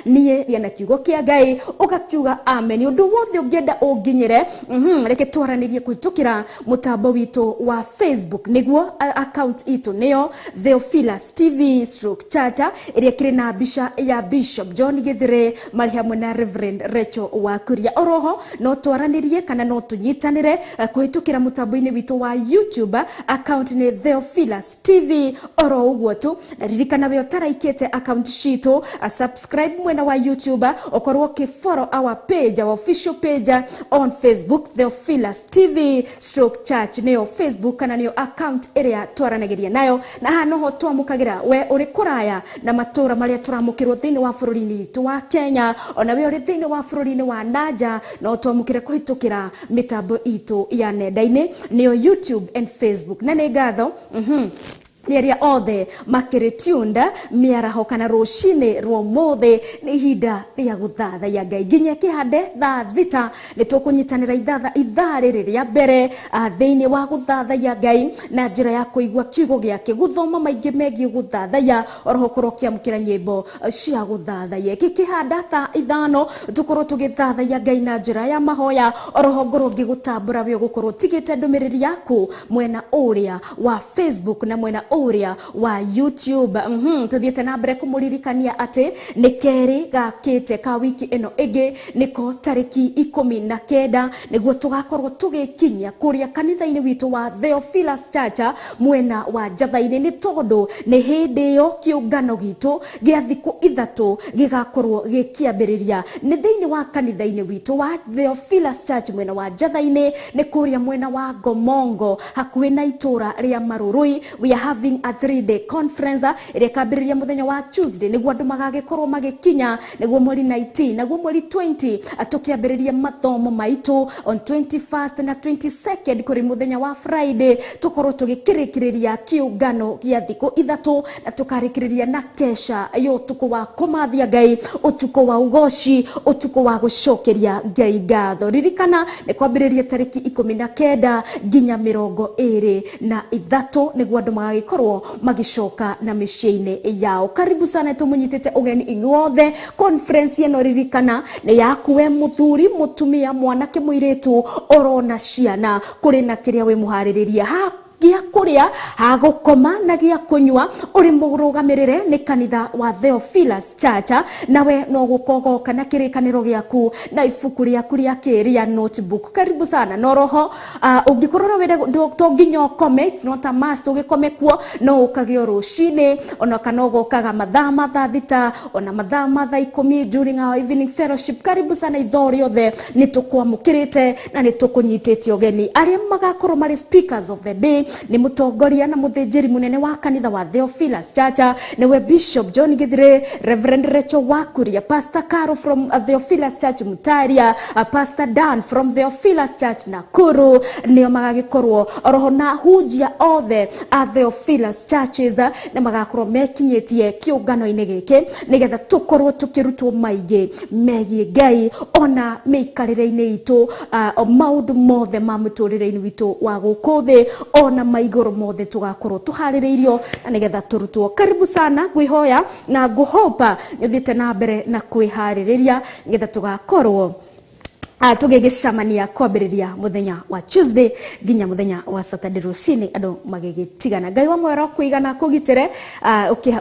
Niĩ na kiugo kĩa Ngai ũgakiuga amen. Ũndũ wothe ũngĩenda ũnginyĩre, reke twaranĩrie kũhĩtũkĩra mũtambo witũ wa Facebook, nĩguo account itũ nĩyo Theophilus TV stroke Church, ĩrĩa ĩkĩrĩ na mbica ya Bishop John Githure marĩ hamwe na Reverend Rachel Wakuria. Oroho no twaranĩrie kana no tũnyitanĩre kũhĩtũkĩra mũtambo-inĩ witũ wa YouTube, account nĩ Theophilus TV oro ũguo tu. Na ririkana we ũtaraikĩte account citũ, subscribe mwena wa YouTube, ũkorwo ũkĩ follow our page, our official page on Facebook, Theophilus TV stroke Church nĩyo Facebook kana nĩyo account ĩrĩa twaranagĩria nayo. Na haha noho twamũkagĩra we ũrĩ kũraya na matũra marĩa tũramũkĩrwo thĩinĩ wa bũrũri-inĩ witũ wa Kenya, ona we ũrĩ thĩinĩ wa bũrũri-inĩ wa nanja no twamũkĩre kũhĩtũkĩra mĩtambo itũ ya nenda-inĩ, nĩyo YouTube and Facebook. Na nĩ ngatho nĩ arĩa othe makĩrĩ tuned mĩaraho kana rũcinĩ rwa ũmũthĩ. Nĩ ihinda rĩa gũthathaiya Ngai nginya kĩhande thaa 6. Nĩ tũkũnyitanĩra ithaa rĩrĩ rĩa mbere thĩinĩ wa gũthathaiya Ngai na njĩra ya kũigua kiugo gĩake, gũthoma maingĩ megiĩ gũthathaiya, oroho ũkorwo ũkĩamũkĩra nyĩmbo cia gũthathaiya. Gĩkĩhanda thaa 5 tũkorwo tũgĩthathaiya Ngai na njĩra ya mahoya, oroho ngorwo ngĩgũtambũra we ũgũkorwo ũtigĩte ndũmĩrĩri yaku mwena ũrĩa wa Facebook na mwena ũrĩa wa YouTube. Tuthiĩte na mbere kũmũririkania atĩ nĩ kerĩ gakĩte ka wiki ĩno ĩngĩ, nĩko tarĩki 19, nĩguo tũgakorwo tũgĩkinyia kũrĩa kanitha-inĩ witũ wa Theophilus Church mwena wa Njatha-inĩ, nĩ tondũ nĩ hĩndĩ ĩyo kĩũngano gitũ gĩa thikũ 3 gĩgakorwo gĩkĩambĩrĩria. Nĩ thĩinĩ wa kanitha-inĩ witũ wa Theophilus Church mwena wa Njatha-inĩ, nĩ kũrĩa mwena wa Ngomongo hakuhĩ na itũra rĩa Marũrũi. We are having a 3-day conference ĩrĩa ĩkambĩrĩria mũthenya wa Tuesday, nĩguo andũ magagĩkorwo magĩkinya nĩguo mweri 19, naguo mweri 20 tũkĩambĩrĩria mathomo maitũ on 21st na 22nd kũrĩ mũthenya wa Friday, tũkorwo tũgĩkĩrĩkĩrĩria kĩũngano gĩa thikũ 3 na tũkarĩkĩrĩria na kesha ya ũtukũ wa kũmathia Ngai, ũtukũ wa ũgoci, ũtukũ wa gũcokeria Ngai ngatho. Ririkana nĩ kwambĩrĩria tarĩki 19 nginya 23, nĩguo andũ magagĩkorwo magĩcoka na mĩciĩ-inĩ yao. Karibu sana, tũmũnyitĩte ũgeni inyuothe. Conference ĩno ririkana nĩ yaku we mũthuri, mũtumia, mwanake, mũirĩtu, orona ciana, kũrĩ na kĩrĩa wĩ mũharĩrĩria ha gĩa kũrĩa, ha gũkoma na gĩa kũnyua, ũrĩ mũrũgamĩrĩre nĩ kanitha wa Theophilus Church. Nawe no gũkogoka na kĩrĩkanĩro gĩaku na ibuku rĩaku rĩa kĩ rĩa notebook. Karibu sana. No roho ũngĩkorwo no wende, to nginya ũkome, it's not a must ũgĩkome kuo, no ũkage o rũcinĩ, ona kana ũgokaga mathaa ma thaa 6, ona mathaa ma thaa 10 during our evening fellowship. Karibu sana, itho rĩothe nĩ tũkwamũkĩrĩte na nĩ tũkũnyitĩte ũgeni. Arĩa magakorwo marĩ speakers of the day nĩ mũtongoria na mũthĩnjĩri mũnene wa kanitha wa Theophilus Church, nĩwe Bishop John Githure, Reverend Rachel Wakuria, Pastor Caro from Theophilus Church Mutaria, Pastor Dan from Theophilus Church Nakuru, nĩo magagĩkorwo oroho na hunjia othe a Theophilus Churches nĩ magakorwo mekinyĩtie kĩũngano-inĩ gĩkĩ, nĩgetha tũkorwo tũkĩrutwo maingĩ megiĩ Ngai ona mĩikarĩre-inĩ itũ, maũndũ mothe ma mũtũrĩre-inĩ witũ wa gũkũ thĩ ona maigũrũ mothe tũgakorwo tũharĩrĩirio na nĩgetha tũrutwo. Karibu sana, ngwĩhoya na ngũhopa nĩ ũthiĩte na mbere na kwĩharĩrĩria nĩgetha tũgakorwo tũgĩgĩcemania kwambĩrĩria mũthenya wa Tuesday nginya mũthenya wa Saturday rũcinĩ andũ magĩgĩtigana. Ngai wa mwera kũigana kũgitĩre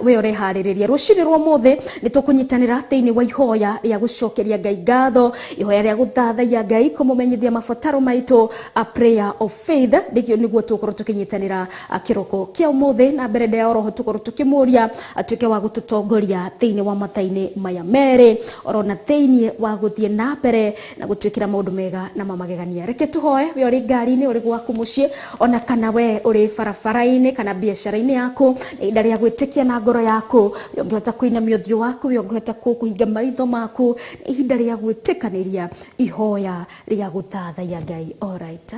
we ũreharĩrĩria. Rũcinĩ rwa ũmũthĩ nĩ tũkũnyitanĩra thĩinĩ wa ihoya rĩa gũcokeria Ngai ngatho, ihoya rĩa gũthathaiya Ngai, kũmũmenyithia mabataro maitũ, a prayer of faith, nĩkĩo nĩguo tũgũkorwo tũkĩnyitanĩra kĩroko kĩa ũmũthĩ. Na mbere ya oroho tũkorwo tũkĩmũria atuĩke wa gũtũtongoria thĩinĩ wa mathaa-inĩ maya merĩ, oro na thĩinĩ wa gũthiĩ na mbere na gũtuĩkĩra maũndũ mega na mamagegania. Reke tũhoe. We ũrĩ ngari-inĩ, ũrĩ gwaku mũciĩ, ona kana we ũrĩ barabara-inĩ kana biacara-inĩ yaku, nĩ ihinda rĩa gwĩtĩkia na ngoro yaku. We ũngĩhota kũinamia ũthiũ waku, we ũngĩhota kũhinga maitho maku, nĩ ihinda rĩa gwĩtĩkanĩria ihoya rĩa gũthathaiya Ngai. Alright.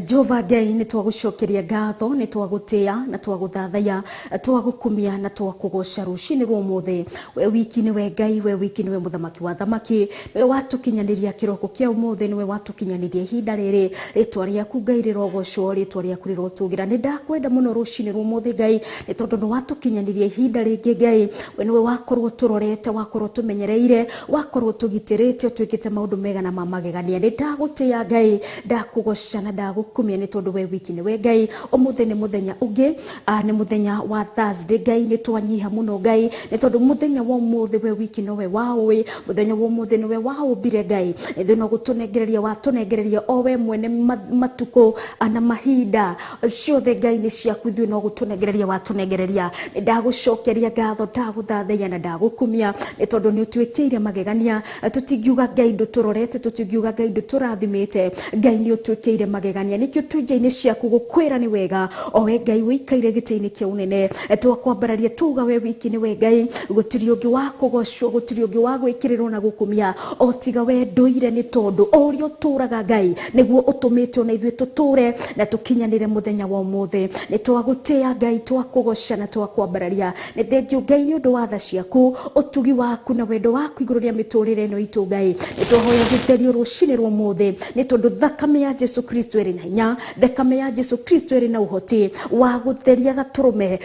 Jehova Ngai, nĩ twagũcokeria ngatho, nĩ twagũtĩa na twagũthathaiya, twagũkumia na twakũgoca rũcinĩ rwa ũmũthĩ. We wiki nĩwe Ngai, we wiki nĩwe mũthamaki wa thamaki, nĩwe watũkinyanĩria kĩroko kĩa ũmũthĩ, nĩwe watũkinyanĩria ihinda rĩrĩ. Rĩtwa rĩaku Ngai rĩrogocwo, rĩtwa rĩaku rĩrotũgĩra. Nĩ ndakwenda mũno rũcinĩ rwa ũmũthĩ Ngai, nĩ tondũ nĩ watũkinyanĩria ihinda rĩngĩ Ngai. We nĩwe wakorwo tũrorete, wakorwo tũmenyereire, wakorwo tũgitĩrĩte, ũtwĩkĩte maũndũ mega na ma magegania. Nĩ ndagũtĩa Ngai, ndakũgoca na ndagũkumia, nĩ tondũ we wiki nĩwe Ngai. Ũmũthĩ nĩ mũthenya ũngĩ, nĩ mũthenya wa Thursday Ngai. Nĩ twanyiha mũno Ngai, nĩ tondũ mũthenya wa ũmũthĩ we wiki nowe waũĩ, mũthenya wa ũmũthĩ nĩwe waũmbire Ngai. Ithuĩ no gũtũnengereria watũnengereria o we mwene matukũ na mahinda ciothe Ngai nĩ ciaku, ithuĩ no gũtũnengereria watũnengereria. Nĩ ndagũcokeria ngatho, ndagũthathaiya na ndagũkumia, nĩ tondũ nĩ ũtwĩkĩire magegania. Tũtingiuga Ngai ndũtũrorete, tũtingiuga Ngai ndũtũrathimĩte, Ngai nĩ ũtwĩkĩire magegania. Nĩkĩo twĩ nja-inĩ ciaku gũkwĩra nĩ wega, o we Ngai ũikaire gĩtĩ-inĩ kĩa ũnene. Twakwambararia tuga we wiki nĩwe Ngai, gũtirĩ ũngĩ wa kũgocwo, gũtirĩ ũngĩ wa gwĩkĩrĩrwo na gũkumia o tiga we ndũire, nĩ tondũ o ũrĩa ũtũraga Ngai nĩguo ũtũmĩte ona ithuĩ tũtũre na tũkinyanĩre mũthenya wa ũmũthĩ. Nĩ twagũtĩa Ngai, twakũgoca na twakwambararia. Nĩ thengiũ Ngai nĩ ũndũ wa tha ciaku, ũtugi waku na wendo waku igũrũ rĩa mĩtũrĩre ĩno itũ Ngai. Nĩ twahoya gũtherio rũcinĩ rwa ũmũthĩ, nĩ tondũ thakame ya Jesu Kristo ĩrĩ na hinya, thakame ya Jesu Kristo ĩrĩ na ũhoti wa gũtheria gatũrũme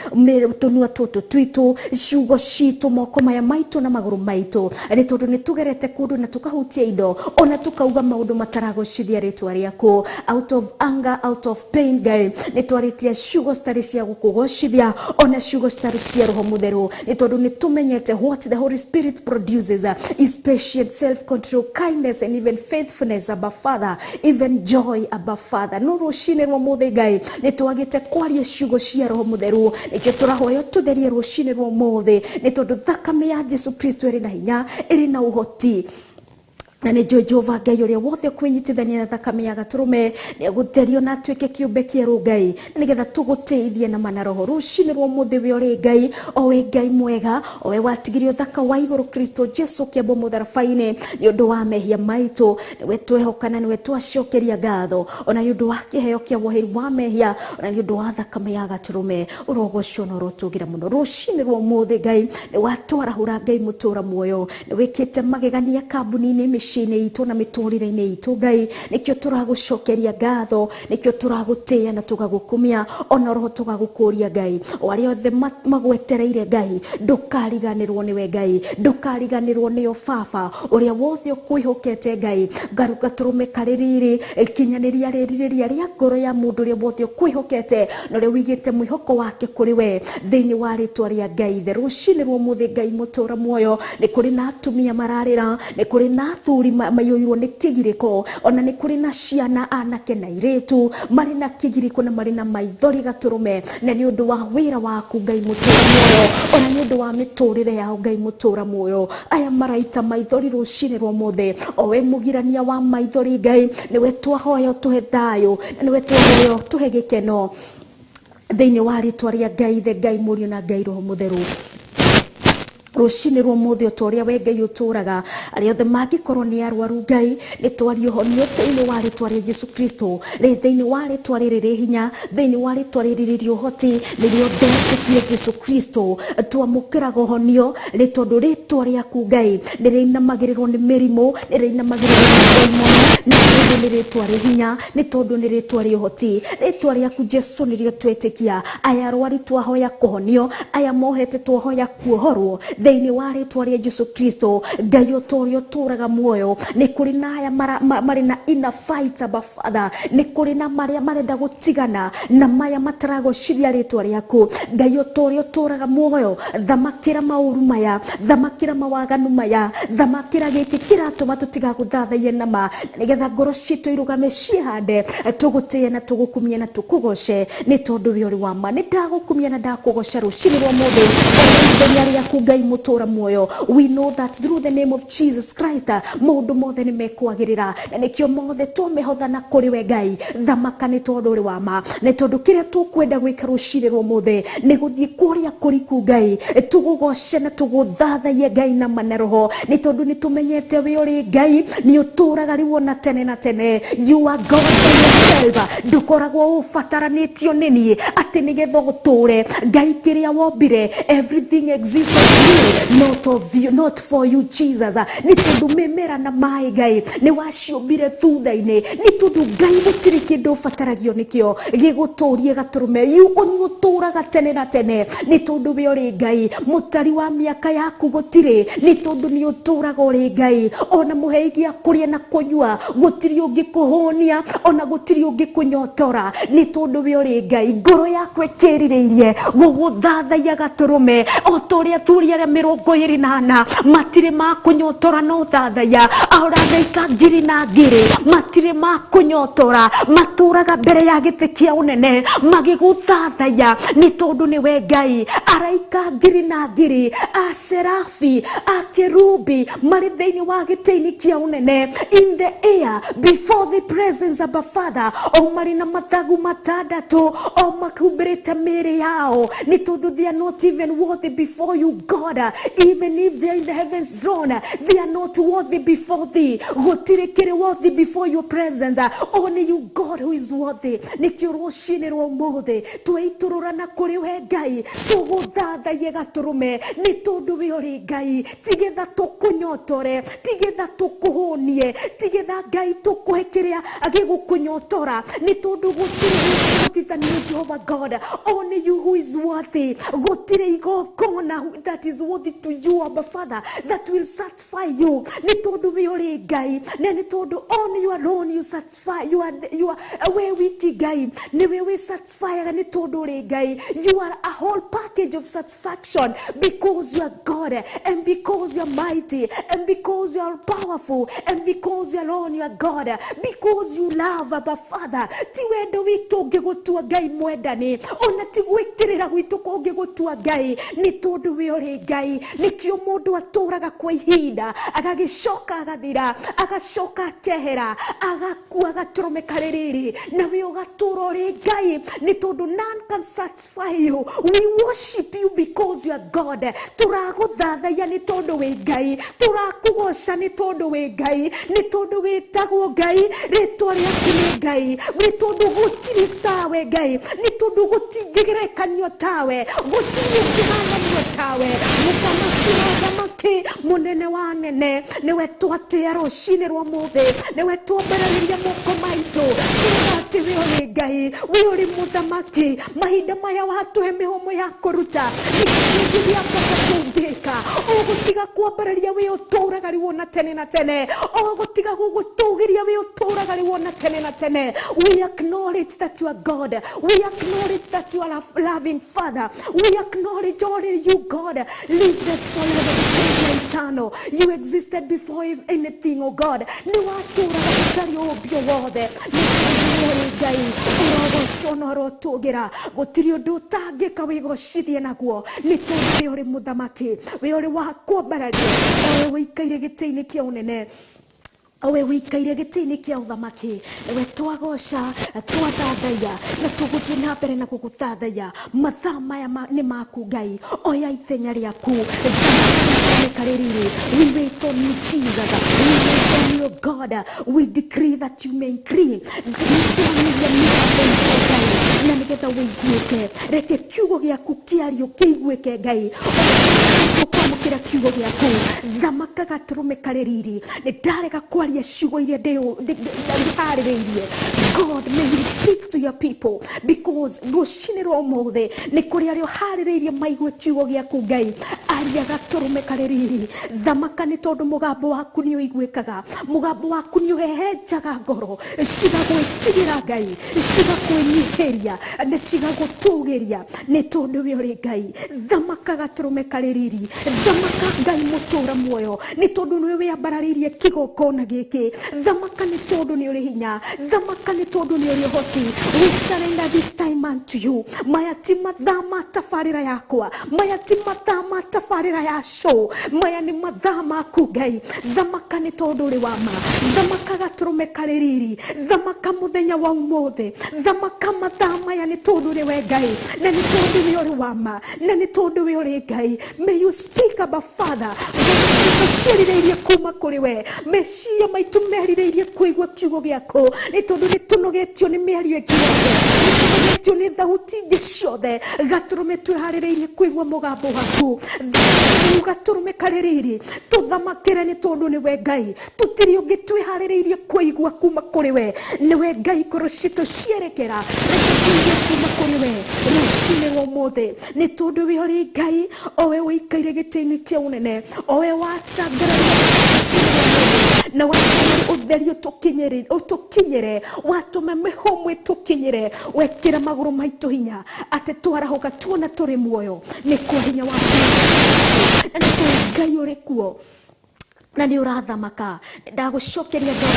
tũnua tũtũ twitũ, ciugo citũ, moko maya maitũ na magũrũ maitũ, nĩ tondũ nĩ tũgerete kũndũ na tũkahutia indo ona tũkauga maũndũ mataragocithia rĩtwa rĩaku. Out of anger, out of pain Ngai, nĩ twarĩtie ciugo citarĩ cia gũkũgocithia ona ciugo citarĩ cia roho mũtheru, nĩ tondũ nĩ tũmenyete what the Holy Spirit produces is patience, self control, kindness and even faithfulness, Abba Father, even joy, Abba Father. No rũcinĩ rwa ũmũthĩ Ngai nĩ twagĩte kwaria ciugo cia roho mũtheru, nĩkĩo tũrahoya tũtherie rũcinĩ rwa ũmũthĩ, nĩ tondũ thakame ya Jesu Kristo ĩrĩ na hinya, ĩrĩ na ũhoti. Na nĩ njũĩ Jehova Ngai, ũrĩa wothe ũkwĩnyitithania na thakame ya gatũrũme nĩ egũtherio na atuĩke kĩũmbe kĩerũ Ngai, na nĩgetha tũgũtĩithie na mana roho rũcinĩ rwa ũmũthĩ. We ũrĩ Ngai, o we Ngai mwega, o we watigire ũthaka wa igũrũ Kristo Jesu kĩambwo mũtharaba-inĩ nĩ ũndũ wa mehia maitũ. Nĩwe twehoka na nĩwe twacokeria ngatho, ona nĩ ũndũ wa kĩheo kĩa woheri wa mehia, ona nĩ ũndũ wa thakame ya gatũrũme. Ũrogocwo na ũrotũgĩra mũno rũcinĩ rwa ũmũthĩ Ngai. Nĩ watwarahũra Ngai mũtũra muoyo, nĩ wĩkĩte magegania kambuni-inĩ, mĩciĩ-inĩ itũ na mĩtũrĩre-inĩ itũ Ngai. Nĩkĩo tũragũcokeria ngatho, nĩkĩo tũragũtĩĩa na tũgagũkumia, ona roho tũgagũkũria Ngai. O arĩa othe magwetereire Ngai, ndũkariganĩrwo nĩwe Ngai, ndũkariganĩrwo nĩo Baba. Ũrĩa wothe ũkwĩhokete Ngai, ngaruga tũrũme karĩ riri, kinyanĩria rĩrirĩria rĩa ngoro ya mũndũ ũrĩa wothe ũkwĩhokete na ũrĩa ũigĩte mwĩhoko wake kũrĩ we, thĩinĩ wa rĩtwa rĩa Ngai Ithe. Rũcinĩ rwa ũmũthĩ Ngai mũtũra muoyo, nĩ kũrĩ na atumia mararĩra, nĩ kũrĩ na athuri maiyũirwo nĩ kĩgirĩko, ona nĩ kũrĩ na ciana anake na airĩtu marĩ na kĩgirĩko na marĩ na maithori gatũrũme, na nĩ ũndũ wa wĩra waku Ngai mũtũra muoyo, ona nĩ ũndũ wa mĩtũrĩre yao Ngai mũtũra muoyo. Aya maraita maithori rũcinĩ rwa ũmũthĩ, o we mũgirania wa maithori Ngai, nĩwe twahoya ũtũhe thayũ, na nĩwe twahoya ũtũhe gĩkeno, thĩinĩ wa rĩtwa rĩa Ngai Ithe, Ngai Mũriũ na Ngai Roho Mũtheru. Rũcinĩ rwa ũmũthĩ, o ta ũrĩa we Ngai ũtũraga, arĩa othe mangĩkorwo nĩ arwaru Ngai, nĩ twaria ũhonio thĩinĩ wa rĩtwa rĩa Jesu Kristo, rĩ thĩinĩ wa rĩtwa rĩrĩ rĩ hinya, thĩinĩ wa rĩtwa rĩrĩ rĩrĩ ũhoti, nĩrĩo ndetĩkie Jesu Kristo. Twamũkĩraga ũhonio, nĩ tondũ rĩtwa rĩaku Ngai nĩ rĩinamagĩrĩrwo nĩ mĩrimũ, nĩ rĩinamagĩrĩrwo nĩ ndaimono, nĩ tondũ nĩ rĩtwa rĩ hinya, nĩ tondũ nĩ rĩtwa rĩ ũhoti. Rĩtwa rĩaku Jesu nĩrĩo twetĩkia. Aya arwaru twahoya kũhonio, aya mohete twahoya kuohorwo, thĩinĩ wa rĩtwa rĩa Jesu Kristo. Ngai, o ta ũrĩa ũtũraga muoyo, nĩ kũrĩ na aya marĩ na inner fight, Abba Father, nĩ kũrĩ na marĩa marenda gũtigana na maya mataragocithia rĩtwa rĩaku. Ngai, o ta ũrĩa ũtũraga muoyo, thamakĩra maũru maya, thamakĩra mawaganu maya, thamakĩra gĩkĩ kĩratũma tũtigagũthathaiye nama, nĩgetha ngoro citũ irũgame ciĩhande, tũgũtĩe na tũgũkumie na tũkũgoce, nĩ tondũ we ũrĩ wa ma. Nĩ ndagũkumia na ndakũgoca rũcinĩ rwa ũmũthĩ, o ithenya rĩaku Ngai. mũtũra muoyo. We know that through the name of Jesus Christ maũndũ mothe nĩ mekwagĩrĩra, na nĩkĩo mothe twamehothana kũrĩ we Ngai. Thamaka nĩ tondũ ũrĩ wa ma, nĩ tondũ kĩrĩa tũkwenda gwĩka rũcinĩ rwa ũmũthĩ nĩ gũthiĩ kũrĩa kũriku Ngai, tũgũgoce na tũgũthathaiye Ngai na ma na roho, nĩ tondũ nĩ tũmenyete we ũrĩ Ngai, nĩ ũtũraga rĩu ona tene na tene. You are God by yourself, ndũkoragwo ũbataranĩtio nĩ niĩ atĩ nĩgetha ũtũre. Ngai kĩrĩa wombire, everything exists of you, not of you, not for you Jesus. Nĩ tondũ mĩmera na maĩ Ngai nĩ waciũmbire thutha-inĩ, nĩ tondũ Ngai gũtirĩ kĩndũ ũbataragio nĩkĩo gĩgũtũrie gatũrũme. You nĩ ũtũraga tene na tene, nĩ tondũ we ũrĩ Ngai. Mũtari wa mĩaka yaku gũtirĩ, nĩ tondũ nĩ ũtũraga ũrĩ Ngai. Ona mũhei gĩa kũrĩa na kũnyua gũtirĩ ũngĩkũhũnia, ona gũtirĩ ũngĩkũnyotora, nĩ tondũ we ũrĩ Ngai. Ngoro yakwa ĩkĩrirĩirie gũgũthathaiya gatũrũme, o ta ũrĩa athuri arĩa 24 matirĩ makũnyotora no thathaiya, araika ngiri na ngiri matirĩ makũnyotora, matũraga mbere ya gĩtĩ kĩa ũnene magĩgũthathaiya, nĩ tondũ nĩwe Ngai. Araika ngiri na ngiri, aserafi, akerubi marĩ thĩinĩ wa gĩtĩ-inĩ kĩa ũnene, in the air before the presence of our Father, o marĩ na mathagu matandatũ, o mahumbĩrĩte mĩĩrĩ yao, nĩ tondũ they are not even worthy before you God. Even if they are in the heavens throne, they are not worthy before thee. Gũtirĩ kĩrĩ worthy before your presence, only you God who is worthy. Nĩkĩo rũcinĩ rwa ũmũthĩ tweitũrũra na kũrĩ we Ngai, tũgũthathaiye gatũrũme, nĩ tondũ we ũrĩ Ngai. Tigetha tũkũnyotore, tigetha tũkũhũnie, tigetha Ngai tũkũhe kĩrĩa gĩgũkũnyotora, nĩ tondũ gũtirĩ gũtithanio Jehovah God, only you who is worthy. Gũtirĩ igongona that is worthy to you Abba Father that will satisfy you, nĩ tondũ we ũrĩ Ngai, na nĩ tondũ only you alone you satisfy. You are, you are we wiki Ngai, nĩwe wĩ satisfyaga, nĩ tondũ ũrĩ Ngai. You are a whole package of satisfaction because you are God, and because you are mighty, and because you are powerful, and because you alone you are God, because you love Abba Father. Ti wendo witũ ũngĩgũtua Ngai mwendani, ona ti gwĩkĩrĩra gwitũ kũngĩgũtua Ngai, nĩ tondũ we ũrĩ Ngai. Nĩkĩo mũndũ atũraga kwa ihinda, agagĩcoka agathira, agacoka akehera, agakua gatũrũme karĩ riri, na we ũgatũra ũrĩ Ngai, nĩ tondũ none can satisfy you. We worship you because you are God. Tũragũthathaiya nĩ tondũ wĩ Ngai, tũrakũgoca nĩ tondũ wĩ Ngai, nĩ tondũ wĩtagwo Ngai, rĩtwa rĩaku nĩ Ngai, nĩ tondũ gũtirĩ tawe Ngai, nĩ tondũ gũtingĩgerekanio tawe, gũtirĩ ũngĩhananio tawe. Mũthamaki wa athamaki, mũnene wa anene, nĩwe twatĩa rũcinĩ rwa ũmũthĩ, nĩwe twambararĩria moko maitũ, tuga atĩ we ũrĩ Ngai, we ũrĩ mũthamaki. Mahinda maya watũhe mĩhũmũ ya kũruta, nĩ kĩndũ gĩa bata tũngĩka, ũgũtiga kwambararia we ũtũraga rĩu ona tene na tene, ũgũtiga gũgũtũgĩria we ũtũraga rĩu ona tene na tene. We acknowledge that you are God, we acknowledge that you are a loving Father, we acknowledge only you God lived forever because you are eternal. You existed before anything, oh God. Nĩ watũraga ũtarĩ ũmbio wothe, nĩ ũrĩ Ngai ũrogocwo na ũrotũgĩra. Gũtirĩ ũndũ ũtangĩka wĩgocithie naguo, nĩ tondũ we ũrĩ mũthamaki, we ũrĩ wa kwambarario, owe ũikaire gĩtĩ-inĩ kĩa ũnene, owe wĩikaire gĩtĩ-inĩ kĩa ũthamaki. Nĩwe twagoca, twathathaiya, na tũgũthiĩ na mbere na gũgũthathaiya. Mathaa maya nĩ maku Ngai, oya ithenya rĩaku. Karĩrĩrĩ, we wait on you Jesus, we wait on you God, we decree that you may increase. Nĩtwanĩria mĩgambo itũ Ngai, na nĩgetha wĩiguĩke. Reke kiugo gĩaku kĩario kĩiguĩke Ngai, tũkwamũkĩra kiugo gĩaku. Thamaka gatũrũme karĩ riri. Nĩ ndarega kwaria ciugo iria ndĩharĩrĩirie. God, may you speak to your people, because rũcinĩ rwa ũmũthĩ nĩ kũrĩ arĩa ũharĩrĩirie maigue kiugo gĩaku Ngai. Aria gatũrũme karĩ riri. Thamaka, nĩ tondũ mũgambo waku nĩ ũiguĩkaga, mũgambo waku nĩ ũhehenjaga ngoro cigagwĩtigĩra Ngai, cigakwĩnyihĩria na cigagũtũgĩria, nĩ tondũ we ũrĩ Ngai. Thamaka gatũrũme karĩ riri. Thamaka Ngai mũtũra muoyo, nĩ tondũ nĩwe wĩambararĩirie kĩgongona gĩkĩ. Thamaka nĩ tondũ nĩ ũrĩ hinya, thamaka nĩ tondũ nĩ ũrĩ ũhoti. We surrender this time unto you. Maya ti mathaa ma tabarĩra yakwa, maya ti mathaa ma tabarĩra ya show, maya nĩ mathaa maku Ngai. Thamaka nĩ tondũ ũrĩ wa ma, thamaka gatũrũme karĩ riri, thamaka mũthenya wa ũmũthĩ, thamaka mathaa maya nĩ tondũ nĩ we Ngai, na nĩ tondũ nĩ ũrĩ wa ma, na nĩ tondũ we ũrĩ Ngai. May you speak, Abba Father. Ciĩrirĩirie kuma kũrĩ we, meciria maitũ merirĩirie kũigua kiugo gĩaku, nĩ tondũ nĩ tũnogetio nĩ mĩario ĩngĩ yothe, nĩ tũnogetio nĩ thauti ingĩ ciothe. Gatũrũme twĩharĩrĩirie kũigua mũgambo waku. Rĩu gatũrũme karĩ riri, tũthamakĩre nĩ tondũ nĩ we Ngai, tũtirĩ ũngĩ twĩharĩrĩirie kũigua kuma kũrĩ we, nĩwe Ngai. Ngoro citũ cierekera, reke tũigue kuma kũrĩ we rũcinĩ rwa ũmũthĩ, nĩ tondũ we ũrĩ Ngai, o we ũikaire gĩtĩ-inĩ kĩa ũnene, o we wacangararire na watũma ũtheri ũtũkinyĩre, ũtũkinyĩre, watũma mĩhũmũ ĩtũkinyĩre, wekĩra magũrũ maitũ hinya atĩ twarahũka tuona tũrĩ muoyo nĩ kwa hinya waku, na nĩ tũĩ Ngai ũrĩ kuo na nĩ ũrathamaka. Ndagũcokeria ngatho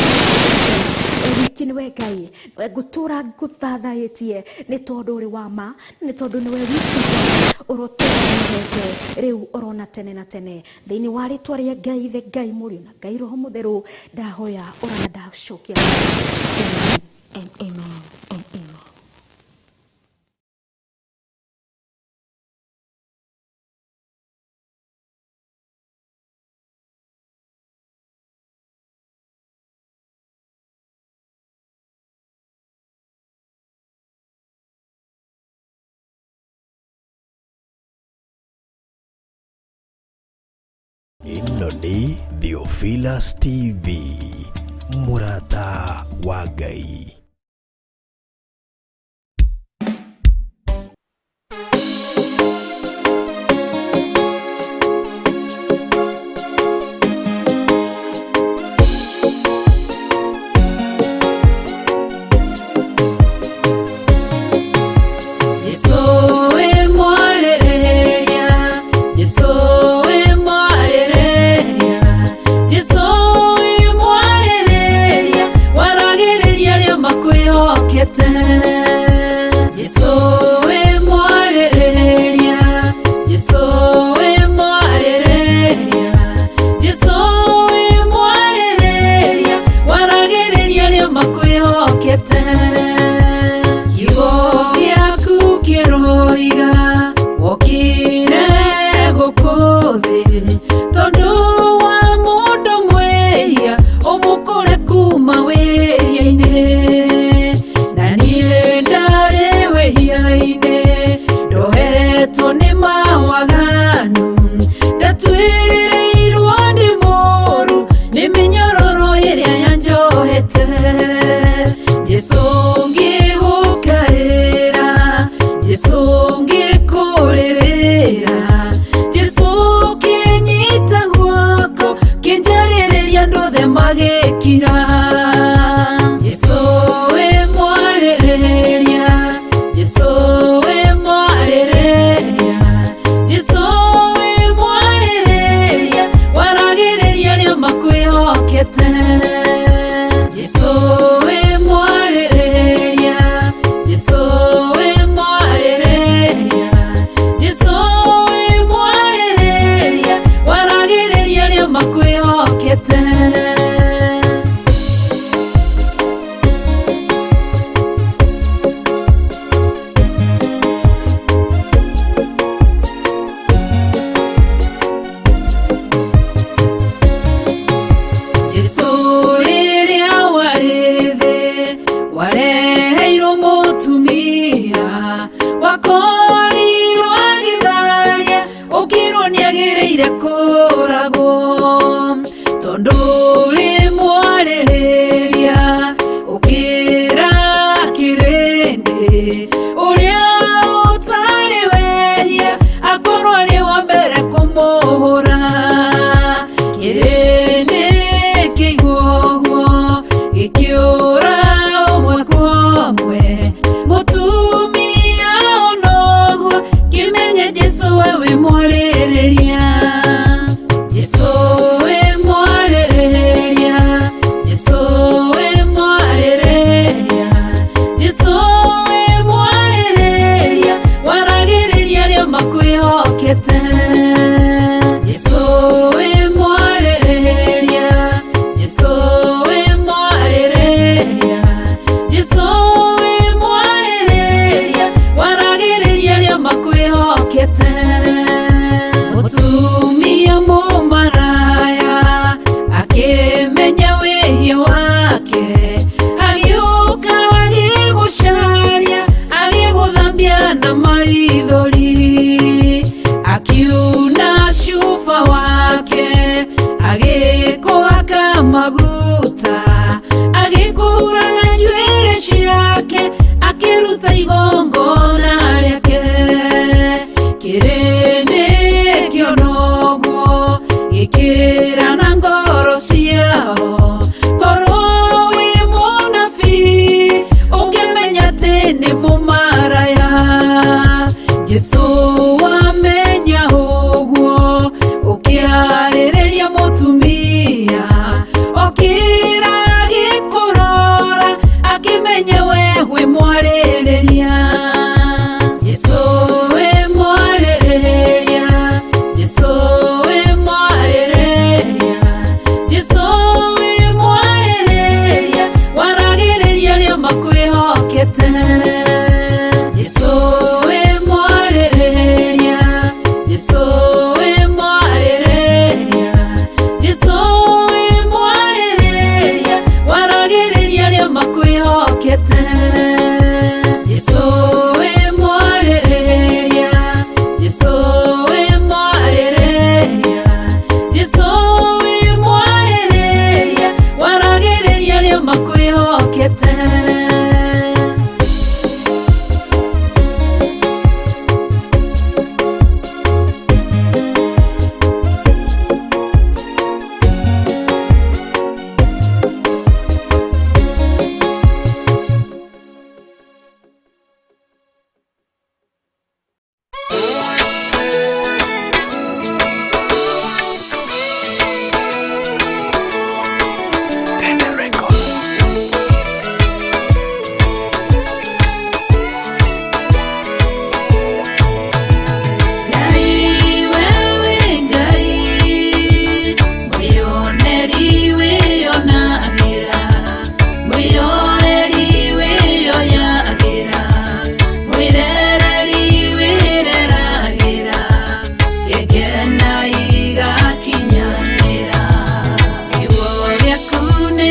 wiki, nĩwe Ngai, nĩwe ngũtũra ngũthathaĩtie, nĩ tondũ ũrĩ wa ma, nĩ tondũ nĩwe wiki Ngai ũrotũra wendete rĩu ũrona tene na tene. Thĩinĩ wa rĩtwa rĩa Ngai Ithe, Ngai Mũriũ na Ngai Roho Mũtheru, ndahoya ũrana ndacokia. Amen and amen and amen. Ĩno nĩ Theophilus TV, mũrata wa Ngai. Jesũ wĩ mwarĩrĩria, Jesũ wĩ mwarĩrĩria, Jesũ wĩ mwarĩrĩria, waragĩrĩria arĩa makwĩhokete. Jesũ wĩ mwarĩrĩria, Jesũ wĩ mwarĩrĩria, Jesũ wĩ mwarĩrĩria, waragĩrĩria arĩa makwĩhokete. Kiugo gĩaku kĩroiga wokire gũkũ thĩ tondũ wa mũndũ mwĩhia, ũmũkũre kuma wĩhia-inĩ, na niĩ ndarĩ wĩhia-inĩ, ndohetwo nĩ mawaganu, ndatuĩrĩirwo nĩ mũru nĩ mĩnyororo ĩrĩa yanjohete. Jesũ ngĩgũkaĩra, Jesũ ngĩkũrĩrĩra, Jesũ kĩnyita guoko, kĩnjarĩrĩria andũ othe magĩkira. Jesũ wĩ mwarĩrĩria, Jesũ wĩ mwarĩrĩria, Jesũ wĩ mwarĩrĩria, waragĩrĩria arĩa makwĩhokete. Jesũ wĩ mwarĩrĩria, Jesũ wĩ mwarĩrĩria, Jesũ wĩ mwarĩrĩria, waragĩrĩria arĩa makwĩhokete. Jesũ rĩrĩa warĩ thĩ, wareheirwo mũtumia wakorirwo agĩtharia, ũkĩrwo nĩagĩrĩire kũragwo, tondũ ũrĩ mwarĩrĩria, ũkĩra kĩrĩndĩ ũrĩa ũtarĩ wehia akorwo arĩ wa mbere kũmũhũra. Kĩrĩndĩ kĩigua ũguo gĩkĩũra ũmwe kwa ũmwe, mũtumia onoguo kĩmenye Jesũ we wĩ mwarĩrĩria. Makĩra na ngoro ciao korwo wĩ mũnabii ũngĩmenya atĩ nĩ mũmaraya. Jesũ wamenya ũguo ũkĩarĩrĩria mũtumia okĩra agĩkũrora akĩmenya we wĩ mwarĩrĩria. Jesũ wĩ mwarĩrĩria, Jesũ wĩ mwarĩrĩria, Jesũ wĩ mwarĩrĩria, waragĩrĩria arĩa makwĩhokete. Jesũ wĩ mwarĩrĩria, Jesũ wĩ mwarĩrĩria, Jesũ wĩ mwarĩrĩria, waragĩrĩria arĩa makwĩhokete. Jesũ wĩ mwarĩrĩria, Jesũ wĩ mwarĩrĩria, Jesũ wĩ mwarĩrĩria, waragĩrĩria arĩa makwĩhokete. Tende Records. Ngai wewe Ngai mwĩoneri wĩonagĩra, mwĩyoeri wĩyoyagĩra, mwĩrereri wĩreragĩra, gĩkena igakinyanĩra. Kiugo gĩaku nĩ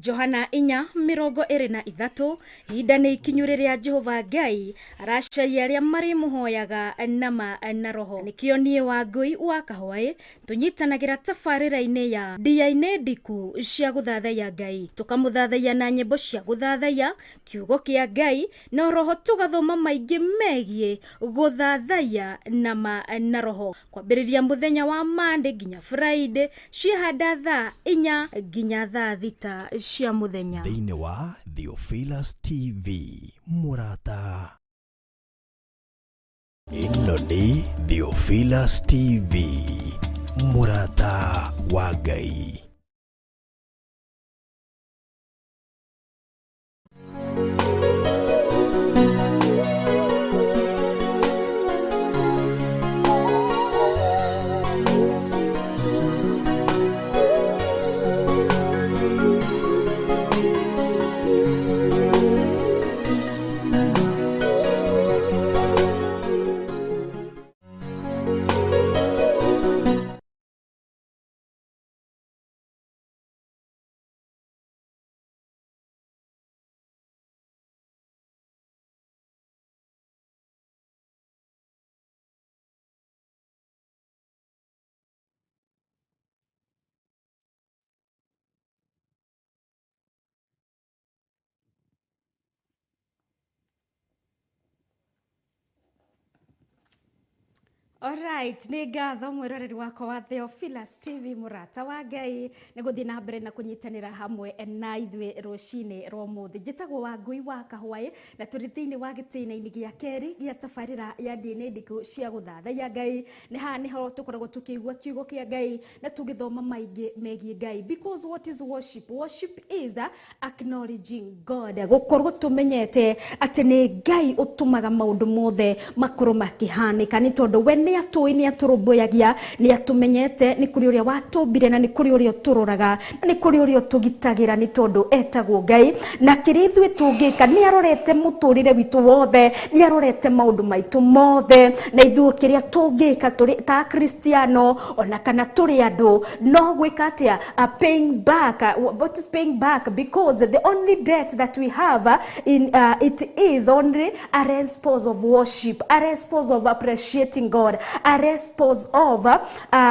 Johana 4:23 ihinda nĩ ikinyu rĩrĩa Jehova Ngai aracaria arĩa marĩmũhoyaga nama na roho. Nĩkĩo niĩ Wangũi wa Kahwaĩ tũnyitanagĩra tabarĩra-inĩ ya ndia-inĩ ndiku cia gũthathaiya Ngai, tũkamũthathaiya na nyĩmbo cia gũthathaiya kiugo kĩa Ngai na roho, tũgathoma maingĩ megiĩ gũthathaiya nama na roho, kwambĩrĩria mũthenya wa Monday nginya Friday ciĩhanda thaa 4 nginya thaa 6 cia mũthenya. Thĩinĩ wa Theophilus TV mũrata. Ĩno nĩ Theophilus TV mũrata wa Ngai. Alright, nĩ ngatho mwĩroreri wakwa wa Theophilus TV mũrata wa Ngai nĩ gũthiĩ na mbere na kũnyitanĩra hamwe na ithuĩ rũcinĩ rwa ũmũthĩ. Njĩtagwo Wangũi wa Kahwaĩ na tũrĩ thĩinĩ wa gĩtĩna-inĩ gĩa kerĩ gĩa tabarĩra ya ndini ndiku cia gũthathaiya Ngai. Nĩ haha nĩho tũkoragwo tũkĩigua kiugo kĩa Ngai na tũgĩthoma maingĩ megiĩ Ngai. Because what is worship? Worship is acknowledging God. Gũkorwo tũmenyete atĩ nĩ Ngai ũtũmaga maũndũ mothe makorwo makĩhanĩka nĩ tondũ we nĩ atũĩ, nĩ atũrũmbũyagia, nĩ atũmenyete, nĩ kũrĩ ũrĩa watũmbire na nĩ kũrĩ ũrĩa ũtũroraga na nĩ kũrĩ ũrĩa ũtũgitagĩra nĩ tondũ etagwo Ngai. Na kĩrĩa ithuĩ tũngĩka, nĩ arorete mũtũrĩre witũ wothe, nĩ arorete maũndũ maitũ mothe, na ithuĩ kĩrĩa tũngĩka tũrĩ ta Akristiano ona kana tũrĩ andũ no gwĩka atĩa? Paying back. What is paying back? Because the only debt that we have in it is only a response of worship, a response of appreciating God, A response of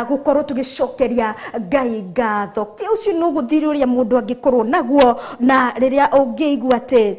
gukorwo tugicokeria Ngai ngatho. Ki ucio no guthiri uria mundu angikorwo naguo na riria ungiigua ati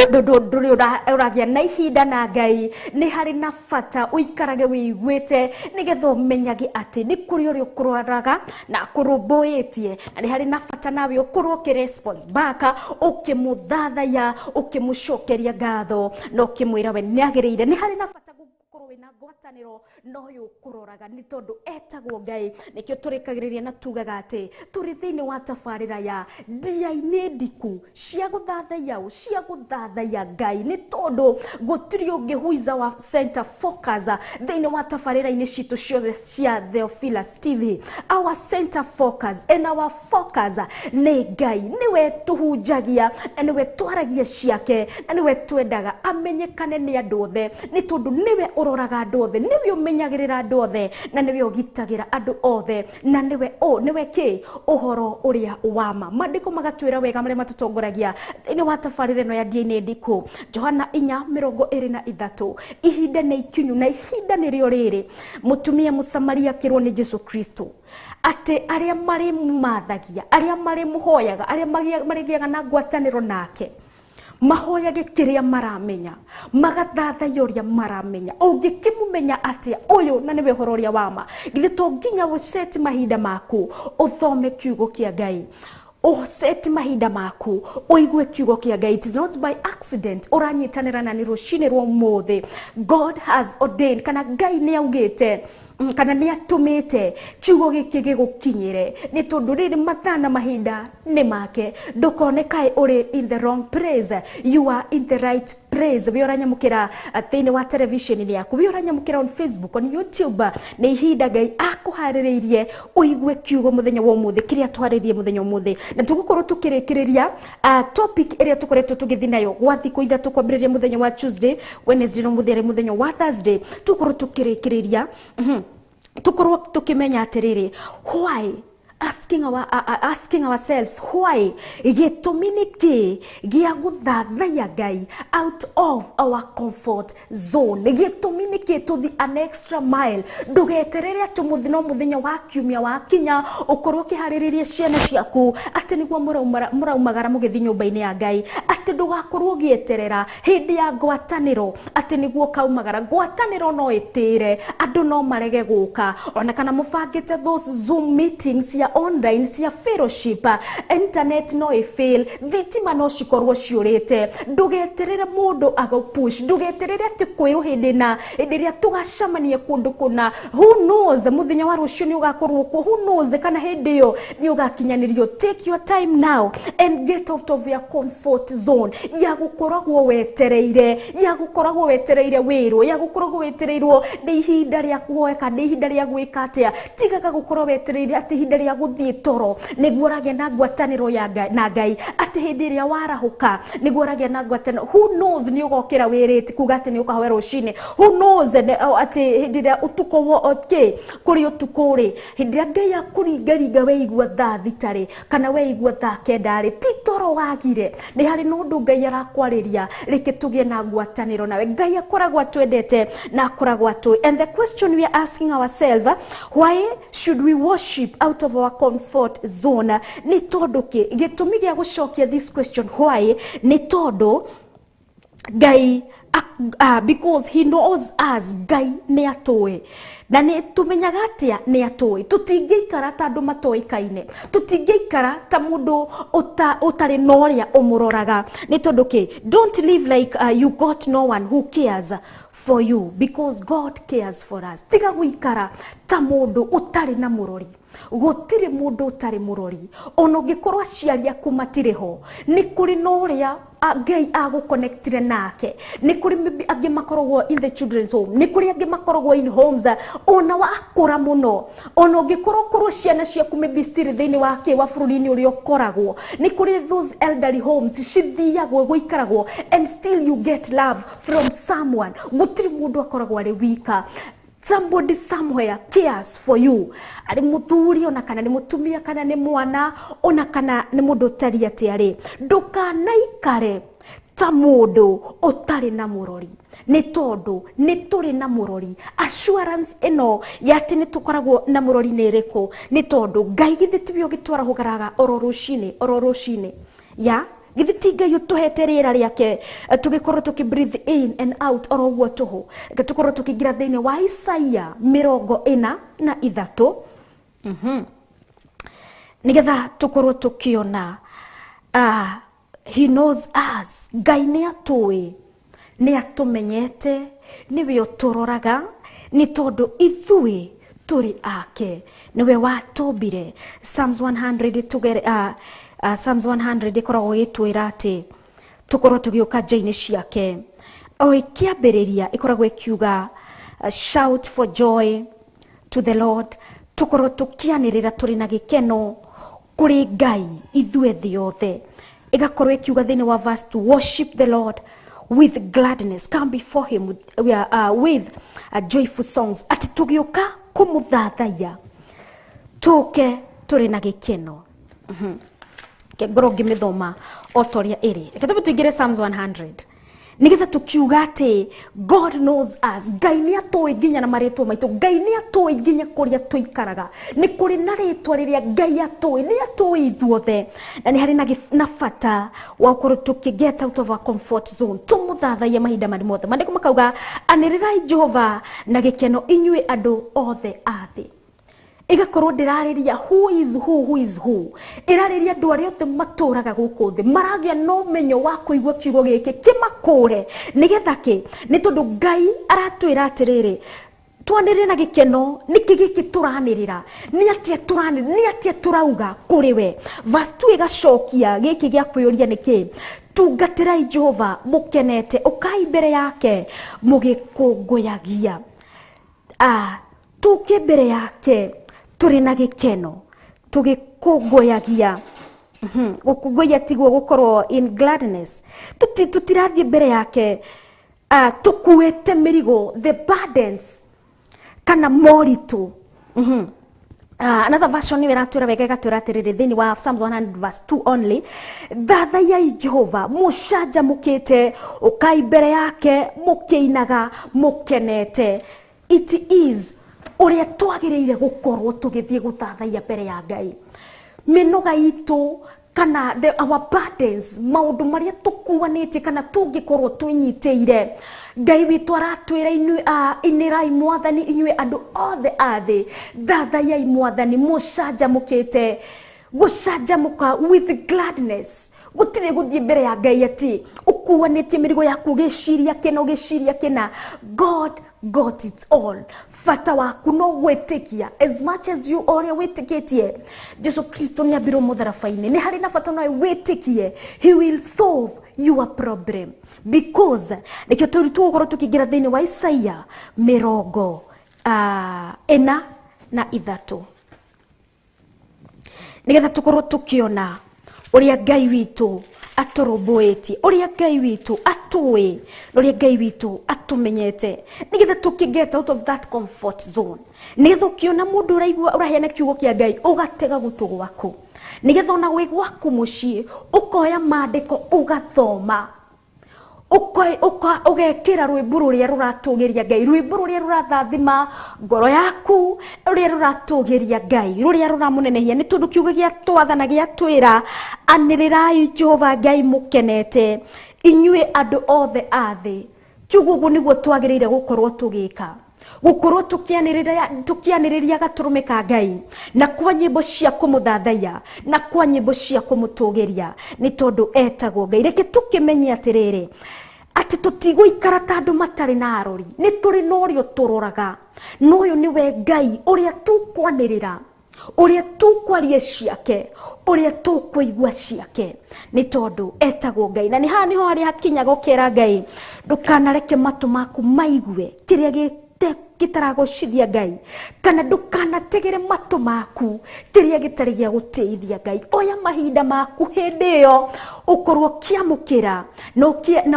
nduri uragia na ihinda na Ngai ni hari na bata uikarage wiguite nigetha umenyage ati ni kuri uria ukurwaraga na kurumbuitie na ni hari na bata nawe ukorwo uki response back ukimuthathaya ukimucokeria ngatho na ukimwira we niagiriire. Ni hari na bata gukorwo wina ngwataniro na uyu ukuroraga ni tondu etagwo Ngai. Nikio turikagiriria na tugaga ati turi thiini wa tabarira ya ndia-ini ndiku cia guthathaiya cia guthathaiya Ngai ni tondu gutiri ungi who is our center focus thiini wa tabarira-ini citu ciothe cia Theophilus TV. Our center focus and our focus ni Ngai, niwe tuhunjagia na niwe twaragia ciake na niwe twendaga amenyekane ni andu othe ni tondu niwe uroraga andu othe, niwe umenyagirira andu othe na niwe ugitagira andu othe na niwe niwe ki uhoro uria wa ma. Maandiko magatwira wega maria matutongoragia thiini wa tabarira ino ya ndia-ini ndiku Johana 4:23 ihinda nĩ ikinyu na ihinda nĩrĩo rĩrĩ mutumia Musamaria akĩrwo nĩ Jesu Kristo atĩ arĩa marĩmathagia, arĩa marĩmũhoyaga, arĩa marĩgĩaga na ngwatanĩro nake mahoyage kiria maramenya, magathathaiya uria maramenya. Ungikimumenya atia uyu na niwe uhoro uria wa ma? Githĩ to nginya ũceti mahinda maku uthome kiugo kia Ngai, ũceti mahinda maku ũigue kiugo kia Ngai. It is not by accident ũranyitanĩra na nĩ rũcinĩ rwa ũmũthĩ. God has ordained, kana Ngai nĩ augĩte kana nĩ atũmĩte kiugo gĩkĩ gĩgũkinyĩre nĩ tondũ rĩrĩ mathaa na mahinda nĩ make. Ndũkone kaĩ ũrĩ in the wrong place, you are in the right place. Wĩ ũranyamũkĩra thĩinĩ wa television yaku, wĩ ũranyamũkĩra on Facebook, on YouTube, nĩ ihinda Ngai akũharĩrĩirie ũigue kiugo mũthenya wa ũmũthĩ kĩrĩa twarĩrie mũthenya ũmũthĩ. Na tũgũkorwo tũkĩrĩkĩrĩria topic ĩrĩa tũkoretwo tũgĩthiĩ nayo gwa thikũ ithatũ kwambĩrĩria mũthenya wa Tuesday, Wednesday na mũthenya mũthenya wa Thursday. Tũgũkorwo tũkĩrĩkĩrĩria tukorwo tukimenya atiriri why asking our asking ourselves why gĩtũmi nĩ kĩ gĩa gũthathaiya Ngai out of our comfort zone. Gĩtũmi nĩ kĩ tũthi an extra mile. Ndũgeterere atĩ mũthenya no mũthenya wa kiumia wakinya ũkorwo ũkĩharĩrĩria ciana ciaku atĩ nĩguo mũraumagara mũgĩthiĩ nyũmba-inĩ ya Ngai, atĩ ndũgakorwo ũgĩeterera hĩndĩ ya ngwatanĩro atĩ nĩguo ũkaumagara. Ngwatanĩro no ĩtĩre, andũ no marege gũka, ona kana mũbangĩte those Zoom meetings cia online cia fellowship, internet no ĩfail, thitima no cikorwo ciũrĩte. Ndũgeterere mũndũ agũpush, ndũgeterere atĩ kwĩrwo hĩndĩ na hĩndĩ ĩrĩa tũgacemania kũndũ kũna. Who knows mũthenya wa rũciũ nĩ ũgakorwo kuo, who knows kana hĩndĩ ĩyo nĩ ũgakinyanĩrio. Take your time now and get out of your comfort zone ya gũkoragwo wetereire, ya gũkoragwo wetereire wĩrwo, ya gũkoragwo wetereirwo nĩ ihinda rĩa kũhoeka, nĩ ihinda rĩa gwĩka atĩa. Tigaga gũkorwo wetereire atĩ ihinda rĩa gũthiĩ toro nĩguo ũragĩa na ngwatanĩro ya na Ngai, atĩ hĩndĩ ĩrĩa warahũka nĩguo ũragĩa na ngwatanĩro. Who knows nĩ ũgokĩra wĩrĩte kuga atĩ nĩ ũkahoya rũcinĩ. Who knows atĩ hĩndĩ ĩrĩa ũtukũ kĩ kũrĩ ũtukũ rĩ, hĩndĩ ĩrĩa Ngai akũringaringa weigua thaa thita rĩ kana weigua thaa kenda rĩ, ti toro wagire, nĩ harĩ na ũndũ Ngai arakwarĩria. Reke tũgĩe na ngwatanĩro nawe. Ngai akoragwo atwendete na akoragwo atũĩ. And the question we are asking ourselves, why should we worship out of our comfort zone? Nĩ tondũ kĩ? Gĩtũmi gĩa gũcokia this question why nĩ tondũ Ngai because he knows us. Ngai nĩ atũĩ na nĩ tũmenyaga atĩa nĩ atũĩ. Tũtingĩikara ta andũ matoĩkaine, tũtingĩikara ta mũndũ ũtarĩ na ũrĩa ũmũroraga. Nĩ tondũ kĩ? Don't live like you got no one who cares for you, because God cares for us. Tiga gũikara ta mũndũ ũtarĩ na mũrori. Gũtirĩ mũndũ ũtarĩ mũrori. Ona ũngĩkorwo aciari aku matirĩ ho, nĩ kũrĩ na ũrĩa Ngai agũconnectire nake. Nĩ kũrĩ maybe angĩ makoragwo in the children's home, nĩ kũrĩ angĩ makoragwo in homes. Ona wakũra mũno, ona ũngĩkorwo korwo ciana ciaku maybe still thĩinĩ wa kĩ wa bũrũri-inĩ ũrĩa ũkoragwo, nĩ kũrĩ those elderly homes cithiagwo gũikaragwo and still you get love from someone. Gũtirĩ mũndũ akoragwo arĩ wika. Somebody somewhere cares for you. Arĩ mũthuri ona kana nĩ mũtumia kana nĩ mwana ona kana nĩ mũndũ ũtariĩ atĩa rĩ, ndũkanaikare ta mũndũ ũtarĩ na mũrori, nĩ tondũ nĩ tũrĩ na mũrori. Assurance ĩno ya atĩ nĩ tũkoragwo na mũrori nĩ ĩrĩkũ? Nĩ tondũ Ngai githĩ tiwe ũgĩtwarahũgaraga oro rũcinĩ oro rũcinĩ, ya githĩ ti Ngai ũtũhete rĩera rĩake, tũgĩkorwo tũkĩ breathe in and out oro ũguo tũhũ. Reke tũkorwo tũkĩingĩra thĩinĩ wa Isaia 43, nĩgetha tũkorwo tũkĩona he knows us. Ngai nĩ atũĩ, nĩ atũmenyete, nĩwe ũtũroraga, nĩ tondũ ithuĩ tũrĩ ake, nĩwe watũmbire. Psalms 100 tũgere, Psalms 100 ĩkoragwo ĩgĩtwĩra atĩ tũkorwo tũgĩũka nja-inĩ ciake. O ĩkĩambĩrĩria ĩkoragwo ĩkiuga, shout for joy to the Lord, tũkorwo tũkĩanĩrĩra tũrĩ na gĩkeno kũrĩ Ngai ithuĩ thĩ yothe. Ĩgakorwo ĩkiuga thĩinĩ wa verse 2, worship the Lord with gladness, come before him with joyful songs, atĩ tũgĩũka kũmũthathaiya tũke tũrĩ na gĩkeno. Ngorwo ngĩmĩthoma o ta ũrĩa ĩrĩ. Reke tũmbe tũingĩre Psalms 100 nĩgetha tũkiuga atĩ God knows us. Ngai nĩ atũĩ nginya na marĩtwa maitũ, Ngai nĩ atũĩ nginya kũrĩa tũikaraga. Nĩ kũrĩ na rĩtwa rĩrĩa Ngai atũĩ, nĩ atũĩ ithuothe, na nĩ harĩ na bata wa gũkorwo tũkĩ get out of our comfort zone, tũmũthathaie mahinda marĩ mothe. Maandĩko makauga, anĩrĩrai Jehova na gĩkeno inyuĩ andũ othe a thĩ. Ĩgakorwo ndĩrarĩria who is who, who is who, ĩrarĩria andũ arĩa othe matũraga gũkũ thĩ, maragĩa na ũmenyo wa kũigua kiugo gĩkĩ kĩmakũre, nĩgetha kĩ? Nĩ tondũ Ngai aratwĩra atĩrĩrĩ, twanĩrĩre na gĩkeno. Nĩkĩ gĩkĩ tũranĩrĩra? Nĩ atĩa tũranĩrĩra? Nĩ atĩa tũrauga kũrĩ we? Verse 2 ĩgacokia gĩkĩ gĩa kwĩyũria nĩkĩ? Tungatĩrai Jehova mũkenete, ũkai mbere yake mũgĩkũngũyagia. Tũke mbere yake tũrĩ na gĩkeno tũgĩkũngũyagia. Gũkũngũiya tiguo gũkorwo in gladness. Tũtirathiĩ mbere yake tũkuĩte mĩrigo, the burdens kana moritũ. Another version nĩyo ĩratwĩra wega, ĩgatwĩra atĩrĩrĩ thĩinĩ wa Psalms 100 verse 2 only, thathaiyai Jehova mũcanjamũkĩte, ũkai mbere yake mũkĩinaga mũkenete. It is ũrĩa twagĩrĩire gũkorwo tũgĩthiĩ gũthathaiya mbere ya Ngai. Mĩnoga itũ kana our burdens, maũndũ marĩa tũkuanĩtie kana tũngĩkorwo twĩnyitĩire, Ngai witũ aratwĩra inyuĩ, inĩrai Mwathani inyuĩ andũ othe a thĩ, thathaiyai Mwathani mũcanjamũkĩte. Gũcanjamũka with gladness, gũtirĩ gũthiĩ mbere ya Ngai atĩ ũkuanĩtie mĩrigo yaku, ũgĩciria kĩna, ũgĩciria kĩna. God got it all. Bata waku no gwĩtĩkia, as much as you ũrĩa wĩtĩkĩtie Jesu Kristo nĩ ambirwo mũtharaba-inĩ, nĩ harĩ na bata no wĩtĩkie he will solve your problem, because nĩkĩo tũri tũgũkorwo tũkĩingĩra thĩinĩ wa Isaia 43, nĩgetha tũkorwo tũkĩona ũrĩa Ngai witũ atũrũmbũĩtie, ũrĩa Ngai witũ atũĩ, na ũrĩa Ngai witũ atũmenyete, nĩgetha tũkĩ get out of that comfort zone, nĩgetha ũkĩona mũndũ ũraigua ũraheana kiugo kĩa Ngai ũgatega gũtũ gwaku, nĩgetha ona wĩ gwaku mũciĩ ũkoya maandĩko ũgathoma, ũgekĩra rwĩmbo rũrĩa rũratũgĩria Ngai, rwĩmbo rũrĩa rũrathathima ngoro yaku, rũrĩa rũratũgĩria Ngai, rũrĩa rũramũnenehia, nĩ tondũ kiugo gĩa twathana gĩatwĩra, anĩrĩrai Jehova Ngai mũkenete inyuĩ andũ othe a thĩ. Kiugo ũguo nĩguo twagĩrĩire gũkorwo tũgĩka, gũkorwo tũkĩanĩrĩria gatũrũme ka Ngai na kwa nyĩmbo cia kũmũthathaiya na kwa nyĩmbo cia kũmũtũgĩria, nĩ tondũ etagwo Ngai. Reke tũkĩmenye atĩrĩrĩ, atĩ tũtigũikara ta andũ matarĩ na arori, nĩ tũrĩ na ũrĩa ũtũroraga, na ũyũ nĩwe Ngai ũrĩa tũkwanĩrĩra, ũrĩa tũkwaria ciake, ũrĩa tũkũigua ciake, nĩ tondũ etagwo Ngai. Na nĩ haha nĩho harĩa hakinyaga ũkera Ngai, ndũkanareke matũ maku maigue kĩrĩa gĩtaragocithia Ngai, kana ndũkanategere matũ maku kĩrĩa gĩtarĩ gĩa gũtĩithia Ngai. Oya mahinda maku hĩndĩ ĩyo ũkorwo ũkĩamũkĩra na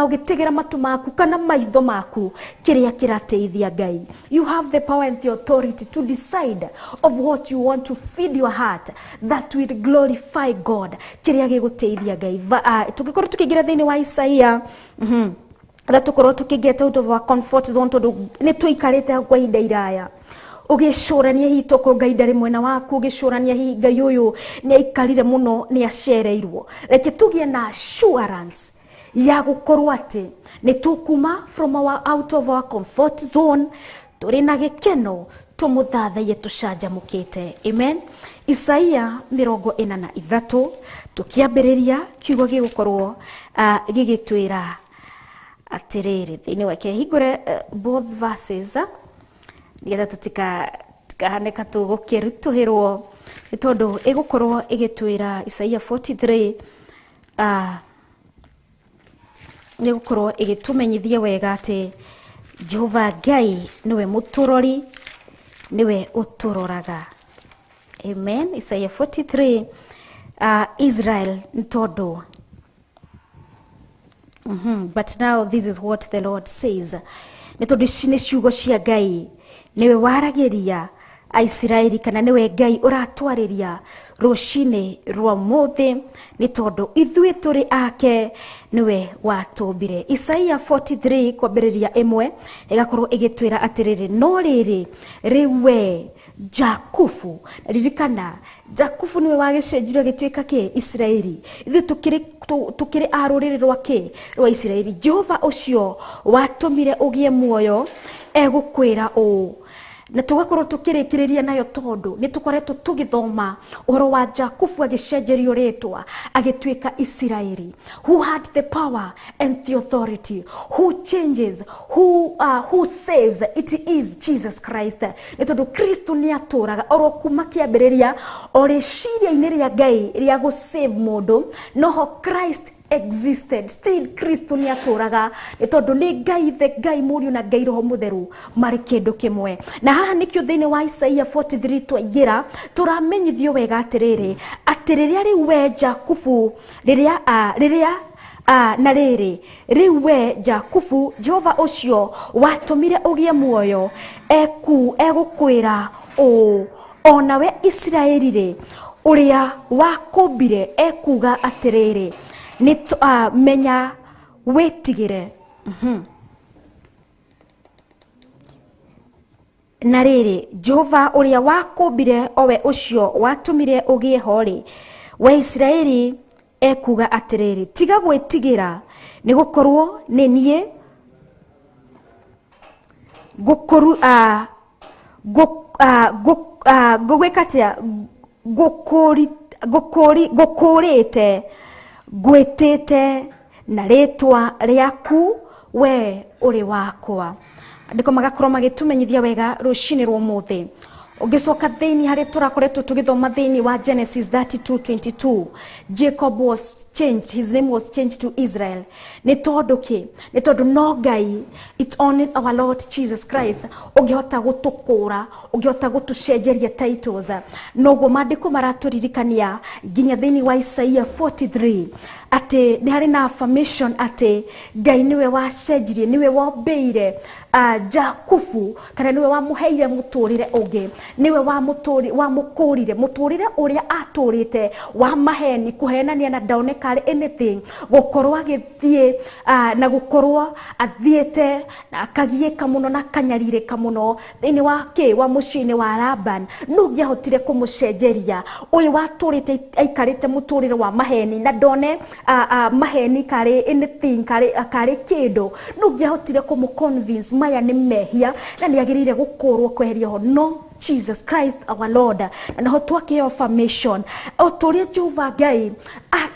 ũgĩtegera matũ maku kana maitho maku kĩrĩa kĩrateithia Ngai. You have the power and the authority to decide of what you want to feed your heart that will glorify God, kĩrĩa gĩgũteithia Ngai. Tũngĩkorwo tũkĩingĩra thĩinĩ wa Isaia, tũkorwo tũkĩ get out of our comfort zone, tondũ nĩ tũikarĩte hau kwa ihinda iraya ũgĩcũrania hihi tokorwo Ngai ndarĩ mwena waku, ũgĩcũrania hihi Ngai ũyũ nĩ aikarire mũno, nĩ acereirwo. Reke tũgĩe na assurance ya gũkorwo atĩ nĩ tũkuma from our out of our comfort zone tũrĩ na gĩkeno, tũmũthathaiye tũcanjamũkĩte. Amen. Isaia 43 tũkĩambĩrĩria kiugo gĩgũkorwo gĩgĩtwĩra atĩrĩrĩ thĩinĩ wake, hingũre both verses nĩgetha tũtikahane ka tũgũkĩritũhĩrwo, nĩ tondũ ĩgũkorwo ĩgĩtwĩra Isaia 43 nĩ gũkorwo ĩgĩtũmenyithia wega atĩ Jehova Ngai nĩwe mũtũrori, nĩwe ũtũroraga. Amen. Isaia 43, Israel nĩ tondũ But now this is what the Lord says. Nĩ tondũ ici nĩ ciugo cia Ngai, nĩwe waragĩria Aisiraeli, kana nĩwe Ngai ũratwarĩria rũcinĩ rwa ũmũthĩ, nĩ tondũ ithuĩ tũrĩ ake, nĩwe watũmbire. Isaia 43 kwambĩrĩria 1 ĩgakorwo ĩgĩtwĩra atĩrĩrĩ, no rĩrĩ rĩu we Jakubu, ririkana Jakubu niwe wagĩcenjirio agĩtuĩka kĩ? Isiraeli. Ithuĩ tũkĩrĩ a rũrĩrĩ rwa kĩ? Rwa Isiraeli. Jehova ũcio watũmire ũgĩe muoyo egũkwĩra ũũ, na tũgakorwo tũkĩrĩkĩrĩria nayo tondũ nĩ tũkoretwo tũgĩthoma ũhoro wa Jakubu agĩcenjerio rĩtwa agĩtuĩka Isiraeli. Who had the power and the authority, who changes, who saves, it is Jesus Christ. Nĩ tondũ Kristo nĩ atũraga oro kuma kĩambĩrĩria, o rĩciria-inĩ rĩa Ngai rĩa gũ save mũndũ, noho Christ existed. Still Kristo nĩ atũraga, nĩ tondũ nĩ Ngai Ithe, Ngai Mũriũ na Ngai Roho Mũtheru marĩ kĩndũ kĩmwe. Na haha nĩkĩo thĩinĩ wa Isaia 43 twaingĩra tũramenyithio wega atĩrĩrĩ, atĩ rĩrĩa rĩu we Jakubu, rĩrĩa rĩrĩa na rĩrĩ rĩu we Jakubu, Jehova ũcio watũmire ũgĩe muoyo egũkwĩra ũũ, onawe Isiraeli rĩ, ũrĩa wakũmbire ekuga atĩrĩrĩ, nĩ menya wĩtigĩre. Na rĩrĩ Jehova ũrĩa wakũmbire, owe ũcio watũmire ũgĩe ho rĩ, we Isiraeli ekuga atĩrĩrĩ, tiga gwĩtigĩra, nĩ gũkorwo nĩ niĩ ngũgwĩka atĩa, ngũkũrĩte, ngwĩtĩte na rĩtwa rĩaku, we ũrĩ wakwa. Andĩko magakorwo magĩtũmenyithia wega rũcinĩ rwa ũmũthĩ. Ũngĩcoka thĩinĩ harĩa tũrakoretwo tũgĩthoma thĩinĩ wa Genesis 32:22, Jacob was changed, his name was changed to Israel. Nĩ tondũ kĩ? Nĩ tondũ no Ngai, it's only our Lord Jesus Christ ũngĩhota gũtũkũra, ũngĩhota gũtũcenjeria titles. Noguo maandĩko maratũririkania nginya thĩinĩ wa Isaia 43 atĩ nĩ harĩ na affirmation atĩ Ngai nĩwe wacenjirie, nĩwe wombĩire Jakubu, kana nĩwe wamũheire mũtũrĩre ũngĩ, nĩwe wamũkũrire mũtũrĩre ũrĩa atũrĩte wa maheni, kũhenania na ndaoneka arĩ anything, gũkorwo agĩthiĩ na gũkorwo athiĩte na akagiĩka mũno na akanyarirĩka mũno thĩinĩ wa kĩ, wa mũciĩ-inĩ wa Laban. No ũngĩahotire kũmũcenjeria ũyũ watũrĩte aikarĩte mũtũrĩre wa maheni na ndone maheni karĩ anything, karĩ kĩndũ, no ũngĩahotire kũmũ-convince maya nĩ mehia na nĩ agĩrĩire gũkũrwo kweherio ho, no Jesus Christ our Lord. Na naho twakĩheo affirmation o tũrĩa Jehova Ngai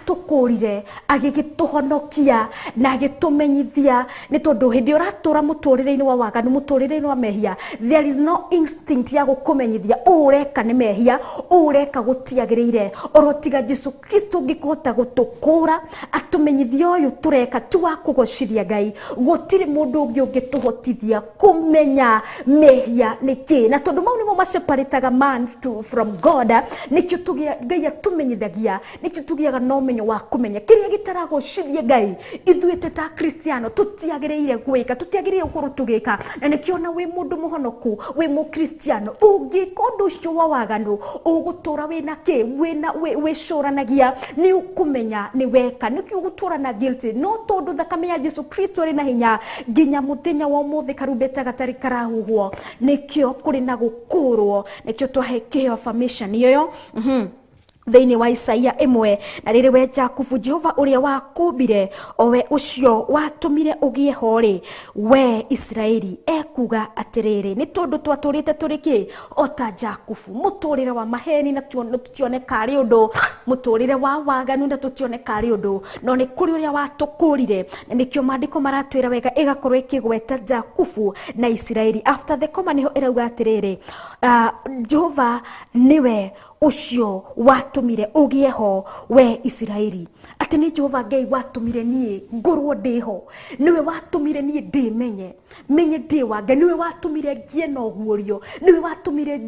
Atũkũrire agĩgĩtũhonokia na agĩtũmenyithia, nĩ tondũ hĩndĩ ũratũra mũtũrĩre-inĩ wa waganu, mũtũrĩre-inĩ wa mehia, there is no instinct ya gũkũmenyithia ũũ ũreka nĩ mehia, ũũ ũreka gũtiagĩrĩire. Oro tiga Jesu Kristo ũngĩkũhota gũtũkũra atũmenyithia ũyũ tũreka ti wa kũgocithia Ngai, gũtirĩ mũndũ ũngĩ ũngĩtũhotithia kũmenya mehia nĩ kĩ. Na tondũ mau nĩmo maseparataga man from God, nĩkĩo Ngai atũmenyithagia, nĩkĩo tũgĩaga na ũmenyo wa kũmenya kĩrĩa gĩtaragocithia Ngai. Ithuĩ twĩ ta Kristiano tũtiagĩrĩire gwĩka, tũtiagĩrĩire gũkorwo tũgĩka. Na nĩkĩo ona wĩ mũndũ mũhonoku, wĩ mũkristiano, ũngĩka ũndũ ũcio wa waganu, ũgũtũra wĩna kĩ, wĩna wĩcũranagia, nĩ ũkũmenya nĩ weka, nĩkĩo ũgũtũra na guilty. No tondũ thakame ya Jesu Kristo ĩrĩ na hinya nginya mũthenya wa ũmũthĩ, karumbeta gatarĩ karahuhwo, nĩkĩo kũrĩ na gũkũrwo, nĩkĩo twahe kĩheo affirmation ĩyo. Thĩinĩ wa Isaia 1, na rĩrĩ we Jakubu, Jehova ũrĩa wakũmbire, o we ũcio watũmire ũgĩe ho rĩ, we Isiraeli, ekuga atĩrĩrĩ, nĩ tondũ twatũrĩte tũrĩ kĩ o ta Jakubu, mũtũrĩre wa maheni na tũtioneka arĩ ũndũ, mũtũrĩre wa waganu na tũtioneka arĩ ũndũ, no nĩ kũrĩ ũrĩa watũkũrire. Na nĩkĩo maandĩko maratwĩra wega, ĩgakorwo ĩkĩgweta Jakubu na Isiraeli. After the comma nĩho ĩrauga atĩrĩrĩ, Jehova nĩwe ũcio watũmire ũgĩe ho we Isiraeli, atĩ nĩ Jehova Ngai watũmire niĩ ngorwo ndĩ ho, nĩwe watũmire niĩ ndĩmenye, menye ndĩ wa Ngai, nĩwe watũmire ngĩe na ũguũrio, nĩwe watũmire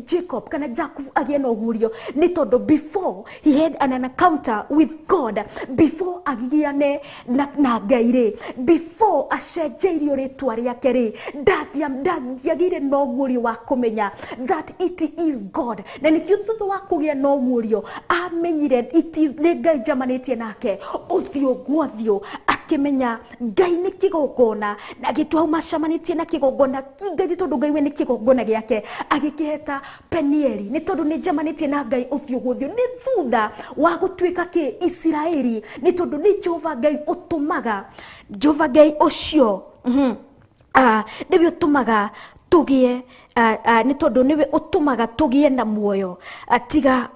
Jacob kana Jacob agĩe na ũguũrio, nĩ tondũ before he had an encounter with God, before agĩane na Ngai rĩ, before acenjeirio rĩtwa rĩake rĩ, ndangĩagĩire na ũguũrio wa kũmenya that it is God. Na nĩkĩo thutha wa kũgĩa na ũguũrio amenyire it is nĩ Ngai njamanĩtie nake ũthiũ gwa ũthiũ, akĩmenya Ngai nĩ kĩgongona, na agĩtua hau macemanĩtie na kĩgongona Ngai, tondũ Ngai we nĩ kĩgongona gĩake, agĩkĩheta Penieli, nĩ tondũ nĩ njamanĩtie na Ngai ũthiũ gwa ũthiũ. Nĩ thutha wa gũtuĩka kĩ Isiraeli, nĩ tondũ nĩ Jehova Ngai ũtũmaga, Jehova Ngai ũcio nĩwe ũtũmaga tũgĩe, nĩ tondũ nĩwe ũtũmaga tũgĩe na muoyo, tiga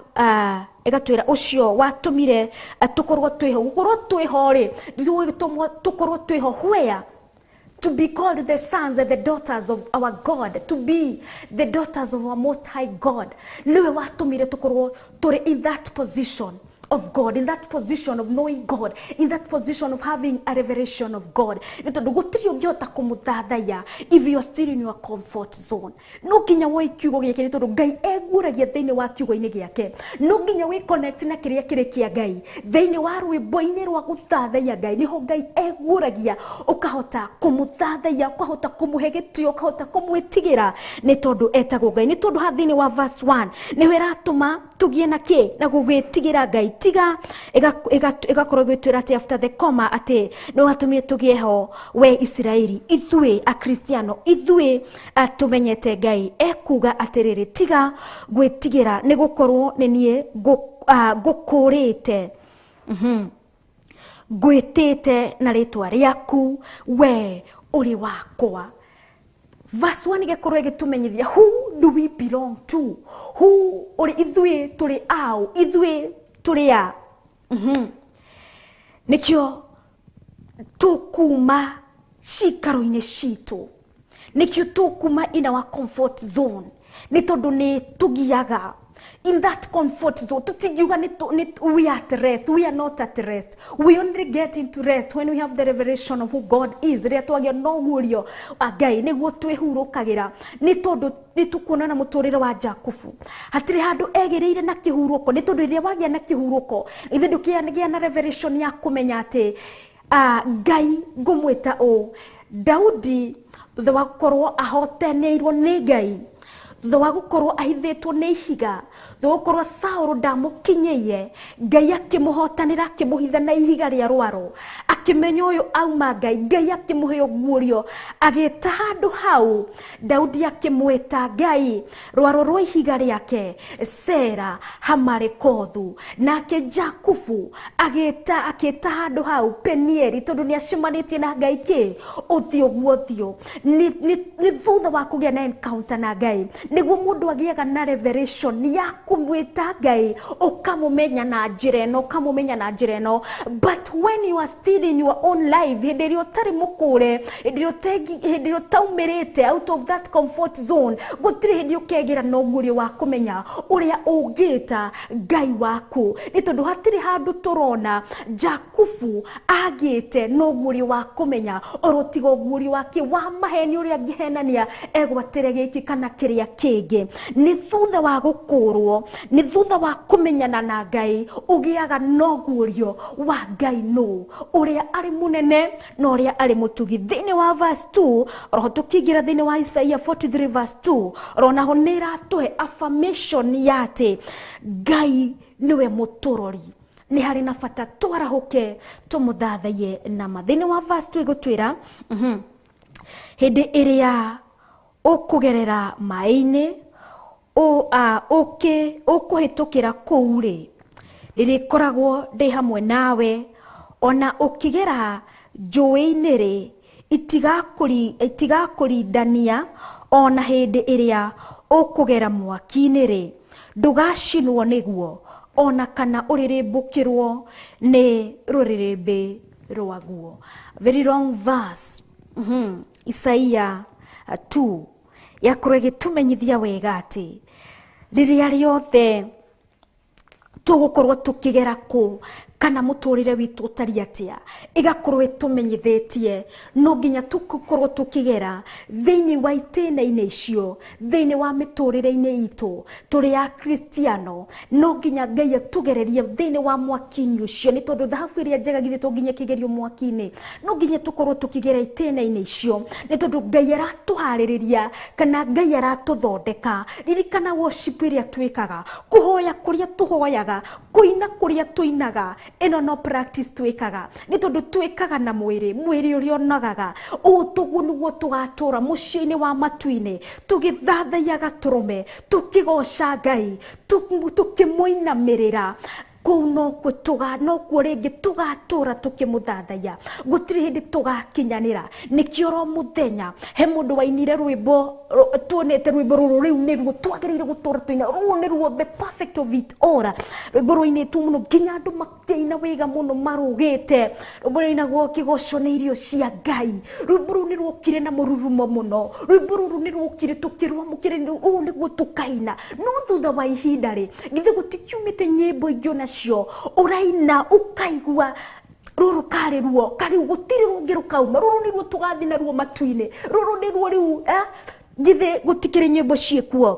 ĩgatwĩra ũcio watũmire tũkorwo twĩho. Gũkorwo twĩho rĩ, tũkorwo twĩho where? To be called the sons and the daughters of our God, to be the daughters of our Most High God. Nĩwe watũmire tũkorwo tũrĩ in that position of God, in that position of knowing God, in that position of having a revelation of God. Nĩ tondũ gũtirĩ ũngĩhota kũmũthathaiya if you are still in your comfort zone. No nginya woe kiugo gĩake, nĩ tondũ Ngai eguũragia thĩinĩ wa kiugo-inĩ gĩake. No nginya wĩ connect na kĩrĩa kĩrĩ kĩa Ngai. Thĩinĩ wa rwĩmbo-inĩ rwa gũthathaiya Ngai, nĩho Ngai eguũragia, ũkahota kũmũthathaiya, ũkahota kũmũhe gĩtĩo, ũkahota kũmwĩtigĩra, nĩ tondũ etagwo Ngai. Nĩ tondũ haha thĩinĩ wa verse 1 nĩho ĩratũma tũgĩe na kĩ, na gũgĩtigĩra Ngai. Tiga ĩgakorwo ĩgĩtwĩra atĩ after the comma atĩ nĩ watũmire tũgĩe ho we Isiraeli, ithuĩ Akristiano, ithuĩ tũmenyete Ngai, ekuga atĩrĩrĩ, tiga gwĩtigĩra, nĩ gũkorwo nĩ niĩ ngũkũrĩte, ngwĩtĩte na rĩtwa rĩaku, we ũrĩ wakwa. Verse 1 ĩgakorwo ĩgĩtũmenyithia who do we belong to, who ũrĩ, ithuĩ tũrĩ aũ, ithuĩ tũrĩ a. Nĩkĩo tũkuma cikaro-inĩ citũ, nĩkĩo tũkuma in our comfort zone, nĩ tondũ nĩ tũgiaga in that comfort zone. Tũtingiuga we are at rest. We are not at rest. We only get into rest when we have the revelation of who God is. Rĩrĩa twagĩa na ũguũrio wa Ngai, nĩguo twĩhurũkagĩra, nĩ tondũ nĩ tũkuona na mũtũrĩre wa Jakubu hatirĩ handũ egĩrĩire na kĩhurũko, nĩ tondũ rĩrĩa wagĩa na kĩhurũko, ithe ndũkĩagĩa na revelation ya kũmenya atĩ Ngai ngũmwĩta ũũ. Daudi thutha wa gũkorwo ahotanĩirwo nĩ Ngai, thutha wa gũkorwo ahithĩtwo nĩ ihiga, thutha wa gũkorwo Saũlũ ndamũkinyĩire, Ngai akĩmũhotanĩra, akĩmũhitha na ihiga rĩa rwaro, Akĩmenya ũyũ auma Ngai, Ngai akĩmũhe ũguũrio, agĩta handũ hau Daudi akĩmwĩta Ngai rwaro rwa ihiga rĩake Sera Hamarekothu. Nake Jakubu agĩta handũ hau Penieli, tondũ nĩ acemanĩtie na Ngai kĩ ũthiũ gwa ũthiũ. Nĩ thutha wa kũgĩa na encounter na Ngai nĩguo mũndũ agĩaga na revelation ya kũmwĩta Ngai, ũkamũmenya na njĩra ĩno, ũkamũmenya na njĩra ĩno. But when you are still in your own life, hĩndĩ ĩrĩa ũtarĩ mũkũre, hĩndĩ ĩrĩa ũtaumĩrĩte out of that comfort zone, gũtirĩ hĩndĩ ũkegĩra na ũguũrio wa kũmenya ũrĩa ũngĩta Ngai waku, nĩ tondũ hatirĩ handũ tũrona Jakubu agĩte na ũguũrio wa kũmenya oro tiga ũguũrio wake wa maheni ũrĩa angĩhenania egwatĩre gĩkĩ kana kĩrĩa kĩngĩ. Nĩ thutha wa gũkũrwo, nĩ thutha wa kũmenyana na Ngai, ũgĩaga na ũguũrio wa Ngai nũ, ũrĩa arĩ mũnene na ũrĩa arĩ mũtugi. Thĩinĩ wa verse 2, roho tũkĩingĩra thĩinĩ wa Isaiah 43 verse 2, ronaho nĩ ĩratũhe affirmation ya atĩ Ngai nĩwe mũtũrori. Nĩ harĩ na bata twarahũke tũmũthathaiye nama. Thĩinĩ wa verse 2 ĩgũtwĩra hĩndĩ ĩrĩa ũkũgerera maĩ-inĩ, ũkũhĩtũkĩra kũu rĩ, rĩrĩkoragwo ndĩ hamwe nawe, ona ũkĩgera njũĩ-inĩ rĩ, itigakũrindania, ona hĩndĩ ĩrĩa ũkũgera mwaki-inĩ rĩ, ndũgacinwo nĩguo, ona kana ũrĩrĩmbũkĩrwo nĩ rũrĩrĩmbĩ rwaguo. Very long verse. Isaiah 2 yakorwo ĩgĩtũmenyithia wega atĩ rĩrĩa rĩothe tũgũkorwo tũkĩgera kũ kana mũtũrĩre witũ ũtariĩ atĩa, ĩgakorwo ĩtũmenyithĩtie no nginya tũkorwo tũkĩgera thĩinĩ wa itĩna-inĩ icio, thĩinĩ wa mĩtũrĩre-inĩ itũ tũrĩ Akristiano, no nginya Ngai atũgererie thĩinĩ wa mwaki-inĩ ũcio, nĩ tondũ thahabu ĩrĩa njega githĩ to nginya ĩkĩgerio mwaki-inĩ. No nginya tũkorwo tũkĩgera itĩna-inĩ icio, nĩ tondũ Ngai aratũharĩrĩria kana Ngai aratũthondeka. Ririkana worship ĩrĩa twĩkaga, kũhoya kũrĩa tũhoyaga, kũina kũrĩa tũinaga, ĩno no practice twĩkaga, nĩ tondũ twĩkaga na mwĩrĩ, mwĩrĩ ũrĩa ũnogaga. Ũũ tũguo nĩguo tũgatũra mũciĩ-inĩ wa matu-inĩ, tũgĩthathaiya gatũrũme, tũkĩgoca Ngai, tũkĩmũinamĩrĩra. Kũu nokuo nokuo rĩngĩ tũgatũra tũkĩmũthathaiya, gũtirĩ hĩndĩ tũgakinyanĩra. Nĩkĩo oro mũthenya he mũndũ wainire rwĩmbo, tuonete rwĩmbo rũrũ rĩu nĩruo twagĩrĩire gũtũra tũina, rũu nĩruo the perfect of it all. Rwĩmbo rũinĩtwo mũno nginya andũ makĩina wega mũno marũgĩte. Rwĩmbo rũinagwo kĩgoco nĩ irio cia Ngai. Rwĩmbo rũu nĩruokire na mũrurumo mũno, rwĩmbo rũrũ nĩruokire tũkĩrwamũkĩra, ũũ nĩguo tũkaina. No thutha wa ihinda rĩ, githĩ gũtikiumĩte nyĩmbo ingĩ onacio ũraina ũkaigua rũrũ karĩ ruo, karĩu gũtirĩ rũngĩ rũkauma, rũrũ nĩruo tũgathiĩ naruo matu-inĩ, rũrũ nĩruo rĩu githĩ gũtikĩrĩ nyĩmbo ciĩkuo.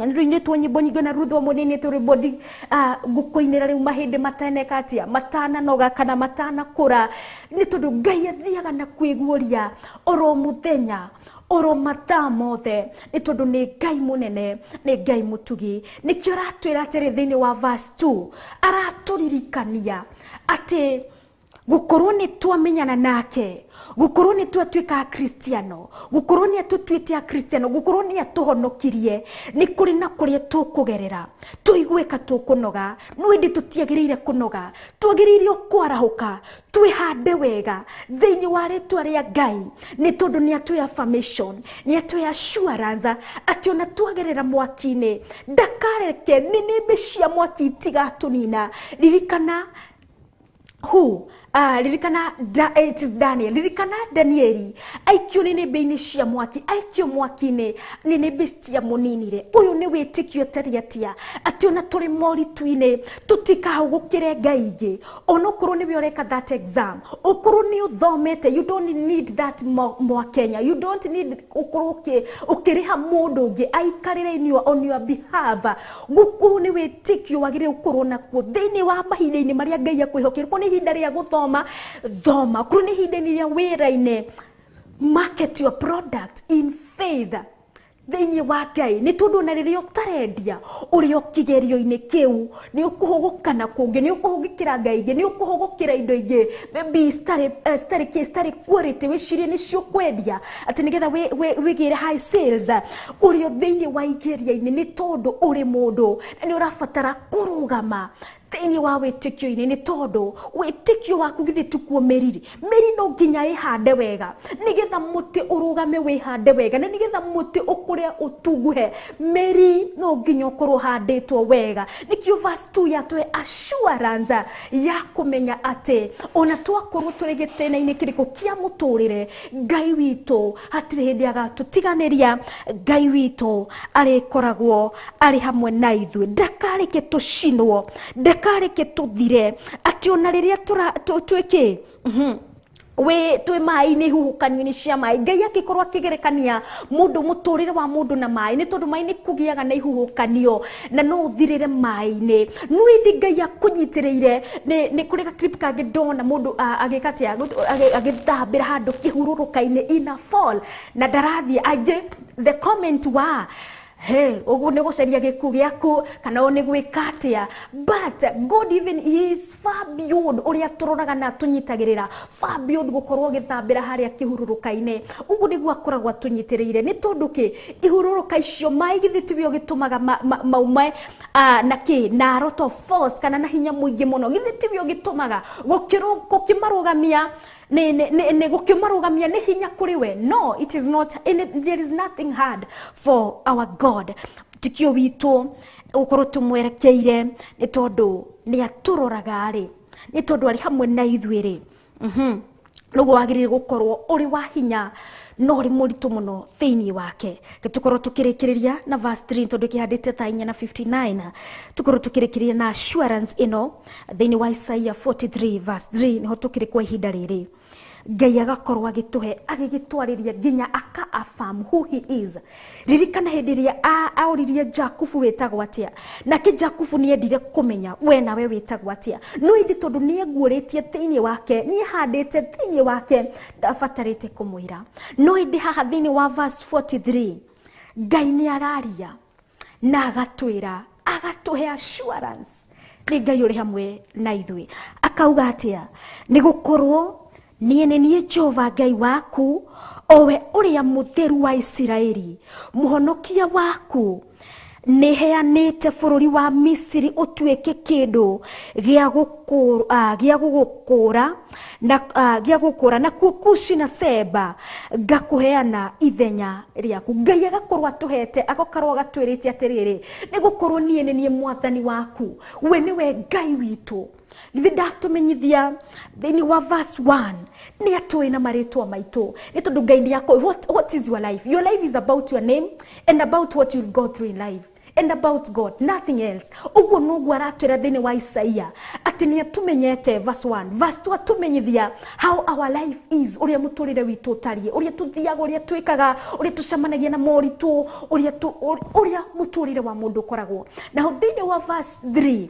Nĩrũinĩtwo nyĩmbo nyingĩ na Ruth Wambui nĩainĩte rwĩmbo ngũkũinĩra rĩu mahĩndĩ mataneka atĩa, matananoga kana matanakũra, nĩ tondũ Ngai athiaga na kwĩguũria oro mũthenya oro mathaa mothe, nĩ tondũ nĩ Ngai mũnene, nĩ Ngai mũtugi. Nĩkĩo aratwĩra atĩrĩ thĩinĩ wa verse 2, aratũririkania atĩ gũkorwo nĩ twamenyana nake, gũkorwo nĩ twatuĩka Akristiano, gũkorwo nĩ atũtuĩte Akristiano, gũkorwo nĩ atũhonokirie, nĩ kũrĩ na kũrĩa tũkũgerera, tũiguĩka tũkũnoga, no ĩndĩ tũtiagĩrĩire kũnoga, twagĩrĩire kwarahũka, twĩhande wega thĩinĩ wa rĩtwa rĩa Ngai, nĩ tondũ nĩ atũhe affirmation, nĩ atũhe assurance atĩ ona twagerera mwaki-inĩ ndakareke nĩnĩmbĩ cia mwaki itigatũnina. Ririkana who? Ririkana it is Daniel. Ririkana Danieli aikio nĩnĩmbĩ-inĩ cia mwaki, aikio mwaki-inĩ, nĩnĩmbĩ citiamũninire. Ũyũ nĩ wĩtĩkio ũtariĩ atĩa, atĩ ona tũrĩ moritũ-inĩ tũtikahũgũkĩre Ngai ingĩ. Onokorwo nĩwe ũreka that exam, ũkorwo nĩ ũthomete, you don't need that Mwakenya, you don't need ũkorwo ũkĩrĩha mũndũ ũngĩ aikarĩre on your behalf. Gũkũ nĩ wĩtĩkio wagĩrĩire gũkorwo nakuo thĩinĩ wa mahinda-inĩ marĩa Ngai akwĩhokeire. Korwo nĩ ihinda rĩa gũthoma, thoma. Korwo nĩ ihinda-inĩ rĩa wĩra-inĩ, market your product in faith. Thĩinĩ wa Ngai nĩ tondũ ona rĩrĩa ũtarendia ũrĩ o kĩgerio-inĩ kĩu nĩ ũkũhũgũka na kũngĩ, nĩ ũkũhũgũkĩra Ngai ingĩ, nĩ ũkũhũgũkĩra indo ingĩ maybe citarĩ citarĩ kĩ, citarĩ quality, wĩcirie nĩcio ũkwendia atĩ nĩgetha wĩgĩre high sales. Ũrĩ o thĩinĩ wa igeria-inĩ nĩ tondũ ũrĩ mũndũ na nĩ ũrabatara kũrũgama thĩinĩ wa wĩtĩkio-inĩ, nĩ tondũ wĩtĩkio waku githĩ tikuo mĩriri. Mĩri no nginya ĩhande wega nĩgetha mũtĩ ũrũgame wĩhande wega, na nĩgetha mũtĩ ũkũre ũtunguhe, mĩri no nginya ũkorwo ũhandĩtwo wega. Nĩkĩo verse 2 yatũhe assurance ya kũmenya atĩ ona twakorwo tũrĩ gĩtĩna-inĩ kĩrĩkũ kĩa mũtũrĩre, Ngai witũ hatirĩ hĩndĩ agatũtiganĩria. Ngai witũ arĩkoragwo arĩ hamwe na ithuĩ, ndakareke tũcinwo, ndakareke tũthire, atĩ ona rĩrĩa twĩkĩ wĩ twĩ maĩ-inĩ, ihuhũkanio-inĩ cia maĩ. Ngai akĩkorwo akĩgerekania mũndũ, mũtũrĩre wa mũndũ na maĩ, nĩ tondũ maĩ nĩ kũgĩaga na ihuhũkanio na no ũthirĩre maĩ-inĩ, no ĩndĩ Ngai akũnyitĩrĩire. Nĩ kũrĩ ga clip kangĩ ndona mũndũ agĩka atĩa, agĩthambĩra handũ kĩhurũrũka-inĩ in a fall na ndarathiĩ angĩ. The comment wa he ũguo nĩ gũcaria gĩkuũ gĩaku kana o nĩ gwĩka atĩa, but God, even he is far beyond ũrĩa tũroraga na tũnyitagĩrĩra, far beyond gũkorwo ũgĩthambĩra harĩa kĩhurũrũka-inĩ. Ũguo nĩguo akoragwo atũnyitĩrĩire. Nĩ tondũ kĩ ihurũrũka icio maĩ githĩ tiwe ũgĩtũmaga maume na kĩ na a lot of force kana na hinya mũingĩ mũno? Githĩ tiwe ũgĩtũmaga gũkĩmarũgamia? Nĩ gũkĩmarũgamia nĩ hinya kũrĩ we? No, it is not any, there is nothing hard for our God. Tikio witũ gũkorwo tũmwerekeire nĩ tondũ nĩ atũroraga rĩ, nĩ tondũ arĩ hamwe na ithuĩ rĩ, noguo wagĩrĩire gũkorwo ũrĩ wa hinya no ũrĩ mũritũ mũno thĩinĩ wake. Tũkorwo tũkĩrĩkĩrĩria na verse 3, tondũ kĩhandĩte thaa 4 na 59. Tũkorwo tũkĩrĩkĩrĩria na assurance ĩno thĩinĩ wa Isaiah 43 verse 3, nĩho tũkĩrĩ kwa ihinda rĩrĩ. Ngai agakorwo agĩtũhe, agĩgĩtwarĩria nginya aka affirm who he is. Ririkana hĩndĩ ĩrĩa aoririe Jakubu, wĩtagwo atĩa? Nake Jakubu nĩ endire kũmenya, we nawe wĩtagwo atĩa? No ĩndĩ tondũ nĩ eguũrĩtie thĩinĩ wake, nĩ ehandĩte thĩinĩ wake, ndabatarĩte kũmwĩra. No ĩndĩ haha thĩinĩ wa verse 43 Ngai nĩ araria na agatwĩra, agatũhe assurance nĩ Ngai ũrĩ hamwe na ithuĩ. Akauga atĩa? Nĩ gũkorwo niĩ nĩ niĩ Jehova Ngai waku, o we ũrĩa Mũtheru wa Isiraeli, Mũhonokia waku. Nĩ heanĩte bũrũri wa Misiri ũtuĩke kĩndũ gĩa gũgũkũra na gĩa gũkũra, nakuo Kushi na Seba ngakũheana ithenya rĩaku. Ngai agakorwo atũhete, agakorwo agatwĩrĩte atĩrĩrĩ, nĩ gũkorwo niĩ nĩ niĩ Mwathani waku, we nĩwe Ngai witũ. Githĩ ndatũmenyithia thĩinĩ wa verse 1 nĩ atũĩ na marĩtwa maitũ? Nĩ tondũ Ngai nĩ akũĩ. What is your life? Your life is about your name and about what you go through in life and about God, nothing else. Ũguo noguo aratwĩra thĩinĩ wa Isaia atĩ nĩ atũmenyete, verse 1. Verse 2 atũmenyithia how our life is, ũrĩa mũtũrĩre witũ ũtariĩ, ũrĩa tũthiaga, ũrĩa twĩkaga, ũrĩa tũcemanagia na moritũ, ũrĩa mũtũrĩre wa mũndũ ũkoragwo. Naho thĩinĩ wa verse 3,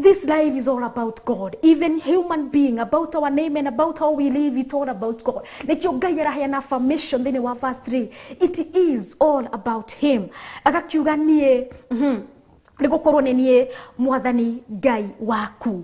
this life is all about God. Even human being, about our name and about how we live, it's all about God. Nĩkĩo Ngai araheana affirmation thĩinĩ wa verse 3. It is all about him. Agakiuga niĩ, nĩ gũkorwo nĩ niĩ Mwathani Ngai waku.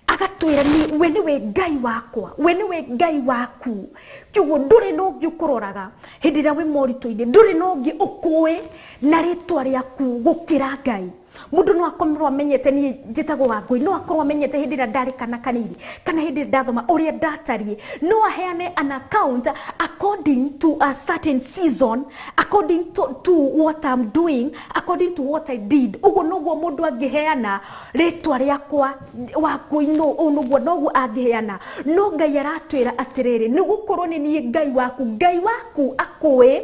Agatwĩra ni we nĩwe Ngai wakwa, we nĩwe Ngai waku. Kiugo ndũrĩ na ũngĩ ũkũroraga hĩndĩ ĩrĩa wĩ moritũ-inĩ, ndũrĩ na ũngĩ ũkũĩ na rĩtwa rĩaku gũkĩra Ngai. Mũndũ no akorwo amenyete niĩ njĩtagwo Wangũi, no akorwo amenyete hĩndĩ ĩrĩa ndarĩ kana kanini, kana hĩndĩ ĩrĩa ndathoma ũrĩa ndatariĩ, no aheane an account according to a certain season, according to what I'm doing, according to what I did. Ũguo noguo mũndũ angĩheana rĩtwa rĩakwa, Wangũi, no ũũ noguo noguo angĩheana. No Ngai aratwĩra atĩrĩrĩ, nĩ gũkorwo nĩ niĩ Ngai waku. Ngai waku akũĩ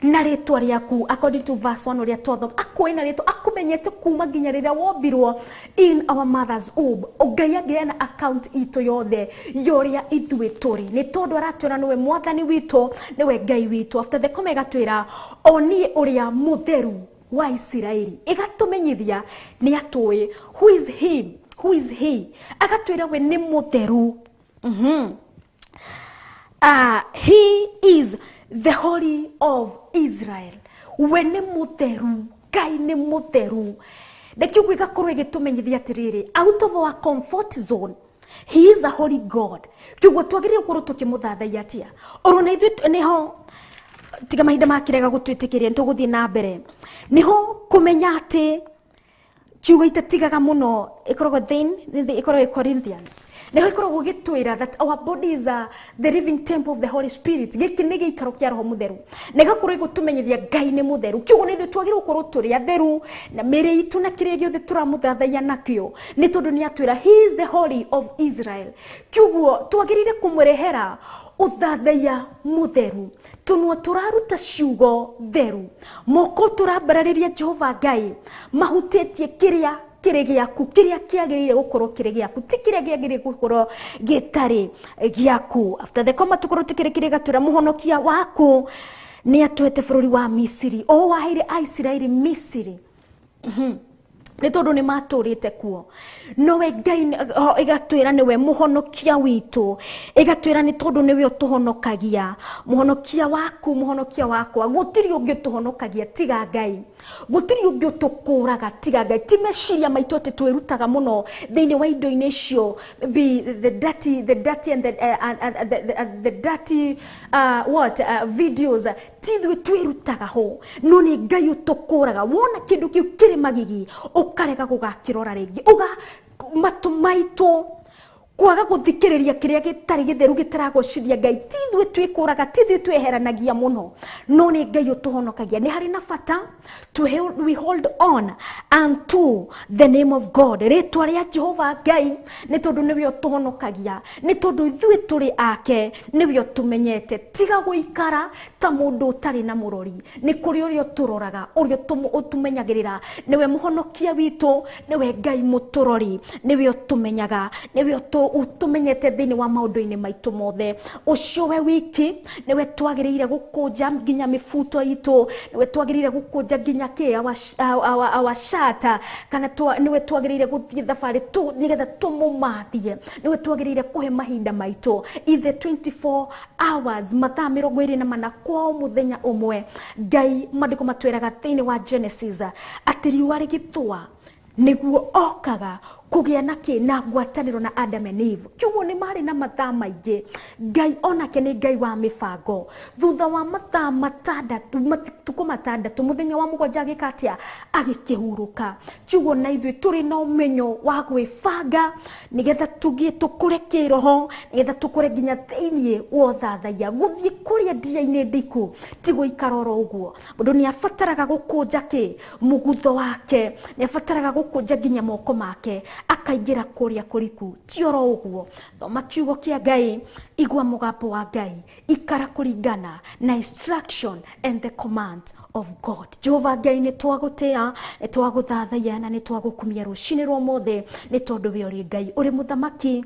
na rĩtwa rĩaku according to verse 1 ũrĩa twathoma, akũĩ na rĩtwa, akũmenyete kuma nginya rĩrĩa wombirwo in our mother's womb. Ngai angĩheana account itũ yothe ya ũrĩa ithuĩ tũrĩ, nĩ tondũ aratwĩra nĩwe Mwathani witũ, nĩwe Ngai witũ. After the comma ĩgatwĩra o niĩ ũrĩa Mũtheru wa Isiraeli, ĩgatũmenyithia nĩ atũĩ who is him, who is he. Agatwĩra we nĩ mũtheru. He is the Holy of Israel. We nĩ mũtheru, Ngai nĩ mũtheru. Na kiugo gĩgakorwo gĩgĩtũmenyithia atĩrĩrĩ, out of our comfort zone, he is a holy God. Kiugo twagĩrĩirwo gũkorwo tũkĩmũthathaiya atĩa? Oro na ithuĩ nĩho tiga mahinda makĩrega gũtwĩtĩkĩria nĩtũgũthiĩ na mbere. Nĩho kũmenya atĩ kiugo itatigaga mũno ĩkoragwo thĩinĩ ĩkoragwo Corinthians. Nĩho ĩkoragwo gĩtwĩra that our bodies are the living temple of the Holy Spirit. Gĩkĩ nĩ gĩikaro kĩa Roho Mũtheru. Na ĩgakorwo ĩgũtũmenyithia Ngai nĩ mũtheru. Kiugo nĩ ithuĩ twagĩrĩirwo gũkorwo tũrĩ atheru na mĩĩrĩ itũ na kĩrĩa gĩothe tũramũthathaiya nakĩo, nĩ tondũ nĩ atwĩra he is the Holy of Israel. Kiugo twagĩrĩire kũmũrehera ũthathaiya mũtheru, tũnua tũraruta ciugo theru, moko tũrambararĩria Jehova Ngai mahutĩtie kĩrĩa kĩrĩ gĩaku, kĩrĩa kĩagĩrĩire gũkorwo kĩrĩ gĩaku, ti kĩrĩa kĩagĩrĩire gũkorwo gĩtarĩ gĩaku. After the comma tũkorwo tũkĩrĩkĩria gatwĩra mũhonokia waku nĩ atwete bũrũri wa Misiri, o waheire Aisiraeli Misiri nĩ tondũ nĩ matũrĩte kuo. Nowe Ngai ĩgatwĩra nĩwe mũhonokia witũ, ĩgatwĩra nĩ tondũ nĩwe ũtũhonokagia. Mũhonokia waku, mũhonokia wakwa, gũtirĩ ũngĩ ũtũhonokagia tiga Ngai, gũtirĩ ũngĩ ũtũkũraga tiga Ngai. Ti meciria maitũ atĩ twĩrutaga mũno thĩinĩ wa indo-inĩ icio, be the dirty, the dirty and the dirty what videos, ti ithuĩ twĩrutaga ho, no nĩ Ngai ũtũkũraga. Wona kĩndũ kĩu kĩrĩ magigi ũkarega gũgakĩrora rĩngĩ, uga matũ maitũ kwaga gũthikĩrĩria kĩrĩa gĩtarĩ gĩtheru gĩtaragocithia Ngai. Ti ithuĩ twĩkũraga, ti ithuĩ tweheranagia mũno, no nĩ Ngai ũtũhonokagia. Nĩ harĩ na bata we hold on unto the name of God, rĩtwa rĩa Jehova Ngai, nĩ tondũ nĩwe ũtũhonokagia, nĩ tondũ ithuĩ tũrĩ ake, nĩwe ũtũmenyete. Tiga gũikara ta mũndũ ũtarĩ na mũrori, nĩ kũrĩ ũrĩa ũtũroraga, ũrĩa ũtũmenyagĩrĩra. Nĩwe mũhonokia witũ, nĩwe Ngai mũtũrori, nĩwe ũtũmenyaga, nĩwe ũtũmenyete thĩinĩ wa maũndũ-inĩ maitũ mothe. Ũcio we wiki nĩwe twagĩrĩire gũkũnja nginya mĩbuto itũ, nĩwe twagĩrĩire gũkũnja nginya kĩ our shirt, kana nĩwe twagĩrĩire gũthiĩ thabarĩ nĩgetha tũmũmathie, nĩwe twagĩrĩire kũhe mahinda maitũ ithe 24 hours, mathaa 24 kwa mũthenya ũmwe. Ngai maandĩko matwĩraga thĩinĩ wa Genesis atĩ riũa rĩgĩthũa nĩguo okaga kũgĩa na kĩ na ngwatanĩro na Adam and Eve. Kiugo nĩ marĩ na mathaa maingĩ. Ngai onake nĩ Ngai wa mĩbango. Thutha wa mathaa matandatũ, matukũ matandatũ, mũthenya wa mũgwanja agĩka atĩa? Agĩkĩhurũka. Kiugo na ithuĩ tũrĩ na ũmenyo wa gwĩbanga nĩgetha tũgĩe tũkũre kĩroho, nĩgetha tũkũre nginya thĩinĩ wa ũthathaiya. Gũthiĩ kũrĩa ndia-inĩ ndiku ti gũikara oro ũguo. Mũndũ nĩ abataraga gũkũnja kĩ mũgutho wake, nĩ abataraga gũkũnja nginya moko make, akaingĩra kũrĩa kũriku. Ti oro ũguo. Thoma kiugo kĩa Ngai, igua mũgambo wa Ngai, ikara kũringana na instruction and the command of God. Jehova Ngai nĩ twagũtĩa, nĩ twagũthathaiya na nĩ twagũkumia rũcinĩ rwa ũmũthĩ, nĩ tondũ we ũrĩ Ngai, ũrĩ mũthamaki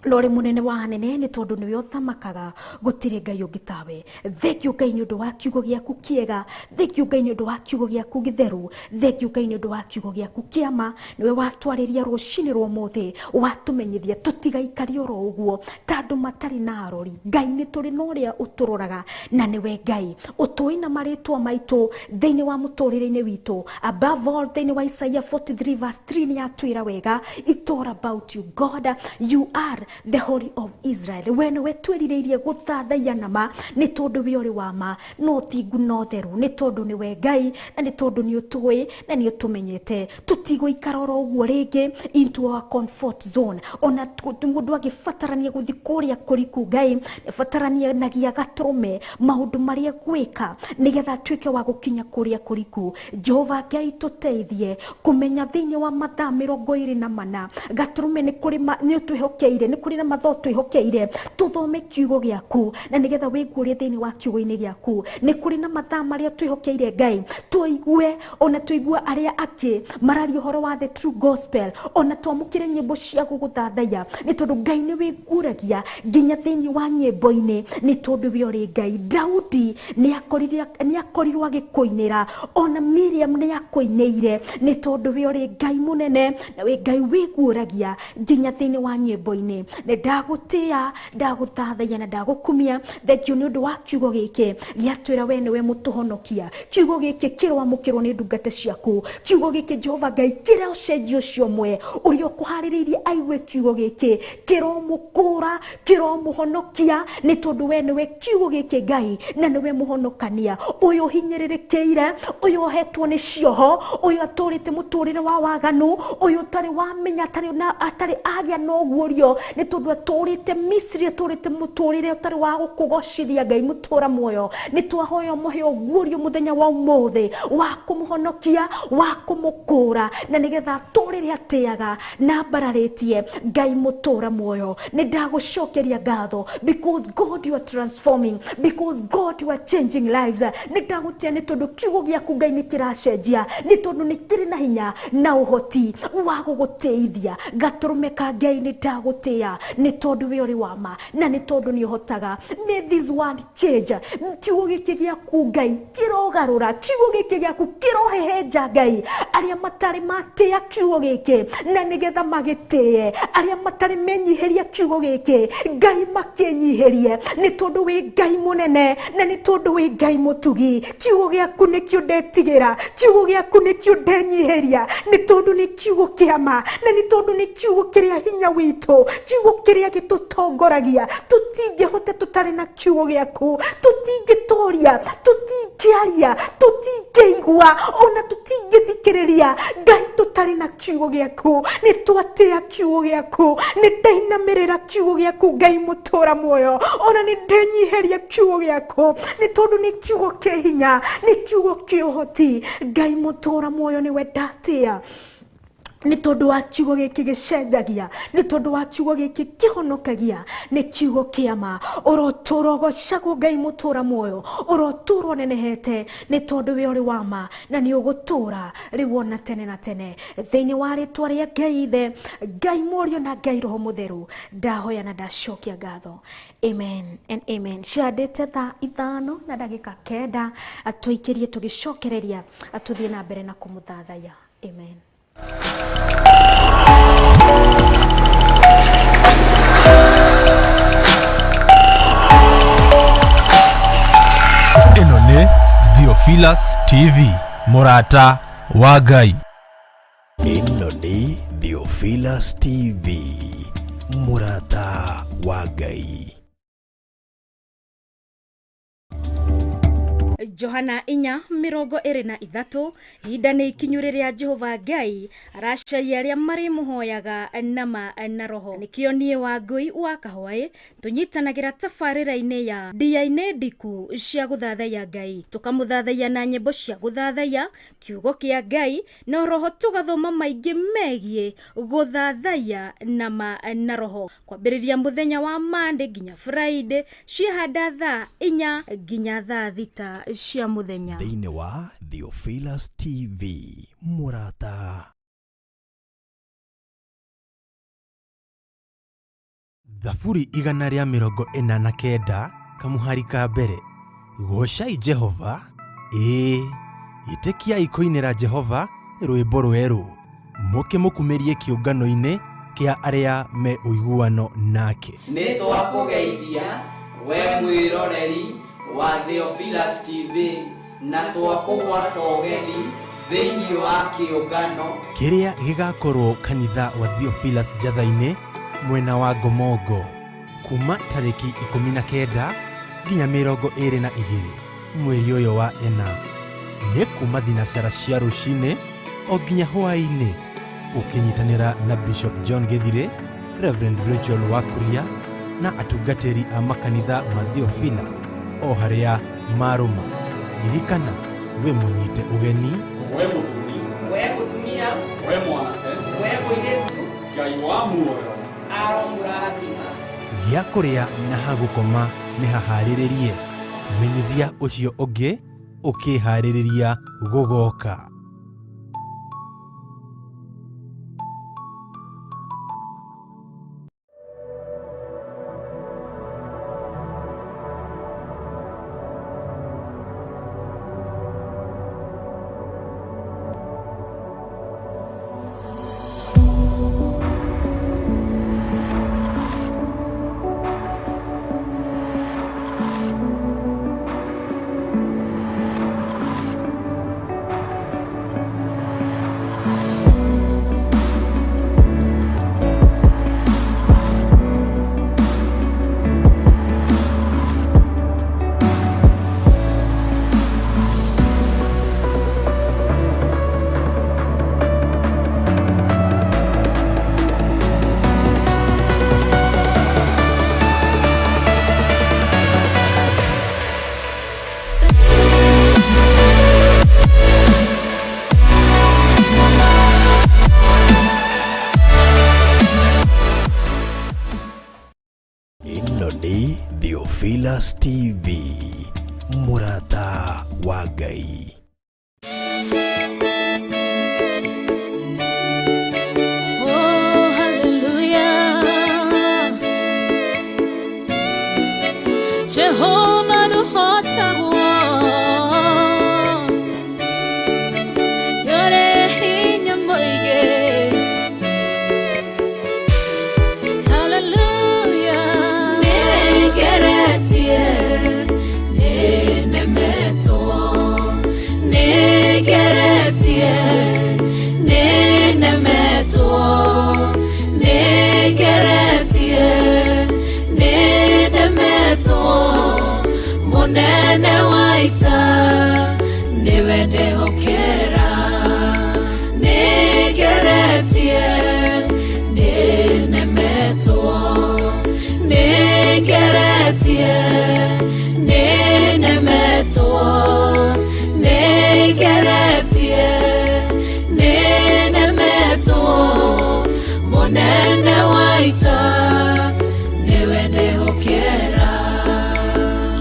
na ũrĩ mũnene wa anene, nĩ tondũ nĩwe ũthamakaga, gũtirĩ Ngai ũngĩ tawe. Thank you Ngai nĩ ũndũ wa kiugo gĩaku kĩega, thank you Ngai nĩ ũndũ wa kiugo gĩaku gĩtheru, thank you Ngai nĩ ũndũ wa kiugo gĩaku kĩama. Nĩwe watwarĩria rũcinĩ rwa ũmũthĩ, watũmenyithia tũtigaikare oro ũguo ta andũ matarĩ na arori. Ngai nĩ tũrĩ na ũrĩa ũtũroraga, na nĩwe Ngai ũtũĩ na marĩtwa maitũ thĩinĩ wa mũtũrĩre-inĩ witũ. Above all, thĩinĩ wa Isaiah 43 verse 3 nĩ atwĩra wega, it's all about you God, you are the Holy of Israel. We nĩwe twĩrirĩirie gũthathaiya na ma, nĩ tondũ we ũrĩ wa ma, no thingu no theru, nĩ tondũ nĩwe Ngai, na nĩ tondũ nĩ ũtũĩ na nĩ ũtũmenyete. Tũtigũikara oro ũguo rĩngĩ into our comfort zone. Ona mũndũ agĩbatarania gũthiĩ kũrĩa kũriku, Ngai nĩbataranagia gatũrũme maũndũ marĩa gwĩka nĩgetha atuĩke wa gũkinya kũrĩa kũriku. Jehova Ngai tũteithie kũmenya thĩinĩ wa mathaa 24 gatũrũme nĩ kũrĩ nĩ ũtwĩhokeire, nĩ kũrĩ na mathaa ũtwĩhokeire tũthome kiugo gĩaku, na nĩgetha wĩguũrie thĩinĩ wa kiugo-inĩ gĩaku. Nĩ kũrĩ na mathaa marĩa twĩhokeire Ngai tũigue, ona tũigue arĩa angĩ mararia ũhoro wa the true gospel, ona twamũkĩre nyĩmbo cia gũgũthathaiya, nĩ tondũ Ngai nĩ wĩguũragia nginya thĩinĩ wa nyĩmbo-inĩ, nĩ tondũ we ũrĩ Ngai. Daudi nĩ akorirwo agĩkũinĩra, ona Miriam nĩ akũinĩire, nĩ tondũ we ũrĩ Ngai mũnene na wĩ Ngai wĩguũragia nginya thĩinĩ wa nyĩmbo-inĩ. Nĩ ndagũtĩa, ndagũthathaiya na ndagũkumia. Thank you nĩ ũndũ wa kiugo gĩkĩ gĩatwĩra we nĩwe mũtũhonokia. Kiugo gĩkĩ kĩroamũkĩrwo nĩ ndungata ciaku. Kiugo gĩkĩ Jehova Ngai kĩrocenjia ũcio ũmwe ũrĩa ũkũharĩrĩirie aigue kiugo gĩkĩ, kĩromũkũra, kĩromũhonokia, nĩ tondũ we nĩwe kiugo gĩkĩ Ngai na nĩwe mũhonokania. Ũyũ ũhinyĩrĩrĩkĩire, ũyũ ohetwo nĩ cioho, ũyũ atũrĩte mũtũrĩre wa waganu, ũyũ ũtarĩ wamenya, atarĩ agĩa na ũguũrio, nĩ tondũ atũrĩte Misiri, atũrĩte mũtũrĩre ũtarĩ wa gũkũgocithia Ngai mũtũra muoyo. Nĩ twahoya ũmũhe ũguũrio mũthenya wa ũmũthĩ wa kũmũhonokia, wa kũmũkũra, na nĩgetha atũrĩre atĩaga na mbararĩtie Ngai mũtũra muoyo. Nĩ ndagũcokeria ngatho because God you are transforming, because God you are changing lives. Nĩ ndagũtĩa nĩ tondũ kiugo gĩaku Ngai nĩ kĩracenjia, nĩ tondũ nĩ kĩrĩ na hinya na ũhoti wa gũgũteithia. Gatũrũme ka Ngai nĩ ndagũtĩa nĩ tondũ we ũrĩ wa ma na nĩ tondũ nĩ ũhotaga. May this word change. Kiugo gĩkĩ gĩaku Ngai kĩrogarũra, kiugo gĩkĩ gĩaku kĩrohehenja Ngai arĩa matarĩ matĩa kiugo gĩkĩ na nĩgetha magĩtĩe, arĩa matarĩ menyihĩria kiugo gĩkĩ Ngai makĩnyihĩrie, nĩ tondũ wĩ Ngai mũnene na nĩ tondũ wĩ Ngai mũtugi. Kiugo gĩaku nĩkĩo ndetigĩra, kiugo gĩaku nĩkĩo ndenyihĩria, nĩ tondũ nĩ kiugo kĩa ma na nĩ tondũ nĩ kiugo kĩrĩa hinya witũ, kiugo kĩrĩa gĩtũtongoragia. Tũtingĩhota tũtarĩ na kiugo gĩaku, tũtingĩtoria, tũtingĩaria, tũtingĩigua, ona tũtingĩthikĩrĩria Ngai tũtarĩ na kiugo gĩaku. Nĩ twatĩa kiugo gĩaku, nĩ ndainamĩrĩra kiugo gĩaku Ngai mũtũra muoyo, ona nĩ ndenyihĩria kiugo gĩaku, nĩ tondũ nĩ kiugo kĩ hinya, nĩ kiugo kĩ ũhoti. Ngai mũtũra muoyo nĩwe ndatĩa nĩ tondũ wa kiugo gĩkĩ gĩcenjagia, nĩ tondũ wa kiugo gĩkĩ kĩhonokagia, nĩ kiugo kĩa ma. Ũrotũra ũgocagwo Ngai mũtũra muoyo, ũrotũra ũnenehete, nĩ tondũ we ũrĩ wa ma na nĩ ũgũtũra rĩu ona tene na tene. Thĩinĩ wa rĩtwa rĩa Ngai Ithe, Ngai Mũriũ na Ngai Roho Mũtheru, ndahoya na ndacokia ngatho. Amen and amen. Ciandĩte thaa 5:09, tũikĩrie tũgĩcokereria tũthiĩ na mbere na kũmũthathaiya. Amen. Ĩno nĩ Theophilus TV, mũrata wa Ngai. Ĩno nĩ Theophilus TV, mũrata wa Ngai. Johana 4:23, ihinda nĩ ikinyu rĩrĩa Jehova Ngai aracaria arĩa marĩmũhoyaga nama na roho. Nĩkĩo niĩ Wangũi wa Kahwaĩ tũnyitanagĩra tabarĩra-inĩ ya ndia-inĩ ndiku cia gũthathaiya Ngai, tũkamũthathaiya na nyĩmbo cia gũthathaiya kiugo kĩa Ngai, na roho tũgathoma maingĩ megiĩ gũthathaiya nama na roho, kwambĩrĩria mũthenya wa Monday nginya Friday, ciĩhanda thaa 4 nginya thaa 6 cia mũthenya. Thĩinĩ wa Theophilus TV, mũrata. Thaburi 149 kamuhari ka mbere. Gocai Jehova, ĩĩ, ĩtĩkiai kũinĩra Jehova rwĩmbo rwerũ, mũkĩmũkumĩrie kĩũngano-inĩ kĩa arĩa me ũiguano nake. Nĩ twakũgeithia we mwĩroreri wa Theophilus TV na twakũgwata ũgeni thĩinĩ wa kĩũngano kĩrĩa gĩgakorwo kanitha wa Theophilus Njatha-inĩ mwena wa Ngomongo kuma tarĩki 19 nginya 22 mweri ũyũ wa 4, nĩ kuma thinacara cia rũcinĩ o nginya hwaĩ-inĩ, ũkĩnyitanĩra na Bishop John Gĩthirĩ, Reverend Rachel Wakuria na atungatĩri a makanitha ma Theophilus o harĩa marũma. Ririkana wĩ mũnyite ũgeni, we mũthuri, we mũtumia, we mwanake, we mũirĩtu, Ngai wa muoyo aromũrathima. Gĩa kũrĩa na ha gũkoma nĩ haharĩrĩrie, menyithia ũcio ũngĩ ũkĩharĩrĩria gũgoka. Ĩno nĩ Theophilus TV, mũrata wa Ngai. Oh, hallelujah. Jehovah nũhotagwo. Nĩũrĩ hinya mũingĩ. Hallelujah. Nĩngeretie, nĩnemetwo. Nĩngeretie, nĩnemetwo. Nĩngeretie, nĩnemetwo. Mũnene wa ita nĩwe ndehokera. Nĩngeretie, nĩnemetwo. Nĩngeretie, nĩnemetwo. Nĩngeretie, nĩnemetwo. Mũnene wa ita nĩwe ndehokera.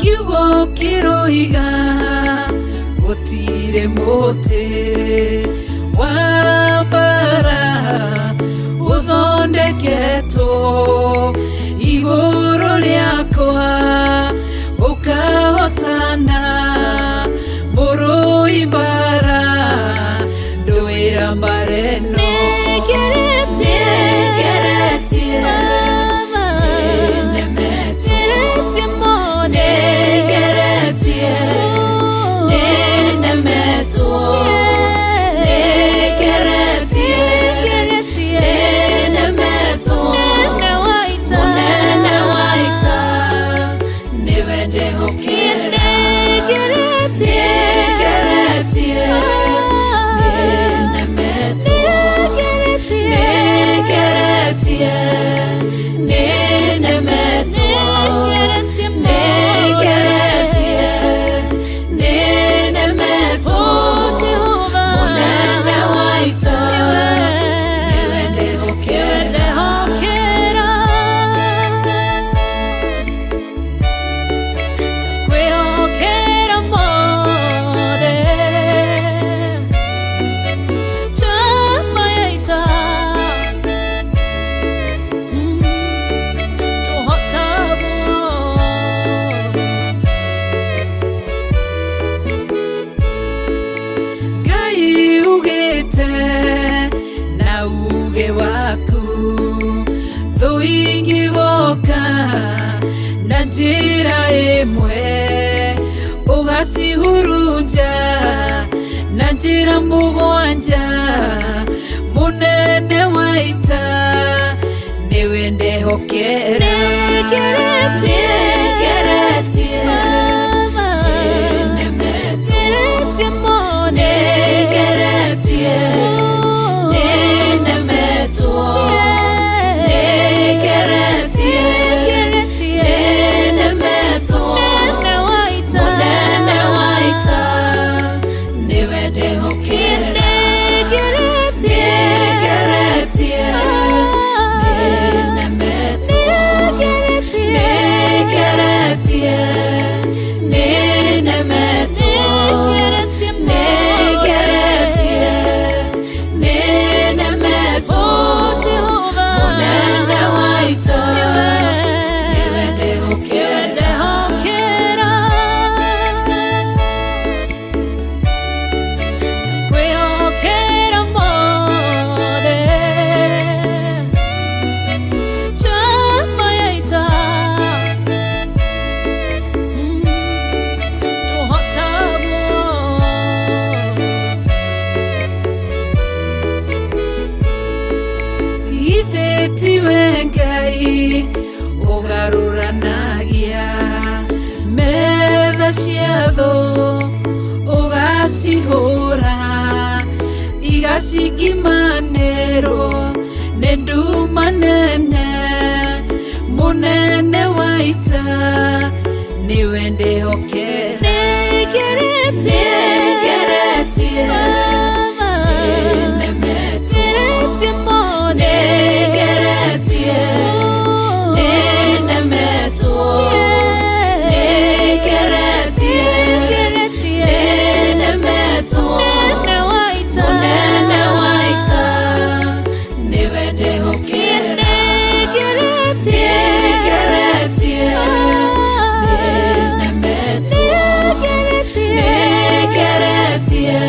Kiugo kĩroiga gũtirĩ mũtĩ wa mbara ũthondeketwo igũrũ rĩakwa ũkahotana mũrũi mbara ndũĩra mbara ĩno. Nĩngeretie, nĩnemetwo. Nĩngeretie, nĩnemetwo. Nĩngeretie, nĩnemetwo. Mũnene wa ita nĩwe ndehokera. Nĩngeretie, nĩnemetwo. Nĩngeretie, nĩnemetwo. Nĩngeretie, nĩnemetwo. Mũnene wa ita nĩwe ndehokera. Kwĩhokera mothe. Chama ya ita. Tũhotagwo. Ngai ugĩte na uge waku thũ ingĩgoka na njĩra ĩmwe ũgacihurunja na njĩra mũgwanja. Mũnene wa ita nĩwe ndehokera. Nĩngeretie, nĩnemetwo. Nĩngeretie, nĩnemetwo. Nĩngeretie, nĩnemetwo. Mũnene wa ita nĩwe ndehokera. Nĩngeretie, nĩnemetwo. Nĩngeretie, nĩnemetwo. Nĩngeretie, nĩnemetwo. Mũnene wa ita nĩwe ndehokera. Kwĩhokera mothe. Chama ya ita. Tũhotagwo. Githĩ tiwe Ngai ũgarũranagia metha cia thũ ũgacihũra igacikimanĩrwo nĩ nduma nene. Mũnene wa ita nĩwe ndehokera. Nĩngeretie, nĩnemetwo. Nĩngeretie, nĩnemetwo. Nĩngeretie, nĩnemetwo. Nĩngeretie,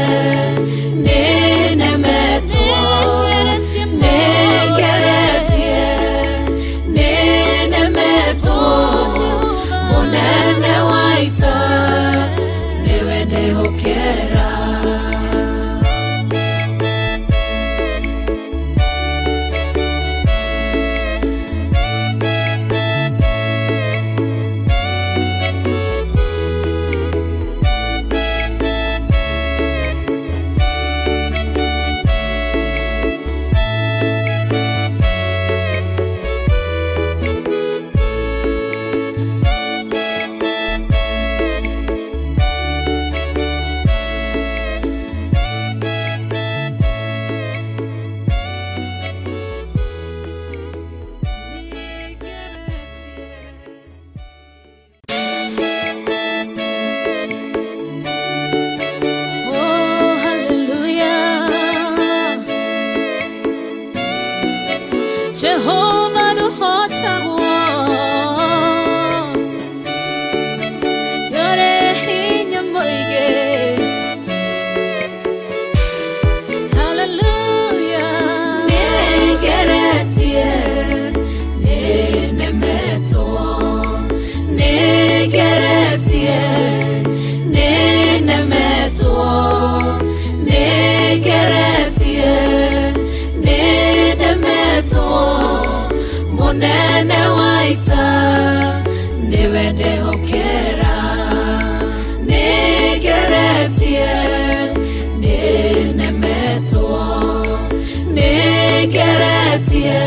nĩnemetwo. Nĩngeretie, nĩnemetwo. Mũnene wa ita nĩwe ndĩhokera. Oh, hallelujah. Jehovah nuhotagwo Yore hinya mũingĩ. Hallelujah. Nĩngeretie, nĩnemetwo. Nĩngeretie, nĩnemetwo. Nĩngeretie, nĩnemetwo. Mũnene wa ita nĩwe ndĩhokera. Nĩngeretie, nĩnemetwo. Nĩngeretie,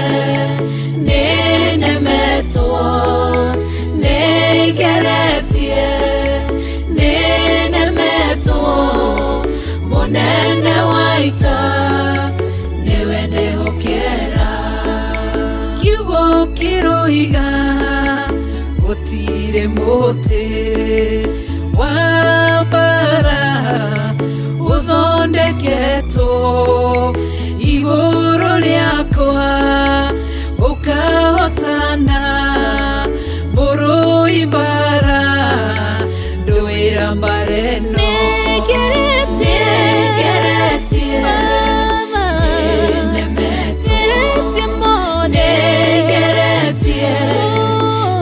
nĩnemetwo. Nĩngeretie, nĩnemetwo. Mũnene wa ita nĩwe ndĩhokera. Kiugo kĩroiga gũtirĩ mũtĩ wa mbara ũthondeketwo igũrũ rĩakwa ũkahotana mũrũi mbara ndũĩra mbara ĩno. Nĩngeretie, Nĩngeretie, Baba. nĩnemetwo. Nĩngeretie mũno. Nĩngeretie,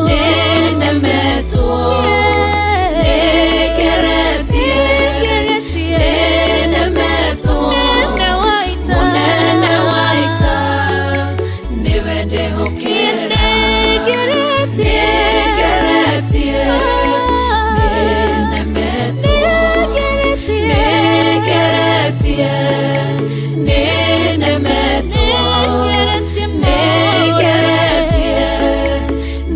nĩnemetwo. Nĩngeretie, nĩnemetwo. Mũnene wa ita. Mũnene wa ita nĩwe ndĩhokera. Nĩngeretie, Nĩngeretie, nĩnemetwo. Nĩngeretie, Nĩngeretie, nĩnemetwo. Nĩngeretie Nĩngeretie,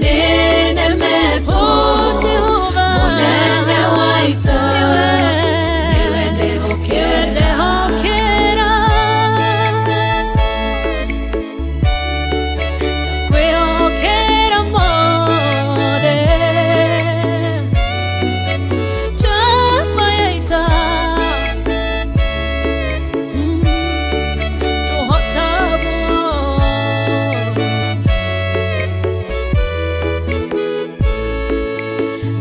nĩnemetwo. Jehova. Mũnene wa ita nĩwe ndĩhokera. Ndehokera. Ndakwĩhokera mothe. Njamba ya ita. Tũhotagwo.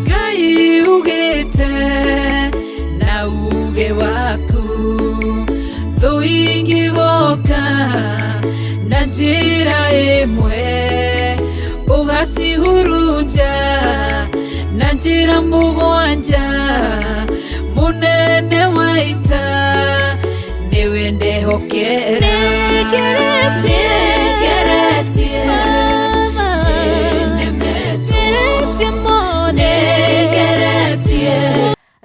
Ngai ugĩte na uge waku thũ ingĩgoka na njĩra ĩmwe ũgacihurunja na njĩra mũgwanja. Mũnene wa ita nĩwe ndehokera. Nĩngeretie, Nĩngeretie, Baba. nĩnemetwo. Nĩngeretie mũno. Nĩngeretie.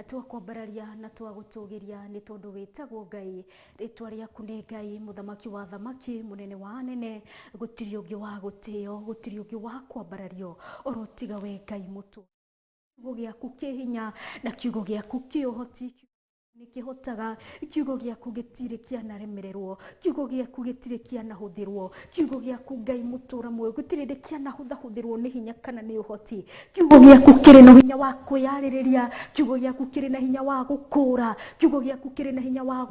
Twakwambararia na twagũtũgĩria nĩ tondũ wĩtagwo Ngai, rĩtwa rĩaku nĩ Ngai, mũthamaki wa thamaki, mũnene wa anene, gũtirĩ ũngĩ wa gũtĩo, gũtirĩ ũngĩ wa kwambarario oro tiga we Ngai mũtũ. Kiugo gĩaku kĩ hinya na kiugo gĩaku kĩ ũhoti. Nĩkĩhotaga kiugo gĩaku gĩtirĩ kĩanaremererwo, kiugo gĩaku gĩtirĩ kĩanahũthĩrwo, kiugo gĩaku Ngai mũtũra muoyo gũtirĩ hĩndĩ kĩanahũthahũthĩrwo nĩ hinya kana nĩ ũhoti. Kiugo gĩaku kĩrĩ na hinya wa kwĩyarĩrĩria, kiugo gĩaku kĩrĩ na hinya wa gũkũra, kiugo gĩaku kĩrĩ na hinya wa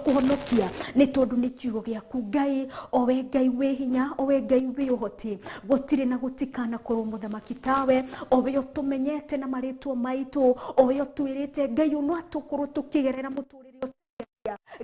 kũhonokia, nĩ tondũ nĩ kiugo gĩaku Ngai, o we Ngai wĩ hinya, o we Ngai wĩ ũhoti. Gũtirĩ na gũtikanakorwo mũthamaki tawe, o we ũtũmenyete na marĩtwa maitũ, o we ũtwĩrĩte Ngai no atũkorwo tũkĩgerera mũtũrĩre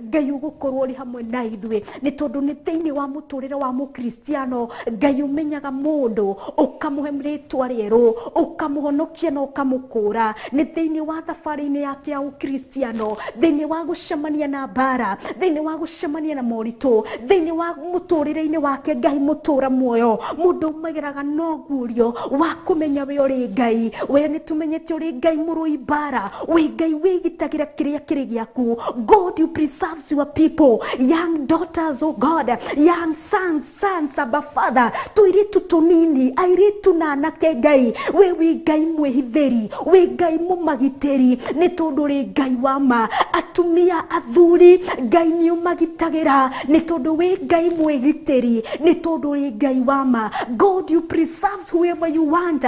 Ngai ũgũkorwo ũrĩ hamwe na ithuĩ, nĩ tondũ nĩ thĩinĩ wa mũtũrĩre wa mũkristiano Ngai ũmenyaga mũndũ ũkamũhe rĩtwa rĩerũ, ũkamũhonokia na ũkamũkũra. Nĩ thĩinĩ wa thabarĩ-inĩ yake ya ũkristiano, thĩinĩ wa gũcemania na mbara, thĩinĩ wa gũcemania na moritũ, thĩinĩ wa mũtũrĩre-inĩ wake Ngai mũtũra muoyo, mũndũ umagĩraga no guũrio wa kũmenya we ũrĩ Ngai. We nĩ tũmenyete ũrĩ Ngai mũrũi mbara, wĩ Ngai wĩgitagĩra kĩrĩa kĩrĩ gĩaku. God, you preserves your people, young daughters, oh God, young sons, sons, Abba Father, tuiritu tunini, airitu na anake Ngai, we wi Ngai mwĩhithĩri, wĩ Ngai mũmagitĩri, nĩ tondũ ũrĩ Ngai wa ma. Atumia athuri, Ngai nĩ ũmagitagĩra, nĩ tondũ wĩ Ngai mwĩgitĩri, nĩ tondũ ũrĩ Ngai wa ma. God, you preserves whoever you want,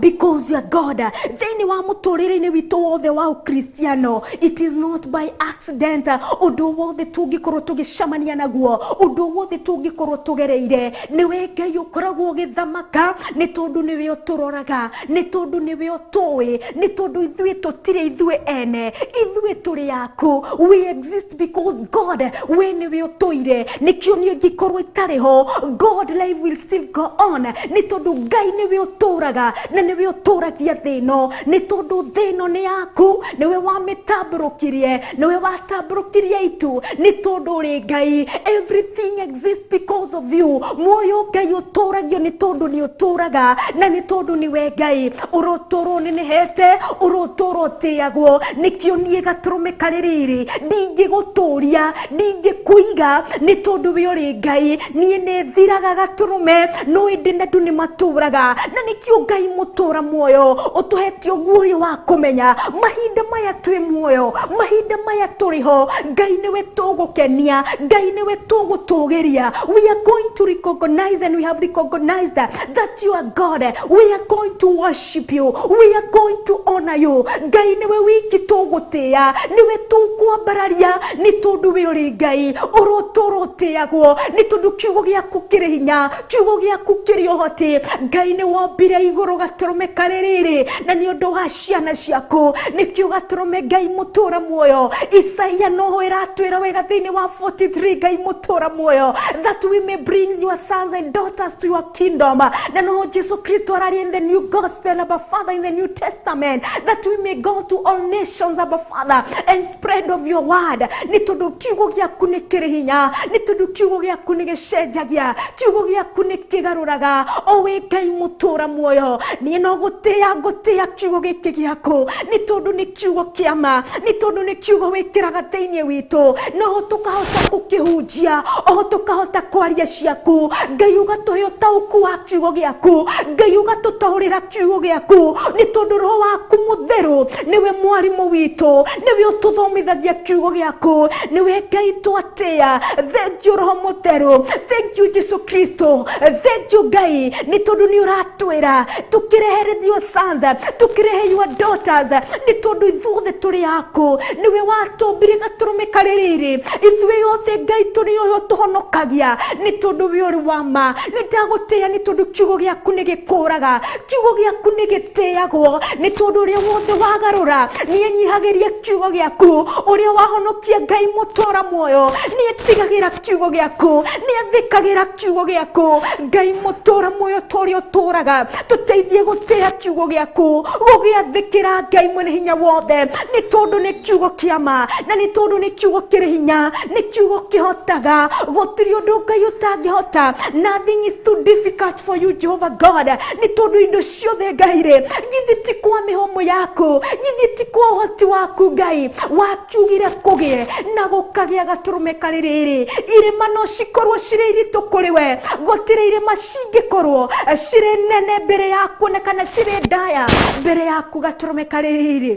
because you are God. Thĩinĩ wa mũtũrĩre-inĩ witũ wothe wa ũkristiano, it is not by accident. Ũndũ wothe tũngĩkorwo tũgĩcemania naguo, ũndũ wothe tũngĩkorwo tũgereire, nĩwe Ngai ũkoragwo ũgĩthamaka, nĩ tondũ nĩwe ũtũroraga, nĩ tondũ nĩwe ũtũĩ, nĩ tondũ ithuĩ tũtirĩ ithuĩ ene, ithuĩ tũrĩ aku. We exist because God, we nĩwe ũtũire. Nĩkĩo niĩ ingĩkorwo itarĩ ho, God, life will still go on, nĩ tondũ Ngai nĩwe ũtũraga na nĩwe ũtũragia thĩ ĩno, nĩ tondũ thĩ ĩno nĩ yaku, nĩwe wamĩtambũrũkirie, nĩwe watambũrũkirie itu, nĩ tondũ ũrĩ Ngai. Everything exists because of you. Muoyo Ngai ũtũragio nĩ tondũ nĩ ũtũraga na nĩ tondũ nĩwe Ngai. Ũrotũrwo ũnenehete, ũrotũrwo ũtĩagwo. Nĩkĩo niĩ gatũrũme karĩ rĩrĩ ndingĩgũtũria, ndingĩkũiga, nĩ tondũ we ũrĩ Ngai. Niĩ nĩ thiraga gatũrũme, no ĩndĩ andũ nĩ matũraga, na nĩkĩo Ngai mũtũra muoyo ũtũhete ũguũrio wa kũmenya mahinda maya twĩ muoyo, mahinda maya tũrĩ ho, Ngai nĩwe tũgũkenia, Ngai nĩwe tũgũtũgĩria. We are going to recognize, and we have recognized that you are God. We are going to worship you, we are going to honor you. Ngai nĩwe wiki tũgũtĩĩa, nĩwe tũkwambararia, nĩ tondũ we ũrĩ Ngai ũrotũra ũtĩagwo, nĩ tondũ kiugo gĩaku kĩrĩ hinya, kiugo gĩaku kĩrĩ ũhoti. Ngai nĩ wombire igũrũ gatũrũme karĩ rĩrĩ, na nĩ ũndũ wa ciana ciaku, nĩkĩo gatũrũme Ngai mũtũra muoyo. Isaia noho ĩratwĩra wega thĩinĩ wa 43, Ngai mũtũra muoyo, that we may bring your sons and daughters to your kingdom. Na noho Jesu Kristo araria in the new gospel, Abba Father, in the New Testament, that we may go to all nations, Abba Father, and spread of your word. Nĩ tondũ kiugo gĩaku nĩ kĩrĩ hinya, nĩ tondũ kiugo gĩaku nĩ gĩcenjagia, kiugo gĩaku nĩ kĩgarũraga. O we Ngai mũtũra muoyo, niĩ no gũtĩĩa ngũtĩĩa kiugo gĩkĩ gĩaku, nĩ tondũ nĩ kiugo kĩa ma, nĩ tondũ nĩ kiugo wĩkĩraga thĩinĩ witũ, noho tũkahota gũkĩhunjia, oho tũkahota kwaria ciaku. Ngai ũgatũhe ũtaũku wa kiugo gĩaku, Ngai ũgatũtaũrĩra kiugo gĩaku, nĩ tondũ roho waku mũtheru nĩwe mwarimũ witũ, nĩwe ũtũthomithagia kiugo gĩaku, nĩwe Ngai twatĩĩa. Thank you roho mũtheru, thank you Jesu Kristo, thank you Ngai, nĩ tondũ nĩ ũratwĩra tũkĩrehe your sons, tũkĩrehe your daughters, nĩ tondũ ithuothe tũrĩ aku, nĩwe watũmbire gatũrũme karĩ rĩrĩ, ithuĩ othe Ngai tũrĩ ũyũ ũtũhonokagia, nĩ tondũ we ũrĩ wa ma. Nĩ ndagũtĩĩa nĩ tondũ kiugo gĩaku nĩ gĩkũraga, kiugo gĩaku nĩ gĩtĩagwo, nĩ tondũ ũrĩa wothe wagarũra nĩ enyihagĩria kiugo gĩaku, ũrĩa wahonokia Ngai mũtũra muoyo nĩ etigagĩra kiugo gĩaku, nĩ athĩkagĩra kiugo gĩaku. Ngai mũtũra muoyo tũrĩa ũtũraga, tũteithie gũtĩĩa kiugo gĩaku, gũgĩathĩkĩra Ngai mwene hinya wothe, nĩ tondũ nĩ kiugo kĩa ma, na nĩ tondũ nĩ kiugo kĩrĩ hinya, nĩ kiugo kĩhotaga. Gũtirĩ ũndũ Ngai ũtangĩhota. Nothing is too difficult for you, Jehovah God. Nĩ tondũ indo ciothe Ngai rĩ, githĩ ti kwa mĩhũmũ yaku, githĩ ti kwa ũhoti waku Ngai wakiugire kũgĩe na gũkagĩa gatũrũme karĩ rĩrĩ. Irĩma no cikorwo cirĩ iritũ kũrĩ we, gũtirĩ irĩma cingĩkorwo cirĩ nene mbere yaku na kana cirĩ ndaya mbere yaku gatũrũme karĩ rĩrĩ.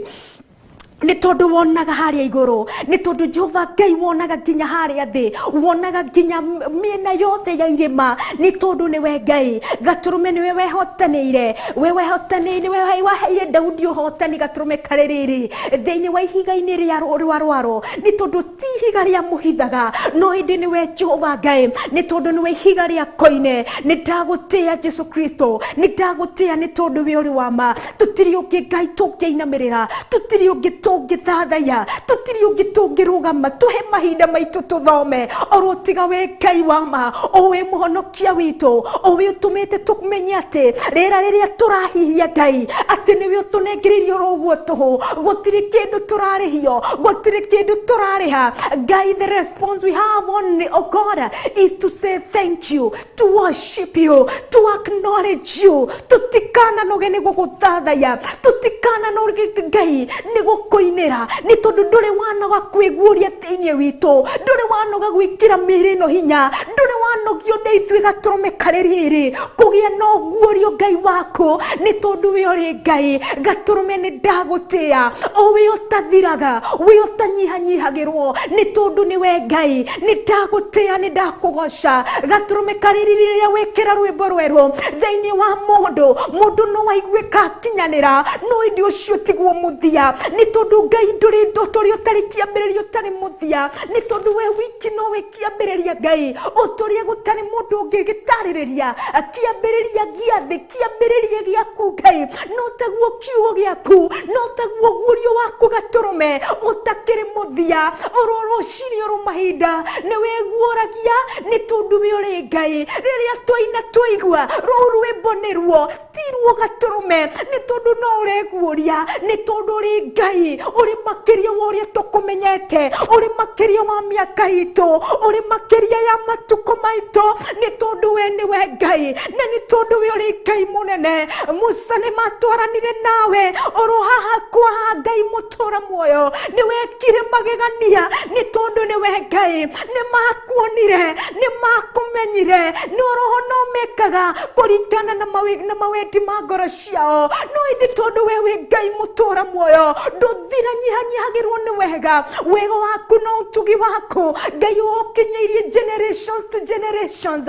Nĩ tondũ wonaga harĩa igũrũ, nĩ tondũ Jehova Ngai wonaga nginya harĩa thĩ, wonaga nginya mĩena yothe ya irĩma, nĩ tondũ nĩwe Ngai. Gatũrũme nĩwe wehotanĩire, we wehotanĩire, nĩwe waheire Daudi ũhotani gatũrũme karĩ rĩrĩ thĩinĩ wa ihiga-inĩ rĩa rwa rwaro, nĩ tondũ ti ihiga rĩa mũhithaga, no ĩndĩ nĩwe Jehova Ngai, nĩ tondũ nĩwe ihiga rĩa koine. Nĩ ndagũtĩĩa Jesu Kristo, nĩ ndagũtĩĩa nĩ tondũ we ũrĩ wa ma. Tũtirĩ ũngĩ Ngai tũngĩinamĩrĩra, tũtirĩ ũngĩ tũngĩthathaiya, tũtirĩ ũngĩ tũngĩrũgama tũhe mahinda maitũ tũthome oro tiga we Ngai wa ma, o we mũhonokia witũ, o we ũtũmĩte tũmenye atĩ rĩera rĩrĩa tũrahihia Ngai atĩ nĩwe ũtũnengereirie oro ũguo tũhũ, gũtirĩ kĩndũ tũrarĩhio, gũtirĩ kĩndũ tũrarĩha. Ngai, the response we have on, oh God, is to say thank you, to worship you, to acknowledge you. Tũtikananoge nĩ gũgũthathaiya, tũtikananoge Ngai nĩ gũkũinĩra, nĩ tondũ ndũrĩ wanoga kwĩguũria thĩinĩ witũ, ndũrĩ wanoga gwĩkĩra mĩĩrĩ ĩno hinya, ndũrĩ wanogio nĩ ithuĩ gatũrũme karĩ rĩrĩ kũgĩa na ũguũrio Ngai waku, nĩ tondũ we ũrĩ Ngai. Gatũrũme nĩ ndagũtĩĩa, o we ũtathiraga, we ũtanyihanyihagĩrwo, nĩ tondũ nĩwe Ngai. Nĩ ndagũtĩĩa, nĩ ndakũgoca. Gatũrũme karĩ rĩrĩ rĩrĩa wĩkĩra rwĩmbo rwerũ thĩinĩ wa mũndũ, mũndũ no aigue kakinyanĩra, no ĩndĩ ũcio tiguo mũthia, nĩ tondũ Ngai ndũrĩ ũtũrĩ ũtarĩ kĩambĩrĩria ũtarĩ mũthia, nĩ tondũ we wiki nowe kĩambĩrĩria Ngai, ũtũrĩa gũtarĩ mũndũ ũngĩgĩtarĩrĩria kĩambĩrĩria gĩa thĩ, kĩambĩrĩria gĩaku Ngai, no taguo kiugo gĩaku, no taguo guũrio waku gatũrũme ũtakĩrĩ mũthia, oro rũcinĩ oro mahinda nĩ wĩguũragia, nĩ tondũ we ũrĩ Ngai. Rĩrĩa twaina twaigua rũu rwĩmbo nĩruo, ti ruo gatũrũme, nĩ tondũ no ũreguũria, nĩ tondũ ũrĩ Ngai, ũrĩ makĩria wa ũrĩa tũkũmenyete, ũrĩ makĩria wa mĩaka itũ, ũrĩ makĩria ya matukũ maitũ, nĩ tondũ we nĩwe Ngai, na nĩ tondũ we ũrĩ Ngai mũnene. Musa nĩ matwaranire nawe oro haha kwa Ngai mũtũra muoyo, nĩ wekire magegania, nĩ tondũ nĩwe Ngai. Nĩ makuonire, nĩ makũmenyire, nĩ oroho no mekaga kũringana na mawendi ma ngoro ciao, no ĩndĩ tondũ we wĩ Ngai mũtũra muoyo, ndũthira nyihanyihagĩrwo nĩ wega, wega waku na ũtugi waku Ngai ũkinyĩirie generations to generations,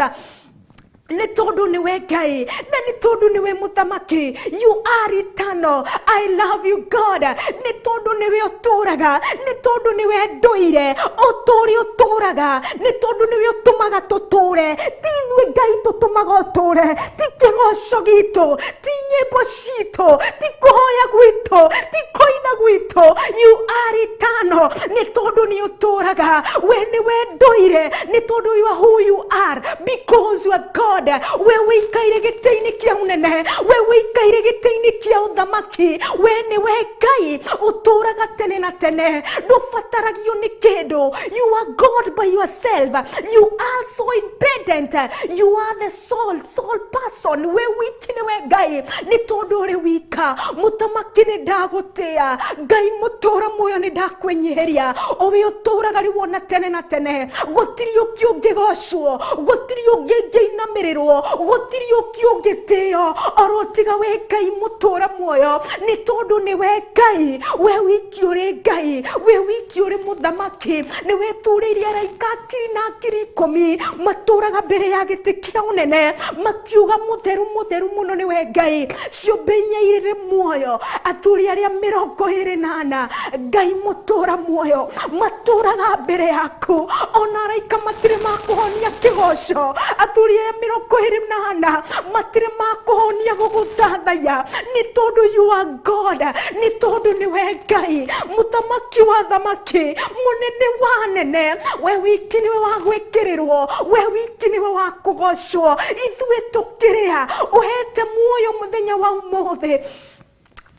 nĩ tondũ nĩwe Ngai, na nĩ tondũ nĩwe mũthamaki. You are eternal. I love you God, nĩ tondũ nĩwe ũtũraga, nĩ tondũ nĩwe ndũire, ũtũũre ũtũraga, nĩ tondũ nĩwe ũtũmaga tũtũre. Ti ithuĩ Ngai tũtũmaga ũtũre, ti kĩgoco gitũ, ti nyĩmbo citũ, ti kũhoya gwitũ, ti kũina gwitũ. You are eternal, nĩ tondũ nĩ ũtũraga, we nĩwe ndũire, nĩ tondũ you are who you are because you are God. We wĩikaire gĩtĩ-inĩ kĩa ũnene, we wĩikaire gĩtĩ-inĩ kĩa ũthamaki, we nĩwe Ngai ũtũraga tene na tene, ndũbataragio nĩ kĩndũ. You are God by yourself, you are so independent, you are the sole person. We wiki nĩwe Ngai, nĩ tondũ ũrĩ wika. Mũthamaki nĩ ndagũtĩĩa, Ngai mũtũra muoyo nĩ ndakwĩnyihĩria, o we ũtũraga rĩu ona tene na tene. Gũtirĩ ũngĩ ũngĩgocwo, gũtirĩ ũngĩ ũngĩinamĩrĩrwo, gũtirĩ ũngĩ ũngĩtĩo oro tiga we Ngai mũtũra muoyo, nĩ tondũ nĩwe Ngai. We wiki ũrĩ Ngai, we wiki ũrĩ mũthamaki, nĩ wethurĩirie araika ngiri na ngiri ikũmi matũraga mbere ya gĩtĩ kĩa ũnene makiuga mũtheru mũtheru mũno nĩwe Ngai. Ciũmbe inya irĩ muoyo, athuri arĩa 24, Ngai mũtũra muoyo matũraga mbere yaku, ona araika matirĩ makũhonia kĩgoco, athuri arĩa 24 matirĩ makũhonia gũgũthathaiya, nĩ tondũ you are God, nĩ tondũ nĩwe Ngai, mũthamaki wa thamaki, mũnene wa anene. We wiki nĩwe wa gwĩkĩrĩrwo, we wiki nĩwe wa kũgocwo. Ithuĩ tũkĩrĩa ũhete muoyo mũthenya wa ũmũthĩ,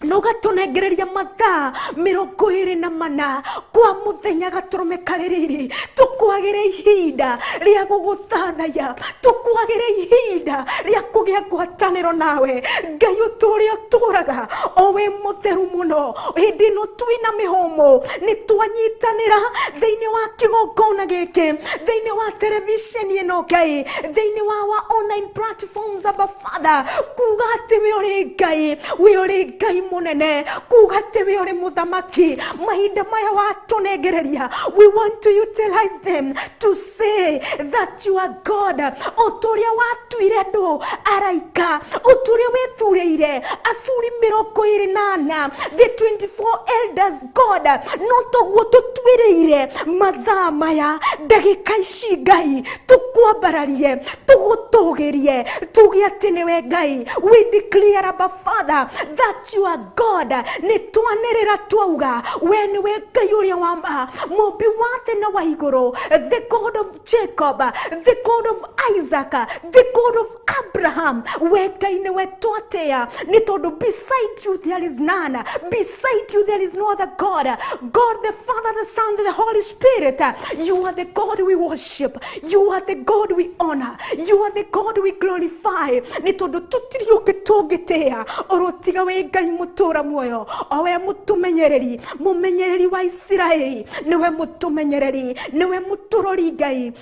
na ũgatũnengereria mathaa 24 kwa mũthenya gatũrũme karĩ rĩrĩ, tũkwagĩre ihinda rĩa gũgũthathaiya, tũkwagĩre ihinda rĩa kũgĩa ngwatanĩro nawe Ngai ũtũũre ũtũraga, o we mũtheru mũno. Hĩndĩ ĩno twĩna mĩhũmũ nĩ twanyitanĩra thĩinĩ wa kĩgongona gĩkĩ, thĩinĩ wa televisheni ĩno Ngai, thĩinĩ wa our online platforms, Abba Father, kuga Kuga atĩ we ũrĩ Ngai, we ũrĩ Ngai mũnene, kuga atĩ we ũrĩ mũthamaki. Mahinda maya watũnengereria, we want to utilize them to say that you are God. O ta ũrĩa watuire andũ araika, o ta ũrĩa wethurĩire athuri 24, the 24 elders God, no toguo tũtuĩrĩire mathaa maya, ndagĩka ici Ngai, tũkwambararie, tũgũtũgĩrie, tuge atĩ nĩwe Ngai. We declare, Abba Father, that you are God. Nĩ twanĩrĩra twauga we nĩwe Ngai ũrĩa wa ma, mũmbi wa thĩ na wa igũrũ, the God of Jacob, the God of Isaac, the God of Abraham. We Ngai nĩwe twatĩa, nĩ tondũ beside you there is none, beside you there is no other God. God the Father, the Son, the Holy Spirit, you are the God we worship, you are the God we honor, you are the God we glorify. Nĩ tondũ tũtirĩ ũngĩ tũngĩtĩa oro tiga wĩ Ngai mũtũra muoyo, o we mũtũmenyereri, mũmenyereri wa Isiraeli, nĩwe mũtũmenyereri, nĩwe mũtũrori Ngai,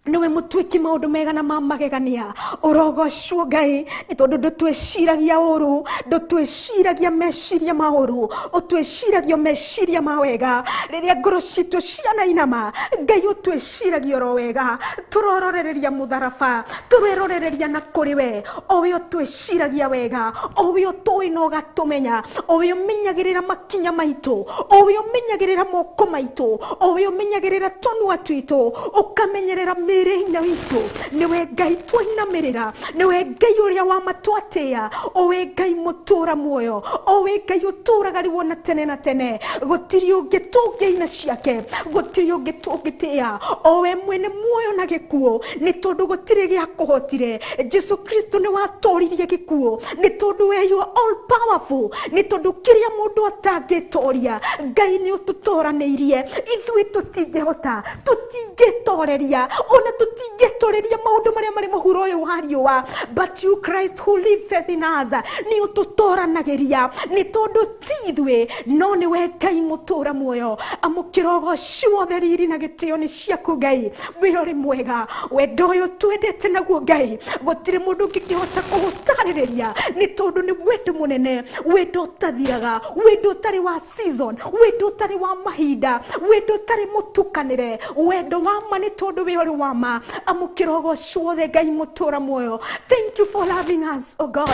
niwe mũtuĩki maũndũ mega na ma magegania. Ũrogocwo Ngai, nĩ tondũ ndũtwĩciragia ũru, ndũtwĩciragia meciria ma ũru, ũtwĩciragia meciria ma wega. Rĩrĩa ngoro citũ cianainama, Ngai ũtwĩciragia oro wega. Tũrororereria mũtharaba, tũrerorereria na kũrĩ we, o we ũtwĩciragia wega, o we ũtũĩ na ũgatũmenya, o we ũmenyagĩrĩra makinya maitũ, o we ũmenyagĩrĩra moko maitũ, o we ũmenyagĩrĩra tũnua twitũ, ũkamenyerera mĩĩrĩ hinya witũ. Nĩwe Ngai twainamĩrĩra, nĩwe Ngai ũrĩa wa matwatĩa, o we Ngai mũtũra muoyo, o we Ngai ũtũraga rĩu ona tene na tene. Gũtirĩ ũngĩ tũngĩina ciake, gũtirĩ ũngĩ tũngĩtĩa, o we mwene muoyo na gĩkuũ, nĩ tondũ gũtirĩ gĩa kũhotire. Jesu Kristo nĩ watoririe gĩkuũ, nĩ tondũ we you are all powerful, nĩ tondũ kĩrĩa mũndũ atangĩtoria, Ngai nĩ ũtũtoranĩirie. Ithuĩ tũtingĩhota, tũtingĩtoreria, ona tũtingĩtoreria maũndũ marĩa marĩ mũhuro ũyũ wa riũa, but you Christ who liveth in us, nĩ ũtũtoranagĩria, nĩ tondũ ti ithuĩ, no nĩwe Ngai mũtũra muoyo. Amũkĩra ũgoci wothe, riri na gĩtĩo nĩ ciaku Ngai. We ũrĩ mwega, wendo ũyũ twendete naguo Ngai, gũtirĩ mũndũ ũngĩkĩhota kũũtarĩrĩria, nĩ tondũ nĩ wendo mũnene, wendo ũtathiraga, wendo ũtarĩ wa season, wendo ũtarĩ wa mahinda, wendo ũtarĩ mũtukanĩre, wendo wa ma, nĩ tondũ we ũrĩ wa ma. Amũkĩra ũgoci wothe Ngai mũtũra muoyo. Thank you for loving us, oh God.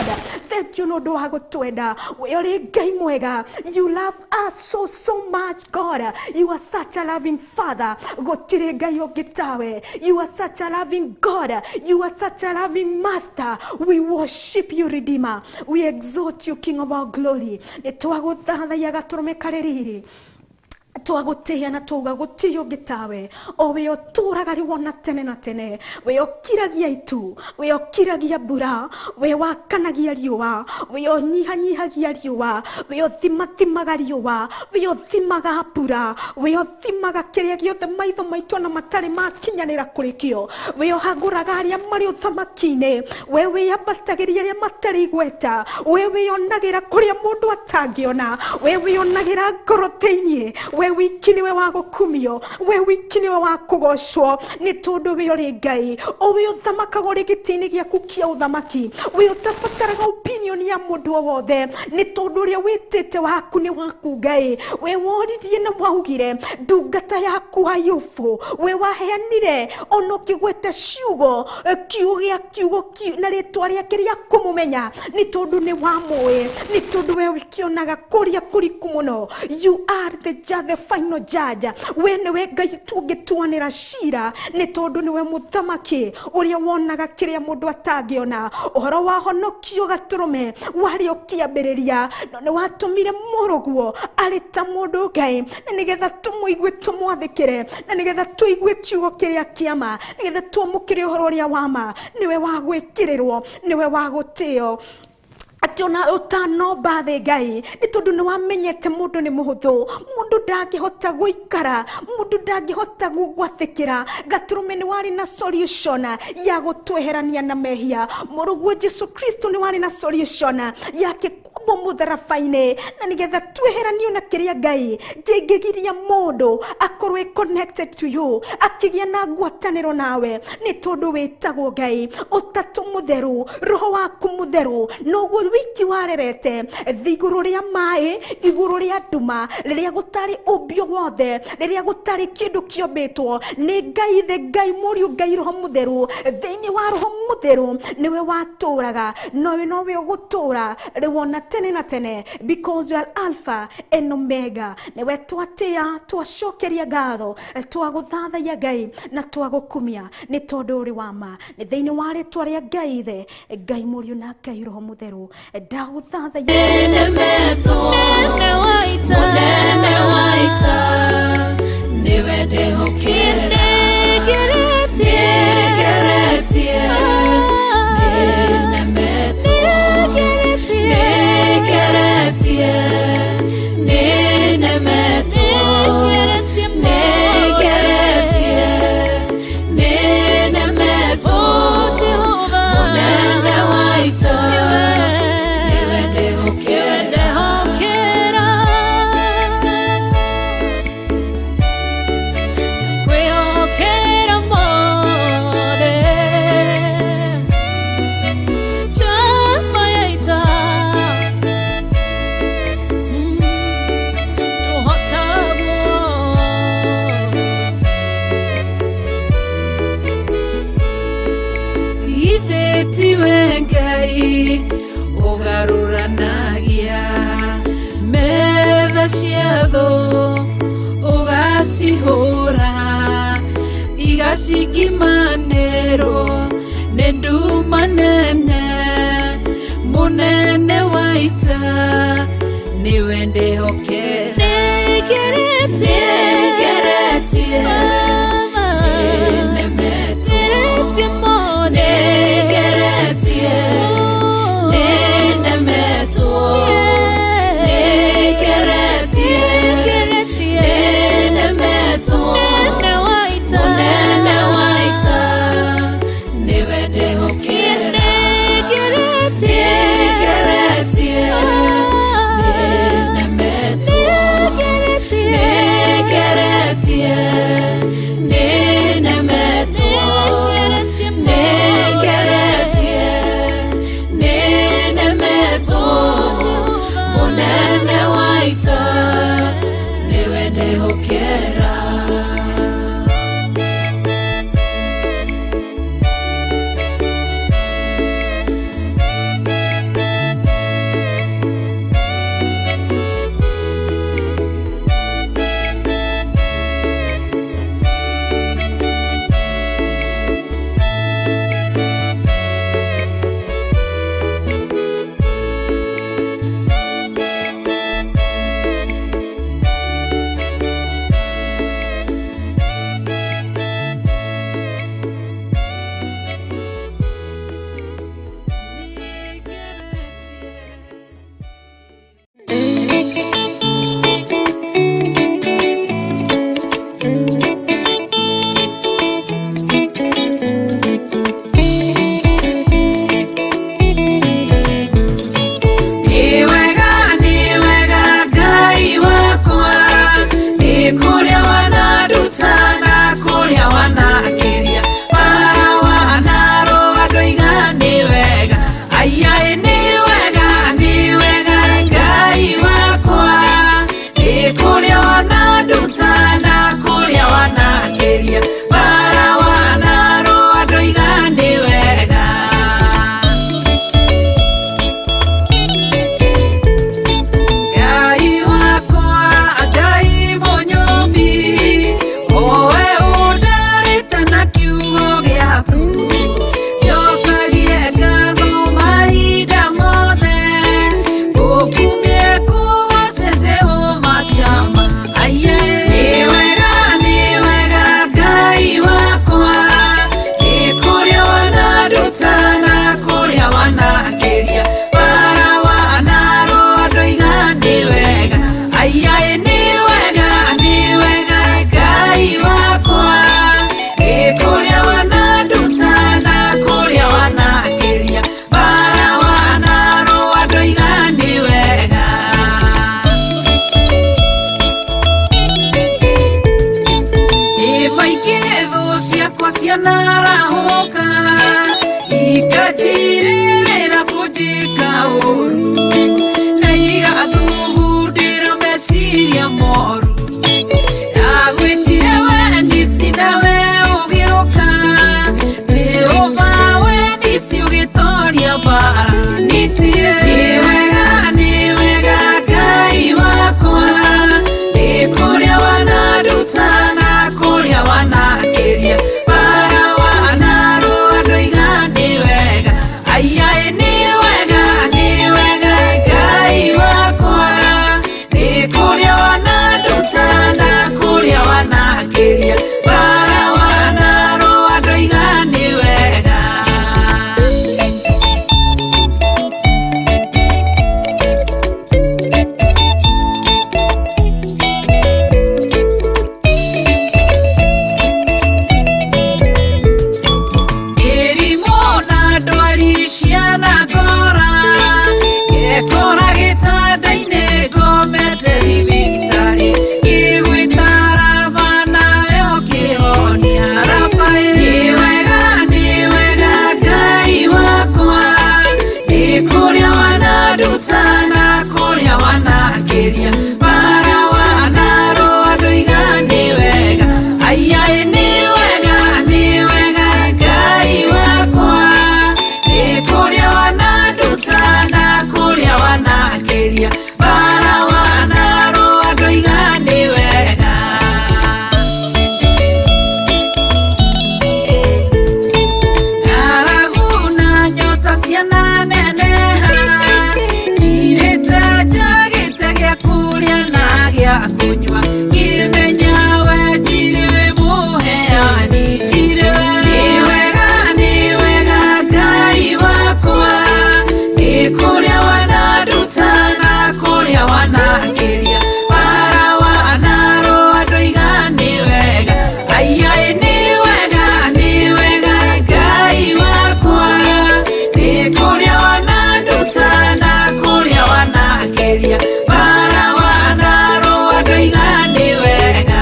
Thank you nĩ ũndũ wa gũtwenda. We ũrĩ Ngai mwega. You love us so so much, God. You are such a loving Father. Gũtirĩ Ngai ũngĩ tawe. You are such a loving God. You are such a loving Master. We worship you, Redeemer. We exalt you, King of our glory. Nĩ twagũthathaiya gatũrũme karĩ riri, twagũtĩĩa na twauga gũtirĩ ũngĩ tawe, o we ũtũraga rĩu ona tene na tene, we ũkiragia itu, we ũkiragia mbura, we wakanagia riũa, we ũnyihanyihagia riũa, we ũthimathimaga riũa, we ũthimaga mbura, we ũthimaga kĩrĩa gĩothe maitho maitũ ona matarĩ makinyanĩra kũrĩ kĩo, we ũhagũraga arĩa marĩ ũthamaki-inĩ, we wĩambatagĩria arĩa matarĩ igweta, we wĩonagĩra kũrĩa mũndũ atangĩona, we wĩonagĩra ngoro thĩiniĩ, we wiki niwe wa gũkumio, we wiki niwe wa kũgocwo, nĩ tondũ we ũrĩ Ngai, o we ũthamakaga ũrĩ gĩtĩ-inĩ gĩaku kĩa ũthamaki, we ũtabataraga opinion ya mũndũ o wothe, nĩ tondũ ũrĩa wĩtĩte waku nĩ waku Ngai. We woririe na waugire ndungata yaku Ayubu, we waheanire ona ũkĩgweta ciugo, kiugo gĩa kiugo na rĩtwa rĩake rĩa kũmũmenya, nĩ tondũ nĩ wamũĩ, nĩ tondũ we ũkĩonaga kũrĩa kũriku mũno. You are the judge, the final judge. We nĩwe Ngai tũngĩtuanĩra cira, nĩ tondũ nĩwe mũthamaki ũrĩa wonaga kĩrĩa mũndũ atangĩona. Ũhoro wa honokio gatũrũme warĩ ũkĩambĩrĩria, no nĩ watũmire mũrũguo arĩ ta mũndũ Ngai, na nĩgetha tũmũigue tũmwathĩkĩre, na nĩgetha tũigue kiugo kĩrĩa kĩa ma, nĩgetha twamũkĩre ũhoro ũrĩa wa ma. Nĩwe wa gwĩkĩrĩrwo, nĩwe wa gũtĩo, atĩ ona ũtanomba thĩ Ngai, nĩ tondũ nĩ wamenyete mũndũ nĩ mũhũthũ, mũndũ ndangĩhota gũikara, mũndũ ndangĩhota gwathĩkĩra. Gatũrũme nĩ warĩ na solution ya gũtweherania na mehia. Mũrũguo Jesu Kristo nĩ warĩ na solution yake Twambwo mũtharaba-inĩ na nĩgetha tweheranio na kĩrĩa Ngai kĩngĩgiria mũndũ akorwo e connected to you, akĩgĩa na ngwatanĩro nawe, nĩ tondũ wĩtagwo Ngai ũtatũ mũtheru, roho waku mũtheru noguo wiki warerete thĩ igũrũ rĩa maĩ, igũrũ rĩa nduma, rĩrĩa gũtarĩ ũmbio wothe, rĩrĩa gũtarĩ kĩndũ kĩombĩtwo nĩ Ngai the Ngai mũriũ Ngai roho mũtheru. Thĩinĩ wa roho mũtheru nĩwe watũraga, nowe nowe ũgũtũra rĩu ona tene na tene, because you are Alpha and Omega. Nĩwe twatĩa, twacokeria ngatho, twagũthathaiya Ngai na twagũkumia nĩ tondũ ũrĩ wa ma. Nĩ thĩinĩ wa rĩtwa rĩa Ngai Ithe, Ngai Mũriũ na Ngai Roho Mũtheru, ndagũthathaiya. Nemetwo Mũnene wa ita, nĩwe ndehokera. Nĩngeretie, nĩnemetwo. Nĩngeretie, nĩnemetwo. Nĩngeretie, nĩnemetwo. Mũnene wa ita, nĩwe ndehokera. Tiwe Ngai ũgarũranagia metha cia thũ, ũgacihũra igacingimanĩrwo nĩ nduma nene. Mũnene wa ita, nĩwe ndehokera. Nĩngeretie, nĩnemetwo. Nĩngeretie, nĩnemetwo. Nĩngeretie, nĩnemetwo. Mũnene wa ita, nĩwe ndehokera. Nĩngeretie, nĩnemetwo. Nĩngeretie, ũru na igathugundĩra meciria moru. Ndagwĩtire we nisi nawe ũgĩũka, Jehova we nisi ũgĩtoria mbara. Nisi nĩ wega, nĩ wega Ngai wakwa, nĩ kũrĩa wananduta na kũrĩa wanakĩria bara wanarũa ndoiga nĩ wega. Aiaĩ nĩ wega, nĩ wega Ngai wakwa, nĩ kũrĩa wananduta na kũrĩa wanakĩria bara wanarũa ndoiga nĩ wega. Mĩrimũ na ndwari cianangora, ngekora gĩtanda-inĩ ngomete thibitarĩ, ngĩgwĩta Raba nawe ũkĩhonia. Raba nĩ wega, nĩ wega Ngai wakwa, nĩ kũrĩa wananduta na kũrĩa wanakĩria bara wanarũa ndoiga nĩ wega. Aiaĩ nĩ wega, nĩ wega Ngai wakwa, nĩ kũrĩa wananduta na kũrĩa wanakĩria bara wanarũa ndoiga nĩ wega. Ng'aragu na nyota ciananeneha, ngirĩte njagĩte gĩa kũrĩa na gĩa kũnyua, ngĩmenya we tirĩ we mũheani, tirĩ we. Nĩ wega, nĩ wega Ngai wakwa, nĩ kũrĩa wananduta na kũrĩa wanakĩria bara wanarũa ndoiga nĩ wega. Aiaĩ nĩ wega, nĩ wega Ngai wakwa, nĩ kũrĩa wananduta na kũrĩa wanakĩria bara wanarũa ndoiga nĩ wega.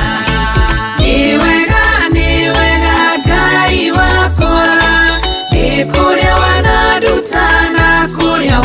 Nĩ wega, nĩ wega Ngai wakwa, nĩ kũrĩa wananduta na kũrĩa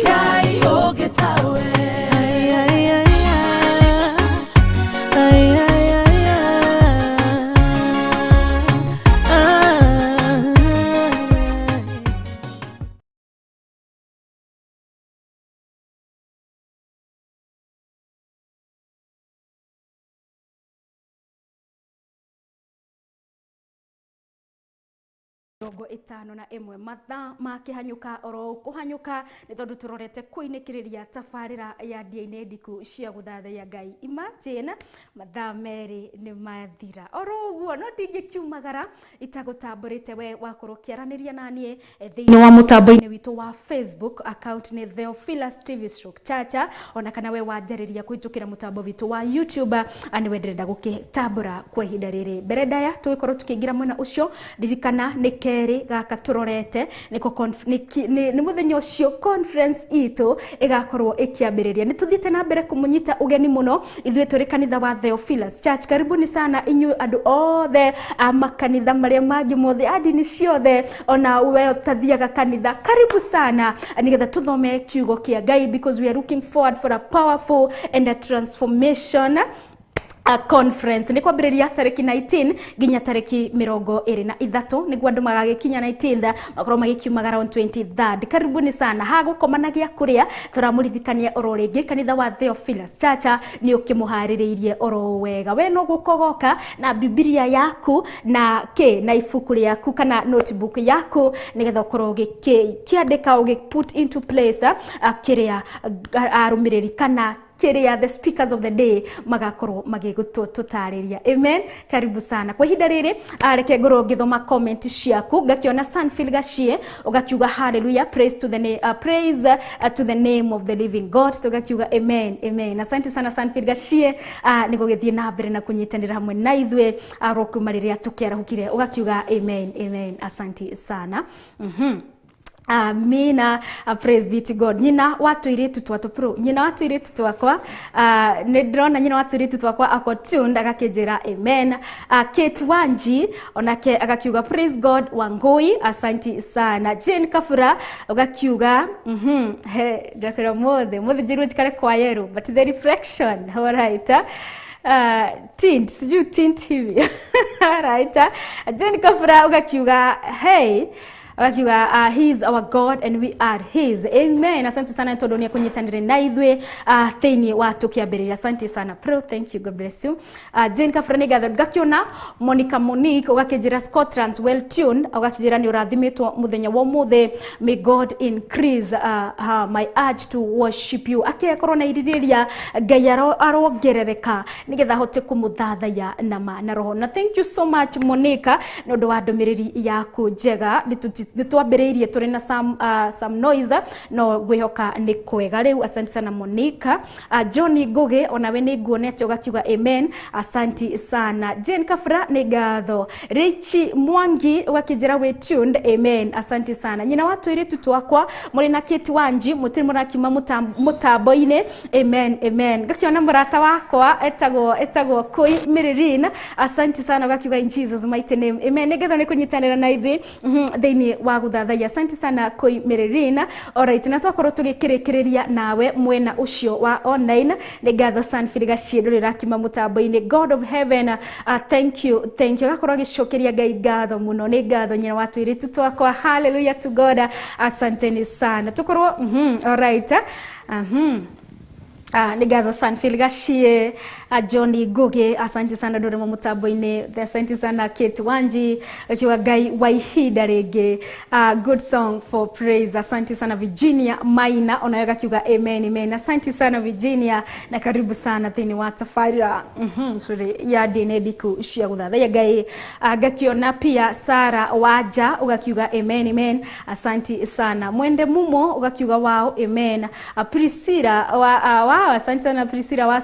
Ngai ũngĩ tawe. Ay, ay, ay, ay, ay. 51 mathaa makĩhanyũka oro kũhanyũka nĩ tondũ tũrorete kũinĩkĩrĩria tabarĩra ya ndia-inĩ ndiku cia gũthathaiya Ngai. Imagine mathaa merĩ nĩ mathira oro ũguo, no ndingĩkiumagara itagũtambũrĩte we wakorwo ũkĩaranĩria naniĩ thĩinĩ wa mũtambo-inĩ witũ wa Facebook, account nĩ Theophilus TV stroke Chacha, ona kana we wanjarĩria kũhĩtũkĩra mũtambo witũ wa YouTube, nĩwe ndĩrenda gũkĩtambũra kwa ihinda rĩrĩ. Mbere ndaya tũgĩkorwo tũkĩingĩra mwena ũcio, ririkana nĩ kerĩ gaka tũrorete nĩko nĩ mũthenya ũcio conference itũ ĩgakorwo ĩkĩambĩrĩria. Nĩ tũthiĩte na mbere kũmũnyita ũgeni mũno ithuĩ tũrĩ kanitha wa Theophilus Church. Karibuni sana inyuĩ andũ othe a makanitha marĩa mangĩ mothe, a ndini ciothe, ona we ũtathiaga kanitha, karibu sana nĩgetha tũthome kiugo kĩa Ngai, because we are looking forward for a powerful and a transformation a conference. Nĩ kwambĩrĩria tarĩki 19 nginya tarĩki 23, nĩguo andũ magagĩkinya 19 makorwo magĩkiumagara on 23rd. Karibuni sana hagũkoma na gĩa kũrĩa. Tũramũririkania oro rĩngĩ kanitha wa Theophilus Church nĩ ũkĩmũharĩrĩirie oro wega. We no gũkogoka na bibilia yaku na kĩ na ibuku rĩaku kana notebook yaku, nĩgetha ũkorwo ũgĩkĩandĩka, ũgĩ put into place kĩrĩa arũmĩrĩri kana kĩrĩa the speakers of the day magakorwo magĩgũtũtarĩria. Amen. Karibu sana kwa ihinda rĩrĩ. Reke ngorwo ngĩthoma comment ciaku. Ngakiona Sanfil Gachie ũgakiuga hallelujah, praise to the praise to the name of the living God. Tũgakiuga amen, amen. Asante sana Sanfil Gachie, nĩ gũgĩthiĩ na mbere na kũnyitanĩra hamwe na ithuĩ ro kuma rĩrĩa tũkĩarahũkire. Ũgakiuga amen, amen, asante sana. Amina, praise be to God. Nyina wa tũirĩtu twatũ pro, nyina wa tũirĩtu twakwa, nĩ ndĩrona nyina wa tũirĩtu twakwa ako tuned, agakĩnjĩra amen. Kate Wanji onake agakiuga praise God Wangui, asanti sana. Jane Kafura ugakiuga he ndakwĩra mũthĩ mũthĩ njĩrwo njikare kwa yerũ, but the reflection, all right. Tint sijui tint hivi, right. Jane Kafura ugakiuga hey, agakiuga he is our God and we are his. Amen. Asante sana tondũ nĩ kũnyitanĩra na ithuĩ thĩinĩ wa tũkĩambĩrĩria. Asante sana pro, thank you, God bless you. Jane Kafura nĩ ngatho. Ngakiona Monica Monique ũgakĩnjĩra Scotland well tuned, ũgakĩnjĩra nĩ ũrathimĩtwo mũthenya wa ũmũthĩ. May God increase my urge to worship you. Akĩkorwo na irirĩria Ngai arongerereka nĩgetha ahote kũmũthathaiya na ma na roho. Na thank you so much Monica nĩ ũndũ wa ndũmĩrĩri yaku njega. Nĩ twambĩrĩirie tũrĩ na some noise, no ngwĩhoka nĩ kwega rĩu. Asante sana Monica. Johnny Ngugi onawe nĩ nguonete ũgakiuga amen, asanti sana. Jane Kafura nĩ ngatho. Richi Mwangi ũgakĩnjĩra we tuned, amen, asanti sana. Nyina wa tũirĩtu twakwa mũrĩ na Kate Wanji mũtirĩ mũrakiuma mũtambo-inĩ, amen, amen. Ngakiona mũrata wakwa etagwo Koi Miririn, asanti sana, ũgakiuga in Jesus mighty name, amen. Nĩ ngatho nĩ kũnyitanĩra na ithuĩ thĩinĩ wa gũthathaiya. Asante sana Koi Miririn. Alright, na twakorwo tũgĩkĩrĩkĩrĩria nawe mwena ũcio wa online. Nĩ ngatho Sanfil Gachie ndũrĩ ũrakiuma mũtambo-inĩ. God of heaven, thank you, thank you. Agakorwo agĩcokeria Ngai ngatho mũno. Nĩ ngatho nyina wa tũirĩtu twakwa, hallelujah to God, asanteni sana. Tũkorwo alright, nĩ ngatho Sanfil Gachie, Johnny Ngugi, asante sana ndũrĩ mũtambo-inĩ. Asante sana Kate Wanji ukiwa Ngai wa ihinda rĩngĩ, good song for praise. Asante sana Virginia Maina onawe gakiuga amen, amen. Asante sana Virginia na karibu sana thĩinĩ wa tabarĩra sorry, ya ndini ndiku cia gũthathaiya Ngai. Ngakiona pia Sara Waja ugakiuga amen, amen, asante sana. Mwende Mumo ugakiuga wao, amen. Priscilla wa, wow, asante sana Priscilla wa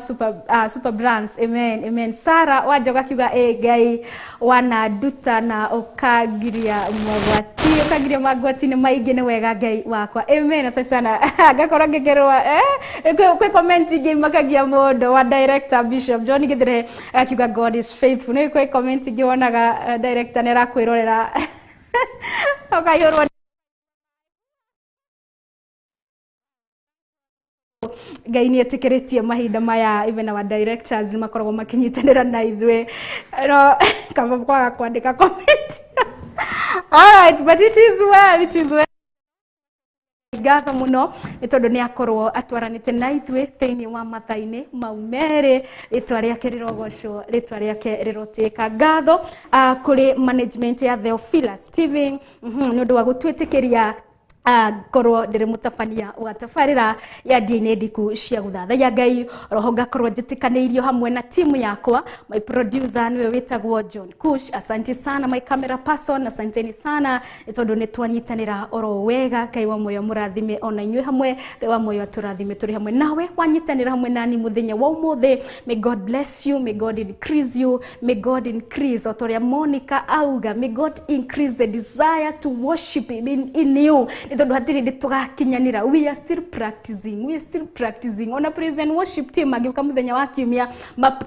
super Brands, amen, amen. Sara Waja ugakiuga Ngai wananduta na ũkangiria mogwati, ũkangiria magwati nĩ maingĩ, nĩ wega Ngai wakwa, amen, asante sana. Ngakorwo ngĩkerwo kwĩ comment ingĩ makagia mũndũ wa director Bishop John Githure akiuga God is faithful. Nĩ kwĩ comment ingĩ wonaga director nĩ arakwĩrorera ũkaihũrwo. Ngai nĩ etĩkĩrĩtie mahinda maya, even our directors nĩ makoragwo makĩnyitanĩra na ithuĩ, no kaba kwaga kwandĩka comment. All right, but it is well, it is well. Ngatho muno nĩ tondũ nĩ akorwo atwaranĩte na ithuĩ thĩinĩ wa mathaa-inĩ mau merĩ. Rĩtwa rĩake rĩrogocwo, rĩtwa rĩake rĩrotĩka. Ngatho kũrĩ management ya Theophilus TV nĩ ũndũ wa gũtwĩtĩkĩria ngorwo ndĩrĩ mũtabania wa tabarĩra ya Ndia-inĩ Ndiku cia Gũthathaiya Ngai. Roho ngakorwo njĩtĩkanĩirio hamwe na timu yakwa. My producer nĩwe wĩtagwo John Kush, asante sana. My camera person, asanteni sana nĩ tondũ nĩ twanyitanĩra oro wega. Ngai wa muoyo mũrathime ona inyuĩ hamwe. Ngai wa muoyo atũrathime tũrĩ hamwe nawe wanyitanĩra hamwe nani mũthenya wa ũmũthĩ. May God bless you, may God increase you, may God increase, o ta ũrĩa Monica auga, may God increase the desire to worship him in you, nĩ tondũ hatirĩ hĩndĩ tũgakinyanĩra. We are still practicing, we are still practicing. Ona praise and worship team magĩũka mũthenya wa kiumia,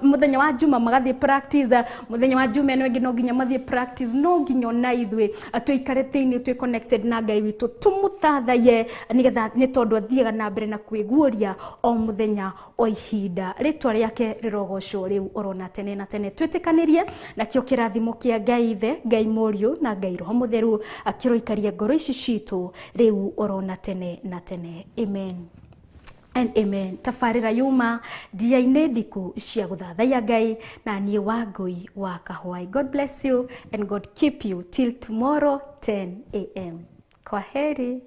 mũthenya wa juma magathiĩ practice, mũthenya wa juma ĩno ĩngĩ no nginya mathiĩ practice. No nginya ona ithuĩ tũikare thĩinĩ, twĩ connected na Ngai witũ, tũmũthathaye nĩgetha, nĩ tondũ athiaga na mbere na kwĩguũria o mũthenya o ihinda. Rĩtwa rĩake rĩrogocwo rĩu orona tene na tene. Twĩtĩkanĩrie nakĩo kĩrathimo kĩa Ngai Ithe, Ngai Mũriũ na Ngai Roho Mũtheru akĩroikaria ngoro ici citũ rĩu orona tene na tene. Amen and amen. Tabarĩra yuma Ndia-inĩ Ndiku cia Gũthathaiya Ngai na niĩ Wangũi wa Kahwai. God bless you and God keep you till tomorrow 10 a.m. Kwa heri.